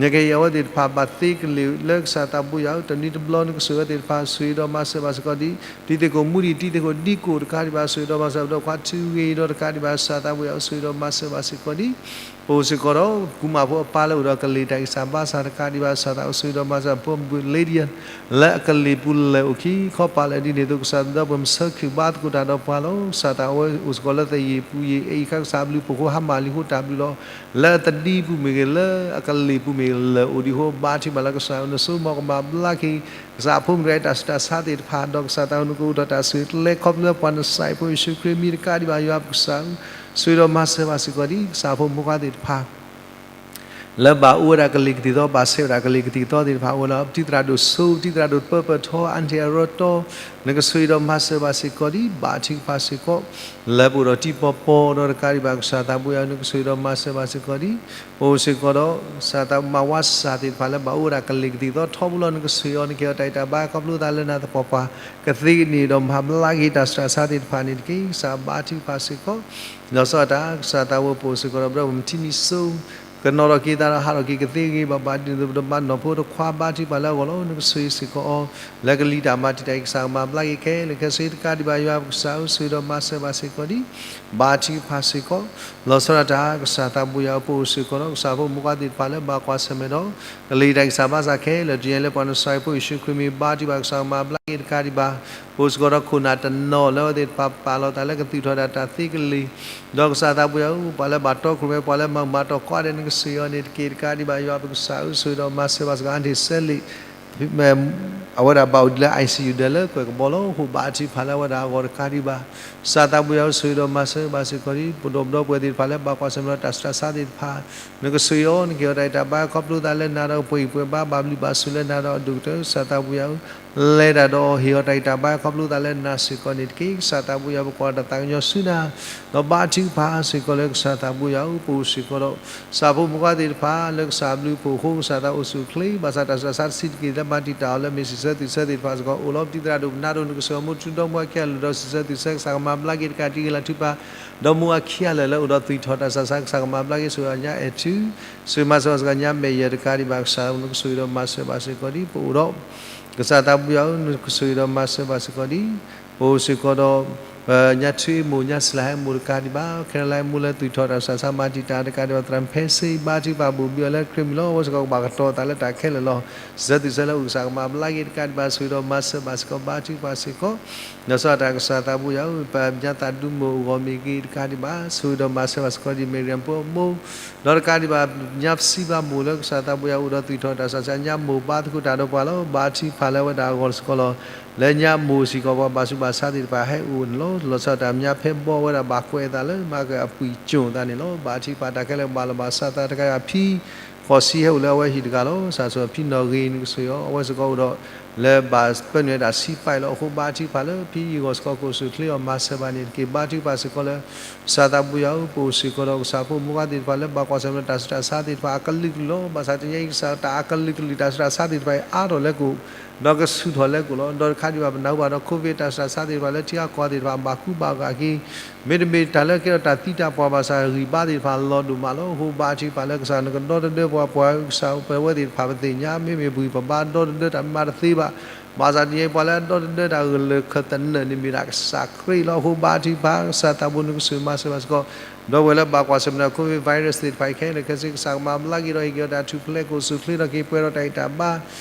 နကဟ့ၣ်အဝဲသ့ၣ်တဖၣ် ဘၣ်သ့ကလံၤလၢကစၢ်သးဘိယွၤဧၢ တနွံတဘျီ နကဆိၣ်ဂ့ၤအဝဲသ့ၣ်တဖၣ် ဆိၣ်ဂ့ၤဒီးမၤစၢၤဘၣ်စ့ၢ်ကီးဒ် တံၤသကိးမူဒံး တံၤသကိးဒံကိးတကးဒံးဘၣ် ဆိၣ်ဂ့ၤဒီးမၤစၢၤ ပဒီပုၢ်ဝဲၢ်ခွါထူဂ့ၤဒီးတကးဒံးဘၣ် ကစၢ်သးဘိယွၤဧၢ ဆိၣ်ဂ့ၤဒီးမၤစၢၤဘၣ်စ့ၢ်ကီးဒ် ပအိၣ်စ့ၢ်ကီးဒီး ကူမၣ်ဖိအပၢ်လၢအိၣ်ဒီးကလ့ၢ်တၢ်အံၣ်စၢ်ဘါစၢ်တကးဒံးဘၣ် ကစၢ်သးအိၣ်ဆိၣ်ဂ့ၤဒီးမၤစၢၤ ဖိမုၣ် Lydia လၢအကလ့ၢ်ပူၤလဲၤအိၣ်ခံခီ ပာ်လီၤဒ်န့ၣ်အသိး ကစၢ်သးဒီးပှၤ မုၢ်ဆၢခံးဘါသကိးတၢ်ဒီးပှၤလီၤ. ကစၢ်သးဝဲအိၣ်စ့ၢ်ကီးလၢသယ့ၣ်ပူၤယ့ၣ် အအံၤအခါ ကစၢ်အဘျုးအဖှိၣ်အဃိ ဟါမၢ်လံအဃိ တၢ်ဘျုးလီၤ. လၢအသဒံပူၤမ့ၢ်ဂ့ၤ လၢအကလ့ၢ်ပူၤမ့ၢ်ဂ့ၤ လဲၤအိၣ်ဒံးအဃိ ဘါထုကဖၣ်လၢကစၢ် နစိမီၤကမၤဘျါက့ၤ ကစၢ်အဖိမုၣ်တဂၤအံၤ တၢ်ဆူးတၢ်ဆါသ့ၣ်တဖၣ် ဒီးကစၢ်သးအိၣ် နကအိၣ်ထီၣ်တၢ်ဆူးတၢ်ဆါ ခီဖျိလၢပှၤနစၢ်ဖိယ့ၣ်ၡူးခရံာ်အမံၤတကးဒံးဘၣ် ယွၤပကစၢ်ဧၢ, ဆိၣ်ဂ့ၤဒီးမၤစၢၤဘၣ်စ့ၢ်ကီးဒံး ကစၢ်ဖိမုၣ်ဖိခွါသ့ၣ်တဖၣ် လၢဘၣ်အိၣ်ဝဲဒၣ်ကလံၤကသံၣ်သီ ဘၣ်ဆဲးဝဲဒၣ်ကလံၤကသံၣ်သီသ့ၣ်တဖၣ် အိၣ်လၢပတံၤသရၣ်ဒိၣ်စိ ပတံၤသရၣ်ဒိၣ်ပၢပၢၢ်ထီ အါတ့ၢ်အရၢတီ နကဆိၣ်ဂ့ၤဒီးမၤစၢၤဘၣ်စ့ၢ်ကီးဒံး ဘါထုကဖၣ်စ့ၢ်ကီး လၢပအိၣ်ဒီးတံၤပီၢ်ပီၢ်ဒီးတကးဒံးဘၣ် ကစၢ်သးဘိယွၤ နကဆိၣ်ဂ့ၤဒီးမၤစၢၤဘၣ်စ့ၢ်ကီးဒံး ပအိၣ်စ့ၢ်ကီးဒီး ကစၢ်သးမၤဝါစၢ်သ့ၣ်တဖၣ်လၢဘၣ်အိၣ်ဝဲဒၣ်ကလံၤကသံၣ်သီ ထီဘိလီၤ နကဆိၣ်ဂ့ၤအီၤ နကဟ့ၣ်အီၤတၢ်အံၣ်တၢ်ဘါ ခီဖျိသးလၢနၤသပှၢ်ပှၢ် ကသ့န့ၢ်ဒီးမၤဘျါက့ၤတၢ်ဆူးတၢ်ဆါသ့ၣ်တဖၣ်န့ၣ်တက့ၢ်. ကစၢ်ဘါထုကဖၣ်စ့ၢ်ကီး လီၤဆီဒၣ်တၢ် ကစၢ်သးဝဲပအိၣ်စ့ၢ်ကီးဒီး ပဒီပုၢ်ဝဲၢ်မုၢ်ထံနံၤစိ ကနီၤထီၣ်က့ၤသးဒီးဟးထီၣ်က့ၤကသ့အဂ့ၤဘၣ်ဘၣ်ဒ်န့ၣ် ပတဘၣ်နီၢ်ဖိတခွါ ဘါထုကဖၣ်လၢအဂီၢ်လီၤ. နကဆိၣ်ဂ့ၤစ့ၢ်ကီးအီၤ လၢကလံၤတၢ်မၤတံာ်တာ်အံၤ ကစၢ်ကမၤဘျါက့ၤခဲလၢာ်ခဲဆ့တကးဒံးဘၣ် ယွၤပကစၢ်ဧၢ ဆိၣ်ဂ့ၤဒီးမၤစၢၤဘၣ်စ့ၢ်ကီးဒံး ဘါထုကဖၣ်စ့ၢ်ကီး လီၤဆီဒၣ်တၢ် ကစၢ်သးဘိယွၤဧၢ ပအိၣ်စ့ၢ်ကီးဒီး ကစၢ်ဖိမုၣ်ဖိခွါသ့ၣ်တဖၣ်လၢဘၣ်ကွၢ်ဆၢၣ်မဲာ်ဒီး ကလံၤတၢ်အံၣ်စၢ်ဘါစၢ်ခဲလၢာ် တယဲလၢပှၤနစၢ်ဖိယ့ၣ်ၡူးခရံာ်မံၤ ဘါထုကဖၣ် ကစၢ်ကမၤဘျါက့ၤတကးဒံးဘၣ် ပအိၣ်စ့ၢ်ကီးဒီးခိၣ်နၢ်တနီၤလၢအဝဲသ့ၣ်တဖၣ်ပာ်လီၤသးလၢကသူၣ်ထီၣ်ဒၣ်တၢ်သ့ကလံၤ ဒီးကစၢ်သးဘိယွၤဧၢ ပှၤလၢဘၣ်တီခိၣ်ရိၣ်မဲ ပှၤလၢမၤမၤတီၢ်ကွၢ်ဒီး နကဆိၣ်ဂ့ၤအီၤန့ၣ်တက့ၢ်တကးဒံးဘၣ် ယွၤပကစၢ်ဧၢ ဆိၣ်ဂ့ၤဒီးမၤစၢၤဘၣ်စ့ၢ်ကီး အါတ့ၢ်စဲလ့း အဝဲဒၣ်ဘၣ်အိၣ်ဒံးလၢ ICU ဒီးလၢကွဲၢ်ကဘီလီၤ. အဃိဘါထုကဖၣ်လၢအဝဲဒၣ်အဂီၢ်တကးဒံးဘၣ် ကစၢ်သးဘိယွၤဧၢ ဆိၣ်ဂ့ၤဒီးမၤစၢၤဘၣ်စ့ၢ်ကီးဒံး ပဒီပုၢ်ဝဲၢ်သ့ၣ်တဖၣ်လၢဘၣ်ကွၢ်ဆၢၣ်မဲာ်ဒီးတၢ်ဆူးတၢ်ဆါသ့ၣ်တဖၣ် နကဆိၣ်ဂ့ၤအီၤ နကဟ့ၣ်အီၤတၢ်အံၣ်တၢ်ဘါ ခီဖျိသးလၢနၤဒီးပှဲၤအံၣ်ပှဲၤဘါ ဘၣ်ဘျုးဘၣ်ဆိၣ်လၢနၤဒီးအဒိၣ်ကတၢၢ် ကစၢ်သးဘိယွၤဧၢ လဲၤတၢ်ဒီးဟ့ၣ်အီၤတၢ်အံၣ်တၢ်ဘါ ခီဖျိသးလၢနၤစ့ၢ်ကီးန့ၣ်တက့ၢ်. ကစၢ်သးဘိယွၤ ပကွၢ်တၢ်သးကညီၤဆူနၤ ဒီးဘါထုကဖၣ်စ့ၢ်ကီးလၢကစၢ်သးဘိယွၤဧၢ ပအိၣ်စ့ၢ်ကီးဒီး ကစၢ်ဖိမုၣ်ဖိခွါသ့ၣ်တဖၣ် လၢကစၢ်အဘျုးအဖှိၣ်အဃိ ကစၢ်သးအိၣ်ဆူၣ်အိၣ်ချ့ ဘၣ်ဆၣ်တၢ်ဆူးတၢ်ဆါတဆံးတက့ၢ်လၢမၤတံာ်တာ်အီၤလၢမ့ၢ်စံးဆၢသူၣ်ဆၢသ့ၣ်တဖၣ်စ့ၢ်ကီး အိၣ်လီၤပတံၤသရၣ်ဒိၣ်ပနါဒိၣ် နကဆိၣ်ဂ့ၤအီၤ မူထူဒီမူအခံအလၢာ်ဒီးစံးဆၢသူၣ်ဆၢ ကစၢ်ကမၤဘျါက့ၤတကးတံၢ်ဂ့ၤလၢထူပၢ် ဒီမူအခံအလၢာ်လၢအိၣ်ဒီးသွံၣ်ထီၣ်တၢ်ဆူးတၢ်ဆါ ကစၢ်ကမၤဘျါက့ၤ ဆိၣ်ဂ့ၤအီၤညါအဲၣ်ထူ ဆိၣ်ဂ့ၤမၤစၢၤဘၣ်စ့ၢ်ကီးညါမဲာ်ယဲၢ်တကးဒံးဘၣ် ကစၢ်ဧၢ နကဆိၣ်ဂ့ၤဒီးမၤစၢၤဘၣ်စ့ၢ်ကီးဒံး ပအိၣ်ဒီး ကစၢ်သးဘိယွၤဧၢ နကဆိၣ်ဂ့ၤဒီးမၤစၢၤဘၣ်စ့ၢ်ကီးဒံး ပအိၣ်စ့ၢ်ကီးဒီး ညါထူအ့ၣ်မိၢ် ညါစလၤဟဲမိၢ်တကးဒံးဘၣ် ခဲလၢာ်မိၢ်လၢသွံၣ်ထီၣ်တၢ်ဆူးတၢ်ဆါ မၤတံာ်တာ်တကးဒံးဘၣ် သရၣ်ဖဲစ့ ဘါထုကဖၣ်ဘူးဘံအီၤလၢခရံာ်မံၤလီၤ. အဝဲစ့ၢ်ကီးကဘၣ်ကတီၤသးလၢတၢ်ခဲလၢာ်လီၤ. စံးဆၢသူၣ်ဆၢလၢအိၣ် ကစၢ်ကမၤဘျါက့ၤတကးဒံးဘၣ် ဆိၣ်ဂ့ၤဒီးမၤစၢၤဘၣ်စ့ၢ်ကီး ဘါထုကဖၣ်စ့ၢ်ကီး လီၤဆီဒၣ်တၢ် ကစၢ်သးဘိယွၤဧၢ ပညါသးဒူမိၢ်အဂီၢ်မ့ၢ်ဂ့ၤတကးဒံးဘၣ် ဆိၣ်ဂ့ၤဒီးမၤစၢၤဘၣ်စ့ၢ်ကီးဒံး မ့ၢ်ရံၣ်ဖိအမိၢ် ဒီးတကးဒံးဘၣ် ညါပစံးဘၣ်မိၢ်လၢကစၢ်သးဘိယွၤအိၣ်ဒီးသွံၣ်ထီၣ်တၢ်ဆူးတၢ်ဆါ ညါမိၢ်ဘါသကိးတၢ်ဒီးပှၤလီၤ. ဘါထုကဖၣ်လၢအဝဲဒၣ်အဂီၢ်စ့ၢ်ကီးလီၤ. လၢညါမိၢ်စ့ၢ်ကီးပှၤဘၣ်ဆူးဘၣ်ဆါသ့ၣ်တဖၣ်ဟဲအိၣ်န့ၣ်လီၤ. လီၤဆီဒၣ်တၢ် ညါဖဲဘီအဝဲဒၣ်ဘၣ်ကွဲးအသးလၢ မၤက့ၤအပှံၣ်ကၠိၣ်အသးန့ၣ်လီၤ. ဘါထုကဖၣ်တၢ်ခဲလၢာ်ဘၣ်လီၤဘၣ်စးသးတကးဒံးဘၣ် ဖံ ဃိးဆံဟဲအိၣ်လၢအဝဲဟံၣ်တဂၤလီၤ. ကစၢ်ဆိၣ်ဂ့ၤအဖံနီၣ်ဂ့ၤ နကဆိၣ်ဂ့ၤအီၤ အဝဲစ့ၢ်ကီးအိၣ်ဒီး လၢဘၣ်ပၢနုာ်တၢ်ဆံးပာ်အံၤလီၤ. အဃိဘါထုကဖၣ်လၢဖံအံၤအဂီၢ်စ့ၢ်ကီး ကအိၣ်ဆူၣ်အိၣ်ချ့အီၤမၤစၢၤဘၣ်န့ၣ်တက့ၢ်. ဘါထုကဖၣ်စ့ၢ်ကီးလၢ ကစၢ်သးဘိယွၤဧၢ ပအိၣ်စ့ၢ်ကီးဒီးကစၢ်ဖိမုၣ်ဖိခွါသ့ၣ်တဖၣ်လၢဘၣ်ကွၢ်ဆၢၣ်မဲာ်ဒီးတၢ်ဆူးတၢ်ဆါသ့ၣ်တဖၣ်အကလုာ်ကလုာ်လီၤ. ဘၣ်ဆၣ်တနံၤအံၤကစၢ် တၢ်အကလုာ်ကလုာ်တၢ်ဆူးတၢ်ဆါသ့ၣ်တဖၣ်အံၤအါထီၣ်လၢကိၣ် ဒီးကဆူၣ်ထီၣ်လၢကိၣ်လီၤ. ဒီးတခါဒံးဘၣ်ပနၢ်ဟူဘၣ်ဒီး COVID တၢ်ဆူးတၢ်ဆါသ့ၣ်တဖၣ်လၢထံဂၤကီၢ်ဂၤသ့ၣ်တဖၣ်ဘၣ်ကူဘၣ်ဂာ်က့ၤ မ့တမ့ၢ်တၢ်လၢကဲထီၣ်တၢ်သံတၢ်ပှၢ်ဘၣ်ဆၣ် ဂံၢ်ဘါသ့ၣ်တဖၣ်လီၤဒိၣ်မးလီၤ. အဃိဘါထုကဖၣ်လၢကစၢ်နကဒီသဒၢပှၤ ပှၤကစၢ်ပဝဲသ့ၣ်တဖၣ်ပသ့ၣ်ညါ မ့မ့ၢ်ပဂံၢ်ပဘါဒီသဒၢတၢ်မၤတသ့ဘၣ်. ဘၣ်ဆၣ်တနံၤအံၤ ပှၤလၢအဒီသဒၢတၢ်ဂၢၢ်လၢာ်ခၢၣ်သနၢၣ်န့ၣ် မ့ၢ်ဒၣ်ကစၢ်ခရံာ်လီၤ. အဃိဘါထုကဖၣ် ကစၢ်သးဘိနကဆိၣ်ဂ့ၤမၤစၢၤဘၣ်စ့ၢ်ကီး ဒီပုၢ်ဝဲၢ်လၢဘၣ်ကွၢ်ဆၢၣ်မဲာ်ဒီး COVID virus သ့ၣ်တဖၣ်အံၤခဲလၢာ်ခဲဆ့ ကစၢ်ကမၤဘျါက့ၤဒီးဟ့ၣ်က့ၤအီၤတၢ်ထူၣ်ဖျဲး ကအိၣ်ဆူၣ်အိၣ်ချ့ဒီးက့ၤပှဲၤဒီးတၢ်ဂံၢ်တၢ်ဘါ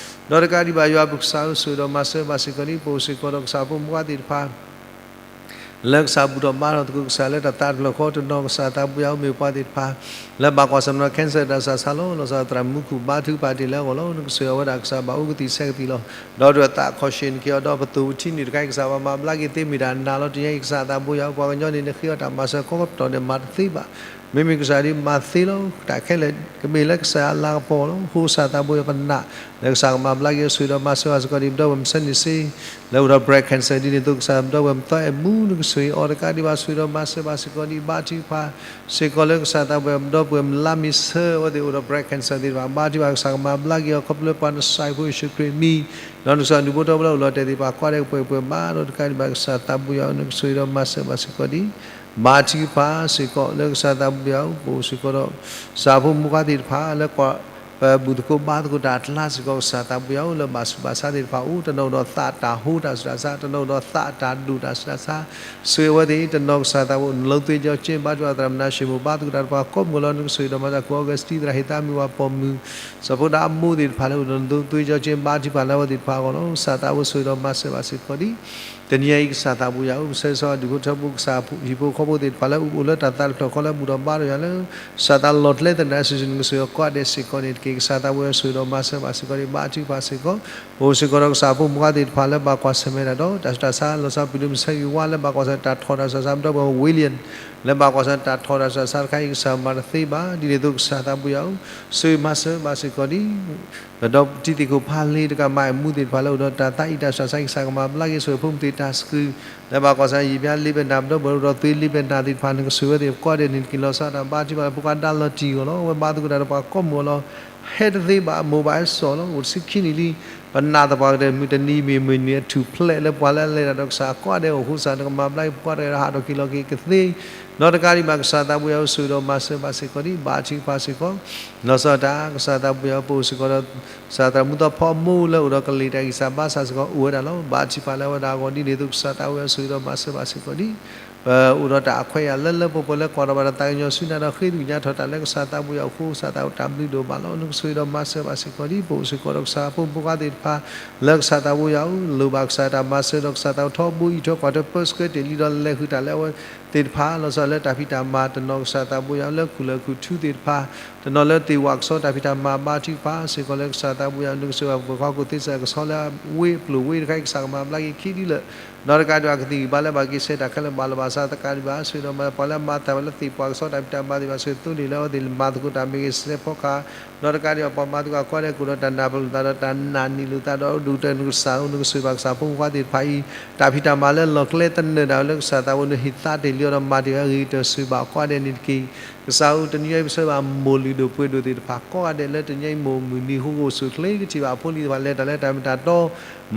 ဒီးတကးဒံးဘၣ် ယွၤပကစၢ်ဧၢ ဆိၣ်ဂ့ၤဒီးမၤစၢၤဘၣ်စ့ၢ်ကီးဒံး ပအိၣ်စ့ၢ်ကီးဒီးကစၢ်ဖိမုၣ်ဖိခွါသ့ၣ်တဖၣ် လၢကစၢ်ဘူၣ်ထီၣ်ဘါထီၣ်သကိး ကစၢ်လၢတၢ်သးတဖျၢၣ်ဃီတနီၤ ကစၢ်သးဘိယွၤဧၢ မ့ၢ်ပှၤသ့ၣ်တဖၣ် လၢဘၣ်ကွၢ်ဆၢၣ်မဲာ်ဒီး cancer တၢ်ဆူးတၢ်ဆါလီၤ. လီၤဆီဒၣ်သရၣ်မူခိၣ် ဘါထုကဖၣ်တ့ၢ်လၢအဂီၢ်လီၤ. နကဆိၣ်ဂ့ၤအဝဲဒၣ် ကစၢ်ဘၣ်အိၣ်ကသံၣ်ဆဲးကသံၣ်လီၤ. ဒီးဒုးအသးခီၣ်ဆ့ၣ်န့ၣ်က့ၤအီၤ ဒီးပသိၣ်ပထံန့ၣ်တခါအံၤ ကစၢ်ဘၣ်မၤဘျါက့ၤသ့မ့ၢ်တၢ်နာ်လီၤ. တနံၤအံၤ ကစၢ်သးဘိယွၤဧၢ ပှၤကညီန့ၣ် နဃ့အီၤတၢ်မၤစၢၤကိးတီၤဒဲးမၤတသ့ဘၣ် မ့မ့ၢ်ကစၢ်ဒ်မၤသ့လီၤ. တၢ်ခဲလၢာ်ကမ့ၢ်လၢကစၢ်အလၤကပီၤလီၤ. အဃိကစၢ်သးဘိယွၤပနာ် လၢကစၢ်ကမၤဘျါက့ၤ ဆိၣ်ဂ့ၤဒီးမၤစၢၤဘၣ်စ့ၢ်ကီးဒံး ပဒီပုၢ်ဝဲၢ်မုၣ်ဆၢနံၣ်စ့ လၢအိၣ်ဒီး breast cancer ဒ်န့ၣ်အသိး ကစၢ်ပဒီပုၢ်ဝဲၢ်မုၣ်သီအဲၣ်မူ နကဆိၣ်ဂ့ၤအီၤတကးဒံးဘၣ် ဆိၣ်ဂ့ၤဒီးမၤစၢၤဘၣ်စ့ၢ်ကီးဒံး ဘါထုကဖၣ် စ့ၢ်ကီးလၢကစၢ်သးဘိယွၤ ပဒီပုၢ်ဝဲၢ်မုၣ်လါမ့ၤဆၢ အဝဲသ့ၣ်အိၣ်ဒီး breast cancer သ့ၣ်တဖၣ် ဘါထုကဖၣ် ကစၢ်ကမၤဘျါက့ၤအီၤ ခီဖျိလၢပှၤနစၢ်ဖိယ့ၣ်ၡူးခရံာ်အမံၤ ဒီးနကစၢ်ဒူၣ်ဖိထၢဖိလၢအိၣ်လီၤတဲာ်သ့ၣ်တဖၣ် ကွၢ်ဒဲးကပှဲၤပှဲၤဘၣ်ဒီးတကးဒံးဘၣ် ကစၢ်သးဘိယွၤ နကဆိၣ်ဂ့ၤဒီးမၤစၢၤဘၣ်စ့ၢ်ကီးဒံး ဘါထုကဖၣ်စ့ၢ်ကီးလၢကစၢ်သးဘိယွၤ ပအိၣ်စ့ၢ်ကီးဒီး ကစၢ်ဖိမုၣ်ဖိခွါသ့ၣ်တဖၣ်လၢကွၢ် ပဘူၣ်သကိးဘါသကိးတၢ်အကျါစ့ၢ်ကီး ကစၢ်သးပူၤယွၤဧၢ, လၢဘၣ်ဆူးဘၣ်ဆါသ့ၣ်တဖၣ်အိၣ်, တနီၤအိၣ်ဒီးသးတၢ်ဟိတၢ်ဆူးတၢ်ဆါ, တနီၤအိၣ်ဒီးသးတၢ်ဒိၣ်တၢ်ဆူးတၢ်ဆါ, ဆိၣ်ဂ့ၤအဝဲသ့ၣ် တနီၤကစၢ်သးပူၤ နလိသွ့ကၠီက့ ဘါထုကဖၣ်သရၣ်မုၣ်နါၡ့မိၣ် ဘါသကိးတၢ်တဖၣ်ကိးမုၢ်လီၤ. နကဆိၣ်ဂ့ၤဒီးမၤစၢၤ ခိၣ်အီကူးစတံ သရၣ်ဟ့ၣ်သးမုၢ် ပှၤပိာ်မုၣ် စီၤဖိဒါအမိၢ်သ့ၣ်တဖၣ်လၢအိၣ်ဒီးနလိသွ့ကၠီက့ ဘါထုကဖၣ်လၢအဝဲသ့ၣ်တဖၣ်အဂီၢ်လီၤ. ကစၢ်သးပူၤဆိၣ်ဂ့ၤဒီးမၤစၢၤဘၣ်စ့ၢ်ကီးဒံး တနံၤအံၤ ကစၢ်သးပူၤယွၤဧၢ, ပဆၢဂ့ၤဆၢဝါဒူၣ်ဖိထၢဖိ ကစၢ်ဟံၣ်ဖိဃီဖိသ့ၣ်တဖၣ်လၢအိၣ်လၢတၢ်သးတဖျၢၣ်ဃီလၢဘူၣ်ထီၣ်ဘါထီၣ်ယွၤလၢ ကစၢ်သးလီၢ်ကျဲသနၢၣ်စုာ်စုာ် နကဆိၣ်ဂ့ၤဒီးကိးဂၤဒဲးစ့ၢ်ကီးန့ၣ်တက့ၢ်. ကစၢ်သးပူၤယွၤဆိၣ်ဂ့ၤဒီးမၤစၢၤဘၣ်စ့ၢ်ကီးဒံး ဘါထုကဖၣ်စ့ၢ်ကီး, ပအိၣ်စ့ၢ်ကီးဒီးကစၢ်ဖိမုၣ်ခွါသ့ၣ်တဖၣ်လၢဘၣ်ကွၢ်ဆၢၣ်မဲာ်တၢ်ဒီး တၢ်ဆူးတၢ်ဆါ လီၤဆီပျံၤဒိၣ်မုၢ်ဆါဟံၣ်ဝါလၢဘၣ်ကွၢ်ဆၢၣ်တၢ်ထီၣ်တၢ်ဆူးတၢ်ဆါ မ့ၢ်ဒီပုၢ်ဝဲၢ် William လၢဘၣ်ကွၢ်ဆၢၣ်တၢ်ထီၣ်တၢ်ဆူးတၢ်ဆါတခါအံၤ ကစၢ်မၤတသ့ဘၣ်. ဒ်န့ၣ်အသိးကစၢ်သးပူၤယွၤဧၢ, ဆိၣ်ဂ့ၤမၤစၢၤဘၣ်စ့ၢ်ကီးဒံး ဒီးတံၤသကိးဖးလ့ၤတကးမးအမူသ့ၣ်တဖၣ်လၢအိၣ်ဒီးတၢ်သးအံၣ် တၢ်ဆူးတၢ်ဆါ ကစၢ်ကမၤဘျါက့ၤဆိၣ်ဂ့ၤဖိမုၣ်သ့ၣ်တၢ်စကုး လၢဘၣ်ကွၢ်ဆၢၣ်ယံာ်ဘျါလ့ပနၢ် ဒီပုၢ်ဝဲၢ်အိၣ်ဒီးသွ့လ့ပနၢ်သ့ၣ်တဖၣ် နကဆိၣ်ဂ့ၤဝဲသ့ၣ်ကိးဂၤဒဲးန့ၣ်တက့ၢ်. လီၤဆီဒၣ်တၢ်ဘါထုကဖၣ်လၢဖိခွါဒါလီၤတံၢ်အဂီၢ်လီၤ. အဝဲဘါသကိးတၢ်ဒီးပှၤကိးမုၢ်အဂီၢ်လီၤ. ဟဲတသ့ဘၣ် မိၢ်ဘၣ်ဟဲစိာ်လီၤ အိၣ်တဆံခံနံၣ်လံ. ပနာ်သပှၢ်ကတၢၢ် မုၢ်တနံၤမ့ၢ်မုၢ်နံၤအထူၣ်ဖျဲးလၢပှၤလၢအလဲၤတၢ်ဒီးကစၢ်ကိးဂၤဒဲးအဂီၢ်အဃိ ကစၢ်နကမၤဘျါက့ၤပှၤတဂၤဒီးဟးထီၣ်က့ၤလီၤက့ၤကသ့ ဒီးတကးဒံးဘၣ် ကစၢ်သးပူၤယွၤဧၢ ဆိၣ်ဂ့ၤဒီးမၤစၢၤဘၣ်စ့ၢ်ကီးဒံး ဘါထုကဖၣ်စ့ၢ်ကီး လီၤဆီဒၣ်တၢ် ကစၢ်သးပူၤယွၤဧၢ ပအိၣ်စ့ၢ်ကီးဒီး ကစၢ်သရၣ်မုၣ်သီဖီအမိၢ်လၢအိၣ်ဒီးကလံၤတၢ်ဂံၢ်စၢ်ဘါစၢ်စ့ၢ်ကီး အိၣ်ဝဲဒၣ်လီၤ. ဘါထုကဖၣ်လၢအဝဲဒၣ်အဂီၢ်ဒ်န့ၣ်အသိး ကစၢ်သးပူၤယွၤဧၢ ဆိၣ်ဂ့ၤဒီးမၤစၢၤဘၣ်စ့ၢ်ကီးဒံး ပအိၣ်ဒီးတၢ်အခွဲးအယာ်လၢလၢပှဲၤပှဲၤလၢကွၢ်ထီၣ်ဘၣ်ဒီးသးကညီၤဆူနၤဒီးဃ့ကညးထီၣ်တၢ်လၢကစၢ်သးပူၤယွၤအဃိ ကစၢ်သးအိၣ်တၢ်ဘျုးဒိၣ်မးလီၤ. နကဆိၣ်ဂ့ၤဒီးမၤစၢၤဘၣ်စ့ၢ်ကီးဒံး ပအိၣ်စ့ၢ်ကီးဒီးကစၢ်ဖိမုၣ်ဖိခွါသ့ၣ်တဖၣ် လၢကစၢ်သးပူၤယွၤဧၢ လိၣ်ဘၣ်ကစၢ်တၢ်မၤစၢၤဒီးကစၢ်သးအိၣ်ထီဘိအံၤထီၣ်ကွၢ်ထီၣ်ပၢဆှၢတ့ၢ်လံဒီးလဲၤဃုာ်တၢ်လၢအဝဲသ့ၣ်တဖၣ် လီၤဆီလၢတၢ်ဖံးတၢ်မၤတနီၤ ကစၢ်သးပူၤယွၤဧၢ လၢခူၣ်လၢခူၣ်ထူသ့ၣ်တဖၣ် တနီၤလၢသ့ၣ်ဝၣ်ကဆီတၢ်ဖံးတၢ်မၤ ဘါထုကဖၣ်စ့ၢ်ကီးလၢကစၢ်သးပူၤယွၤ နကဆိၣ်ဂ့ၤပှၤဟီၣ်ခိၣ်သ့စၢ်ကဆီလၢဝ့ၢ်အပျိၢ်ဝ့ၢ်တခါအံၤ ကစၢ်ကမၤဘျါက့ၤခံဒုလၢာ် ဒီးတကးဒံးဘၣ် ကသံၣ်ဂံၢ်ဘါလၢဘၣ်က့ၤဆဲးတၢ်ခဲလၢာ်ဘၣ်လီၤဘၣ်စး တကးဒံးဘၣ် ဆိၣ်ဂ့ၤဒီးမၤပှၤလၢအမၤတၢ်ဝဲလၢသ့ၣ်ပှၢ်ကဆီတၢ်ဖံးတၢ်မၤသ့ၣ်တဖၣ် ဆိၣ်ဂ့ၤသိလ့ၣ်လၢအဝဲသ့ၣ်မၤသကိးတၢ်မ့ၢ်ဂ့ၤ စဲးဖီကဟၣ် ဒီးတကးဒံးဘၣ် ပှၤမၤသကိးအကိးဂၤဒဲး ကအိၣ်ဒီးတၢ်နၢ်ပၢၢ်လိာ်သးဒီးတၢ်နာ်န့ၢ်လိာ်သးဒီးဒိၣ်ကတၢၢ်နကစၢ်ဧၢ နကဆိၣ်ဂ့ၤဘၣ်ကစၢ်ဖိမုၣ်ဖိခွါသ့ၣ်တဖၣ်အံၤ တၢ်ဖံးတၢ်မၤလၢလီၢ်ကျဲသနၢၣ်ဒၣ်ဝဲလၢကစၢ်သးပူၤ နဟ့ၣ်သါတ့ၢ်လံအီၤဒီးမၤတ့ၢ်ဝဲအဂ့ၤကတၢၢ် ဆိၣ်ဂ့ၤဘၣ်အကိးဂၤဒဲးန့ၣ်တက့ၢ်. ကစၢ်ဧၢ တနံၤအံၤပဆၢဘၣ်မိၢ်လုၢ်ဒိၣ်ပှ့ၤဒိၣ်သ့ၣ်တဖၣ်ကိးဂၤဒဲးလၢတနံၤအံၤမိၢ်မုၢ်နံၤဃိဃိ ဆိၣ်ချ့ကထံၣ်ဘၣ်အဖိလံၤသ့ၣ်တဖၣ် လဲၤတၢ်လၢတၢ်မ့ၢ်တၢ်တီ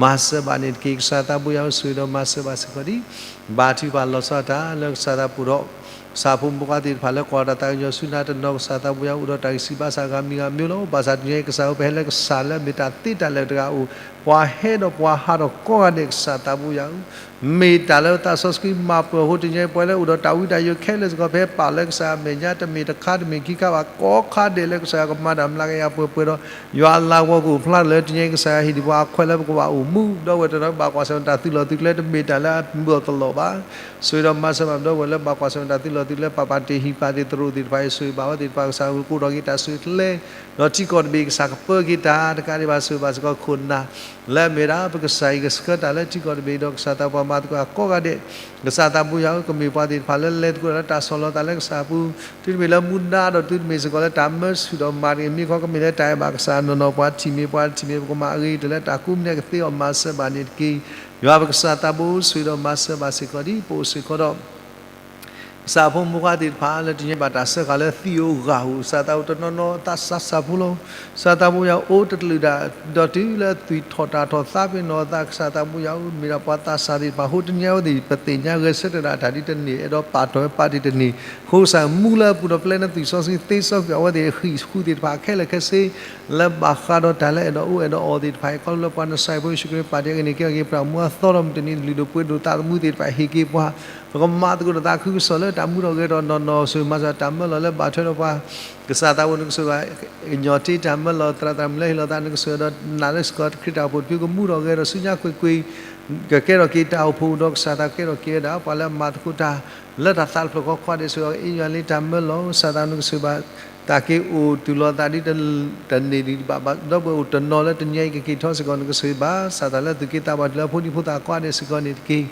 မၤစၢၤဘၣ်န့ၣ်တက့ၢ်. ကစၢ်သးပူၤယွၤဧၢ ဆိၣ်ဂ့ၤဒီးမၤစၢၤဘၣ်စ့ၢ်ကီးဒံး ဘါထုကဖၣ်လီၤဆီဒၣ်တၢ်လၢကစၢ်သးပူၤဒီး ကစၢ်ဖိမုၣ်ဖိခွါသ့ၣ်တဖၣ်လၢကွၢ်တၢ်သးကညီၤဆူနၤတနီၤ ကစၢ်သးပူၤယွၤအိၣ်ဒီးတၢ်ဂံၢ်ဆူၣ်ဘါစၢ်ဂၤမံၤဂၤမံၤလီၤ. ဘၣ်ဆၣ်တနံၤအံၤ ကစၢ်ဧၢ ပဟဲလၢကစၢ်လၢအမ့ၢ်တၢ်သ့တၢ်လၢာ်တဂၤအအိၣ် ပှၤဟဲဒီးပှၤဟးထီၣ်ကိးဂၤဒဲး ကစၢ်သးပူၤယွၤဧၢ မ့ၢ်တၢ်လၢသးစီဆှံမၤပှဲၤအဃိ တနံၤအံၤ ပှၤလၢအိၣ်ဒီးတၢ်ဝံတၢ်ယိးခဲလၢာ်စ့ၢ်ကီး ပဟဲပာ်လၢကစၢ်အမဲာ်ညါ တမ့ၢ်တခါတမ့ၢ်ခံခါဘၣ် ကိးခါဒဲးလၢကစၢ်ယွၤကမၤတၢ်မျးကယၤပှဲၤပှဲၤဒီး ယွၤအလၤကပီၤကအိၣ်ဖျါထီၣ်လၢတနံၤအံၤ ကစၢ်ယွၤဟ့ၣ်ဒံးပှၤအခွဲးလၢပကဘၣ်အိၣ်မူ ဒီပုၢ်ဝဲၢ်တနီၤဘၣ်ကွၢ်ဆၢၣ်မဲာ်တၢ်သုးလီၢ်သုးကျဲ တမ့ၢ်တၢ်လၢအမုာ်အီၤသလီၢ်ဘၣ် ဆိၣ်ဂ့ၤဒီးမၤစၢၤဘၣ်ဒီပုၢ်ဝဲၢ်လၢဘၣ်ကွၢ်ဆၢၣ်မဲာ်တၢ်သုးလီၢ်သုးကျဲ ပာ်ပာ်တ့ၢ်ဟံၣ်ပာ်တ့ၢ်သရိာ်သ့ၣ်တဖၣ်အံၤ ဆိၣ်ဂ့ၤဘၣ်ဝဲသ့ၣ်တဖၣ် ကစၢ်ဧၢ ကိးထီၣ်က့ၤတၢ်ဆူၣ်ချ့ ဒီးထံကီၢ်တဘ့ၣ် ကစၢ်ကပၢက့ၤတၢ် တကးဒံးဘၣ် ဆိၣ်ဂ့ၤဘၣ်စ့ၢ်ကီးခိၣ်နၢ် လၢအမ့ၢ်ဒၣ် ပကစၢ်အံၤကဆှၢတၢ်လၢထံကီၢ်တဘ့ၣ်ဒီး ကစၢ်သးပှၤမၤသကိးအကိးဂၤဒဲး ကစၢ်သးပူၤယွၤဧၢ ကမ့ၢ်ပှၤသ့ၣ်တဖၣ်လၢလဲၤသကိးတၢ်လၢတၢ်ဆီၣ်လီၤသးလၢကစၢ်အပူၤ သုတမ့ၢ်လၢမူဒါဒီးသုတမ့ၢ်စ့ၢ်ကီးလၢတၢ်မၢဆူၣ်ဒီးမၤတဂ့ၤ မ့ၢ်ခီကမ့ၢ်လၢတၢ်အဲၣ်ဘၣ်ကစၢ်နီၢ်နီၢ် ပှၤထံၣ်မ့ၢ်ပှၤထံၣ်မ့ၢ်ပကမၤအဂ့ၤကတၢၢ်လၢတၢ်ကူမံၤန့ၣ် ကသ့အီၤမၤစၢၤဘၣ်န့ၣ်တက့ၢ်. ယွၤပကစၢ်သးဘိ ဆိၣ်ဂ့ၤဒီးမၤစၢၤဘၣ်စ့ၢ်ကီးဒံး ပအိၣ်စ့ၢ်ကီးဒီး ကစၢ်ဖိမုၣ်ဖိခွါသ့ၣ်တဖၣ်လၢတနံၤအံၤဘၣ်တၢ်စၢဃာ်လၢသံဧိၤဂၤဧိၤ ကစၢ်သးအိၣ်တနီၤနီၤသးစၢ်စၢ်ဖိလီၤ. ကစၢ်သးပူၤယွၤအိၣ်တကလုာ်ဒၣ် ဒီးတုၤလၢအသွံၣ်ထီၣ်တၢ်ထီၣ်သးပ့ၤနီၣ်အသး ကစၢ်သးပူၤယွၤဧၢ မ့ၢ်ဒၣ်ပှၤသးစၢ်သ့ၣ်တဖၣ် အဃိတနံၤအံၤအဝဲသ့ၣ် ပသ့ၣ်ညါဂဲၤဆၢထၢၣ်ဒၣ်တၢ်ဒ်တန့ၢ် အဲၣ်ဒိးပာ်ထီၣ်ဝဲပာ်တ့ၢ်တန့ၢ် အဃိကစၢ်မူလၢအပူၤဒီးပျဲနသွံၣ်စီဆှံသ့စီကွံာ်အဝဲသ့ၣ်အဟံၣ်ဃုာ်သ့ၣ်တဖၣ်ခဲလၢာ်ခဲဆ့ လၢဘၣ်ဃးဒီးတၢ်လၢအဲၣ်ဒိးအိၣ်အဲၣ်ဒိးအီၣ်သ့ၣ်တဖၣ်အံၤ ခီဖျိလၢပှၤနစၢ်ဖိယ့ၣ်ၡူးခရံာ်ပာ်တ့ၢ်အဂ့ၢ်န့ၣ် ကဲထီၣ်က့ၤပတၢ်မူအသီဒီးမုၢ်တနံၤ လုၢ်ဒိၣ်ပှ့ၤဒိၣ်သးသမူသ့ၣ်တဖၣ်ဟ့ၣ်က့ၤပှၤ ပကမၤသကိးတၢ်သးခုကစီၣ်လၢတၢ်မူထီၣ်ဂဲၤထီၣ်နီၢ်နီၢ် ဆိၣ်ဂ့ၤမၤစၢၤတၢ်မၢလီၤလၢဘၣ်ထွဲဒီးပှၤ ကစၢ်သးဘိ နကဆိၣ်ဂ့ၤဘၣ် ကညီတ့တၢ်မၢလီၤ သရၣ်သရၣ်မုၣ်လၢဟ့ၣ်လီၤသး နကဆိၣ်ဂ့ၤဒီးနာ်လၢစ့ၢ်ကီးခရံာ်တၢ်အိၣ်ဖှိၣ်တဖုကမူထီၣ်ဂဲၤထီၣ်ဆူညါကွ့ၢ်ကွ့ၢ် ကကဲထီၣ်က့ၤတၢ်အိၣ်ဖှိၣ်ဒီးကစၢ်သးကဲထီၣ်က့ၤဝဲဒၣ် ပှၤလၢအမၤသကိးတၢ် လၢတၢ်သးတဖျၢၣ်ဃီခွါဒဲး ဆိၣ်ဂ့ၤအ့ယွၤလံတၢ်မၢလီၤ ကစၢ်သးနကဆိၣ်ဂ့ၤဘၣ် တၢ်က့ၤအိၣ်တုၤလီၤသးဒ်တန့ၢ်ဒံးဘၣ် ဒီပုၢ်ဝဲၢ်အိၣ်တနီၤလၢတနံၤအံၤကက့ၤထီၣ်စ့ၢ်ကီး နကဆိၣ်ဂ့ၤဘၣ် ကစၢ်သးလၢသူၣ်က့သးပှၢ်တုၤလၢအဖိဒံဖိသၣ်ကိးဂၤဒဲးစ့ၢ်ကီးန့ၣ်တက့ၢ်.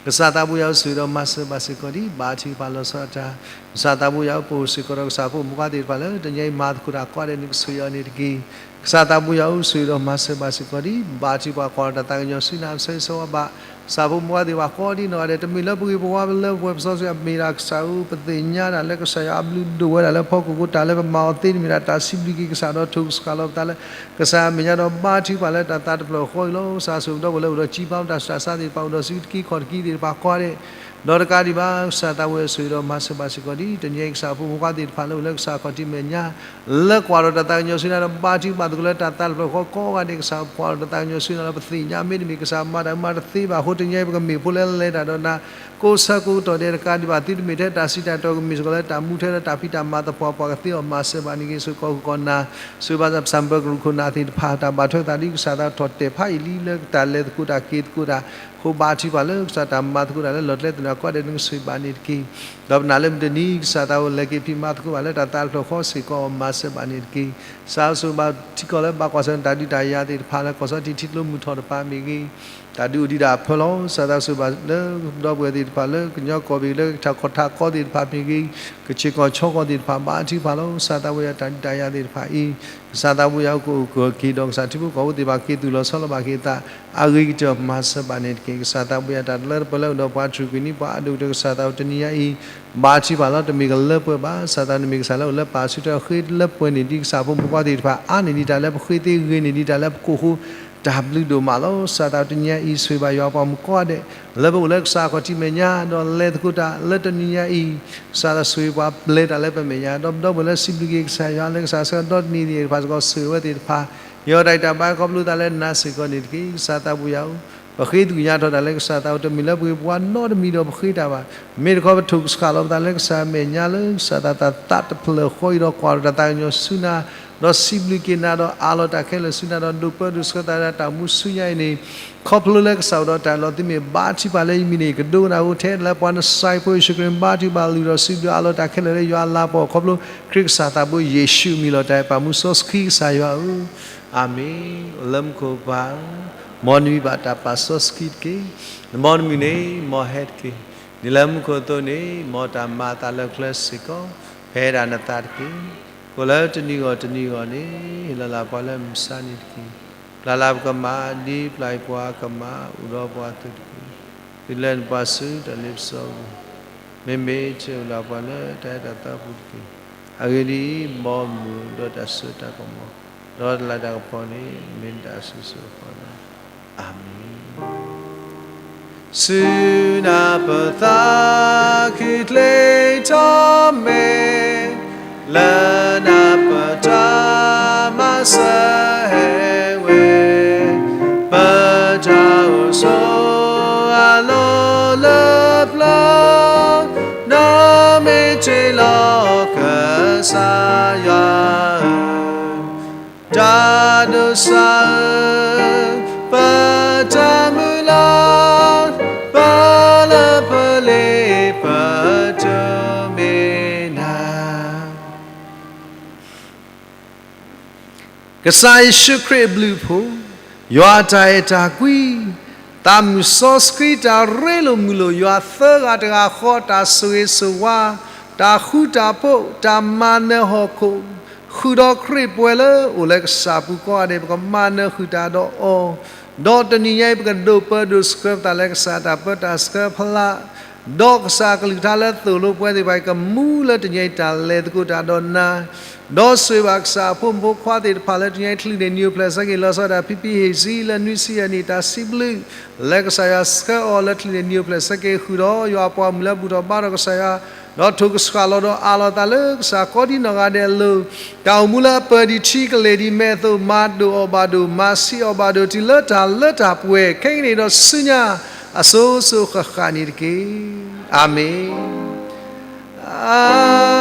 ကစၢ်သးဘိယွၤဧၢ ဆိၣ်ဂ့ၤဒီးမၤစၢၤဘၣ်စ့ၢ်ကီးဒံး ဘါထုကဖၣ်လီၤဆီဒၣ်တၢ် ကစၢ်သးဘိယွၤဧၢ ပအိၣ်စ့ၢ်ကီးဒီးကစၢ်ဖိမုၣ်ဖိခွါသ့ၣ်တဖၣ်လၢ တနံၤအံၤမၤသကိးတၢ်ကိးဂၤဒဲး နကဆိၣ်ဂ့ၤအီၤန့ၣ်တက့ၢ်. ကစၢ်သးဘိယွၤဧၢ ဆိၣ်ဂ့ၤဒီးမၤစၢၤဘၣ်စ့ၢ်ကီးဒံး ဘါထုကဖၣ်ကွၢ်ဒီးတၢ်သးကညီၤဆူနၤ ပဆၢဂ့ၤဆၢဝါဘၣ် ကစၢ်ဖိမုၣ်ဖိခွါသ့ၣ်တဖၣ်ကိးဒံးနီၢ်ဂၤဒဲး တမ့ၢ်လၢပဂ့ၢ်ပဝါလၢပဝဲပစီဆှံ အမ့ၢ်ဒၣ်ကစၢ်ဧၢ ပသ့ၣ်ညါဒၣ်လၢကစၢ်ယွၤအဘျုးဒိၣ်ဝဲဒၣ်လၢဖီခိၣ် တၢ်လၢပမၤအီၤသ့တမ့ၢ်ဒၣ် တၢ်စံးဘျုးက့ၤကစၢ်ဒီးထိၣ်ကစၢ်လီၤပသးလၢ ကစၢ်အမဲာ်ညါဒီးဘါထုကဖၣ်လၢတၢ်သးတဖျၢၣ်ဃီအံၤလီၤ. ကစၢ်ဆိၣ်ဂ့ၤဒီပုၢ်ဝဲၢ်လၢအိၣ်ဒီး ကံၢ်ပၢ်တၢ်ဆူးတၢ်ဆါသ့ၣ်တဖၣ် အိၣ်ဒီးစုတကံခီၣ်တကံသ့ၣ်တဖၣ်ကိးဂၤဒဲး ဒီးတကးဒံးဘၣ် ကစၢ်သးဝံၣ်အဆိၣ်ဂ့ၤဒီးမၤစၢၤဘၣ်စ့ၢ်ကီးဒ်တနံၤအံၤ ကစၢ်အဖိမုၣ်ဖိခွါသ့ၣ်တဖၣ်လၢအိၣ်လၢကစၢ်ခီၣ်ထံးမဲာ်ညါ လၢကွၢ်ဒီးတၢ်သးကညီၤဆူညါဒီး ဘါထုကဖၣ်သကိးလၢတၢ်သးတဖျၢၣ်ဃီကိးဂၤဒဲး ကစၢ်ကွၢ်ဒီးတၢ်သးကညီၤဆူညါလၢပသ့ၣ်ညါမ့တမ့ၢ် ကစၢ်မၤတၢ်မၤတသ့ဘၣ်အဃိ တနံၤအံၤပကမ့ၢ်ဖိလၢလဲၤတၢ်ဒီးနၤ ကိးဆၢကိးကတီၢ်ဒဲးတကးဒံးဘၣ် သုတမ့ၢ်ထဲတၢ်စံးတၢ်ကတိၤကမ့ၢ်စ့ၢ်ကီးလၢတၢ်မူထွဲလၢတၢ်ဖံးတၢ်မၤသပှၢ် ပှၤကသ့အီၤမၤစၢၤဘၣ်န့ၣ်ဂ့ၤ ဆိၣ်ကီးဃုာ်ကီးနၤ ဆိၣ်ဂ့ၤဘၣ်ပဆၣ်မုၢ်ပှၤကရူၢ်ခိၣ်နၢ်သ့ၣ်တဖၣ် တၢ်ဘၣ်ထွဲသးဒ်ကစၢ်သးထီၣ်တဲာ်ဖးယံာ်လံလၢတၢ်လဲၤသကိးတၢ်က့ၤသကိးတၢ် အဃိဘါထုကဖၣ်လၢကစၢ်တၢ်မၤသကိးတၢ်လၢလီၢ်ကျဲသနၢၣ်ကိးဂၤဒဲး နကဆိၣ်ဂ့ၤဘၣ်န့ၣ်တက့ၢ်. ဒီးပနာ်လၢမုၢ်တနံၤ ကစၢ်သးဝံၣ်လဲၤက့ၤဖံးမၤသကိးဘၣ်လၢတၢ်သးတဖျၢၣ်ဃီစ့ၢ်ကီး မၤစၢၤဘၣ်န့ၣ်တက့ၢ်. ကစၢ်ဆိၣ်ဂ့ၤဘၣ်ထံကီၢ်လၢဘၣ်ကွၢ်ဆၢၣ်မဲာ်တၢ်ဒုးတၢ်ယၤသ့ၣ်တဖၣ် လၢကီၢ်စီထံထံကျိမုၢ်ထီၣ်တပၤမ့ၢ်ဂ့ၤ တၢ်ဒုးအိၣ်ဒံးဒၣ်အဖၢလီၤ. ကစၢ်သးဆိၣ်ဂ့ၤဘၣ်လၢဒီပုၢ်ဝဲၢ်သ့ၣ်တဖၣ်လၢကညီကီၢ်ဘ့ၣ်လၢကထးခီၣ်ထးကီသ့ၣ်တဖၣ်မ့ၢ်ဂ့ၤ ကဆ့ၣ်ကီၢ်ဆီကီၢ်သ့ၣ်တဖၣ် ဘါထုကဖၣ်လီၤ. ကစၢ်သးဝံၣ်ယၤတၢ်ဒုးတၢ်ယၤသ့ၣ်တဖၣ်အံၤ ကစၢ်သးဝံၣ်ယၤအိၣ်ကအိၣ်က့ၤဒီး ကစၢ်ထံဖိကီၢ်ဖိသ့ၣ်တဖၣ်က့ၤသူၣ်လီၤဆီလီၤဘၣ်က့ၤအသး အဂ့ၤကတၢၢ်မၤစၢၤဘၣ်န့ၣ်တက့ၢ်. ကစၢ်သးဝံၣ်ယၤတၢ်တလၢတပှဲၤလၢအိၣ်ဒီးပှၤ တြူၢ်ကွံာ်နံၤပှၤအဒိၣ်ကတၢၢ် ကစၢ်သးဝံၣ်တနံၤညါအံၤ ဘါထုကဖၣ်လီၤ. တမ့ၢ်ကလၢပှဲၤဘၣ် ကစၢ်သး နမ့ၢ်ကစၢ်လၢအိၣ်လၢပာ်စုထွဲအဃ့လၢပှဲၤန့ၢ်ဒံးကစၢ်ဖိမုၣ်ဖိခွါသ့ၣ်တဖၣ် အါန့ၢ်ဒံးတၢ်လၢပဃ့သ့ ဂ့ၤန့ၢ်ဒံးတၢ်လၢပကိၢ်ဃိ တၢ်ဘျုးဒိၣ်မးလီၤ. ကစၢ်သးဝံၣ်တနံၤညါအံၤ ဆိၣ်ဂ့ၤဘၣ်ယွၤပှၤမုၣ်ကိးဂၤဒဲး လၢပအိၣ်လၢကစၢ်ခီၣ်ထံးမဲာ်ညါ ဒီးလဲၤသကိးတၢ်လၢတနံၤညါအံၤ ကစၢ်သးဆိၣ်ဂ့ၤပှၤဘျဲးတၢ်လၢပမဲာ်ညါ ဒီးပဒီပုၢ်ဝဲၢ်လၢစံးဘျုးက့ၤကစၢ်ယွၤလၢကစၢ်ဆှၢဒီတနံၤသ့ၣ်တဖၣ်စ့ၢ်ကီး ဆိၣ်ဂ့ၤဝဲသ့ၣ်တဖၣ် ယွၤတၢ်ဂံၢ်တၢ်ဘါခီဖျိသးလၢနၤစ့ၢ်ကီးန့ၣ်တက့ၢ်. ကစၢ်သးဝံၣ်ယၤအိၣ် ပဃ့သကွံာ်ညါထီၣ်တၢ်လၢကစၢ်သးဝံၣ် တမ့ၢ်လၢပဂ့ၤပဝါနီတမံၤဒီးပဃ့တၢ်ဘၣ်. မ့ၢ်တခီပထိၣ်ကဆှၣ်လီၤပသးလၢကစၢ်မဲာ်ညါလၢကစၢ်သးသးတဖျၢၣ်ဃီအံၤဒီးကွၢ်ဒီးတၢ်သးကညီၤဆူနၤ ဒီးစံးဘျုးက့ၤနၤဒီးအးလီၤတၢ်ခဲလၢာ်ဆူနၤ ဒီးဒိးပၢဒိးဆှၢသးဒီးတၢ်အိၣ်မူဆူညါအံၤန့ၣ် ခီဖျိလၢကစၢ်အိၣ်ဒီးတၢ်လီၤသုမ့ၢ်ဘါထုကဖၣ်လၢယမံၤန့ၣ် ကဒိကနၣ်အဃိထဲလၢပှၤနစၢ်ဖိယ့ၣ်ၡူးခရံာ်ဘါထုကဖၣ်လုၢ်ဒီးစံးဘျုးအးလီၤတၢ်ခဲလၢာ်လၢယွၤအလၤကပီၤ ခီဖျိခရံာ်ကစၢ်သးဘိယ့ၣ်ၡူးအမံၤလီၤ. တၢ်အဲၣ်ပာ်မူစီဆှံကစၢ်ယွၤဧၢ, အၤမ့ၣ်. လၢမူခိၣ်ပၢ်ဧၢ, မ်နမံၤဘၣ်တၢ်ပာ်စီဆှံတက့ၢ်. မ်နမုၢ်န့ၣ် မ်ဟဲတက့ၢ်. ဒ်လၢမူခိၣ်အသိးန့ၣ် မ်တၢ်မၤအသးလၢကျဲစ့ၢ်ကီး ဖဲဒၣ်နသးတက့ၢ်. ကိးလၢတနံၤဂီၢ်တနံၤဂီၢ်န့ၣ် ဟ့ၣ်လီၤလၢပှၤလၢမုၢ်ဆါနံၤတက့ၢ်. ပျၢ်လၢပကမၣ် ဒ်ပျၢ်အံၤပှၤကမၣ် အိၣ်ဒီးပှၤအသိးတက့ၢ်. သုလဲၤနုာ်ပှၤဆူတၢ်လ့ပစီပူၤ, မ့မ့ၢ်တဟ့ၣ်လီၤပှၤလၢတၢ်အဲၣ်တၢ်သးပူၤတက့ၢ်. အဂ့ၢ်ဒ်အံၤ, မ်မုာ်ဒီးတၢ်စိတၢ်ကမီၤ, ဒီးတၢ်လၤတၢ်ကပီၤန့ၣ် မ့ၢ်နတၢ်အစိၤစိၤအဃီလီၤ. အၤမ့ၣ်. ဆူနၢ်ပၢၢ်သးခုချ့ထီၣ်မဲာ်, လၢနၢ်ပၢၢ်တၢ်မၤစၢၤဟဲဝဲ, ပတၢ်အိၣ်ဆိးအလီၢ်လၢပျၢၤ, နီၢ်မ့ၢ်တ့ၢ်လီၤကစၢ်ယွၤဧၢ, တၢ်ဒိးစၢ်ဧၢ, ပတၢ်မုၢ်လၢ်, ပလၢပလ့ပတမ့ၢ်နၤ ကစၢ်ယ့ၣ်ၡူးခရံာ်အဘျုးအဖှိၣ်, ယွၤအတၢ်အဲၣ်တၢ်ကွံ, သးမုၣ်စီဆှံတၢ်ရ့လိာ်မုာ်လိာ်ယွၤသၢဂၤတဂၤဃီ တၢ်ဆိၣ်ဂ့ၤဆိၣ်ဝါ, တၢ်ဃူတၢ်ဖိး, တၢ်မၤနၢၤဟီၣ်ခိၣ်, ဃုာ်ဒီးခရံာ်ပှဲၤလၢအိၣ်လၢကစၢ်ပူၤကိးဂၤဒဲး ပကမၤနၢၤဃုာ်တၢ်ဒီးအီၤ, ဒီးတနံၤညါအံၤ ပကဒိးပၢဒိးဆှၢပသးလၢကစၢ်တၢ်ပၢတၢ်ဆှၢဖီလာ် ဒီးကစၢ်အကလုၢ်ကထါလၢသိၣ်လိပှၤသ့ၣ်တဖၣ်အံၤ ကမူလၢတနံၤညါအံၤတၢ်လဲၤသကိးတၢ်ဒီးနၤ, ဒီးဆိၣ်ဂ့ၤဘၣ်ကစၢ်အဖိမုၣ်ဖိခွါသ့ၣ်တဖၣ်လၢတနံၤညါအံၤ ချုးန့ၢ်နံၤအိၣ်ဖျဲၣ်ဆၢက့ၤ လီၤဆီဒၣ်ဖံဖံဟ့ၣ်ဆံလၢနွံဆံယဲၢ်နံၣ် တၢ်စံးဘျုး လၢကစၢ်ယွၤဆှၢအီၤလၢချုးန့ၢ်နံၤအိၣ်ဖျဲၣ်ဆၢက့ၤ ဃုာ်ဒီးယွၤအပှၤမုၣ်လၢဘူၣ်ထီၣ်ဘါထီၣ်ကစၢ်ယွၤ, ဒီးထိၣ်ကဆှၣ်လီၤဒီးအးလီၤသးလၢကစၢ်ကိးဒံနီၢ်ဂၤဒဲးအလိၤ, တၢ်အိၣ်မူလၢအပၢၢ်ဒံးထံကလဲၤဒံးမဲးအသိး မၤဒိၣ်အီၤဘၣ်ဒိၣ် မၤဆံးအီၤဘၣ်ဒိၣ် တုၤလၢတၢ်လၢတၢ်ပှဲၤ ခဲကနံၣ်ဒီးဆူညါ အစိၤစိၤဃၣ်ဃၣ်န့ၣ်တက့ၢ်. အၤမ့ၣ်.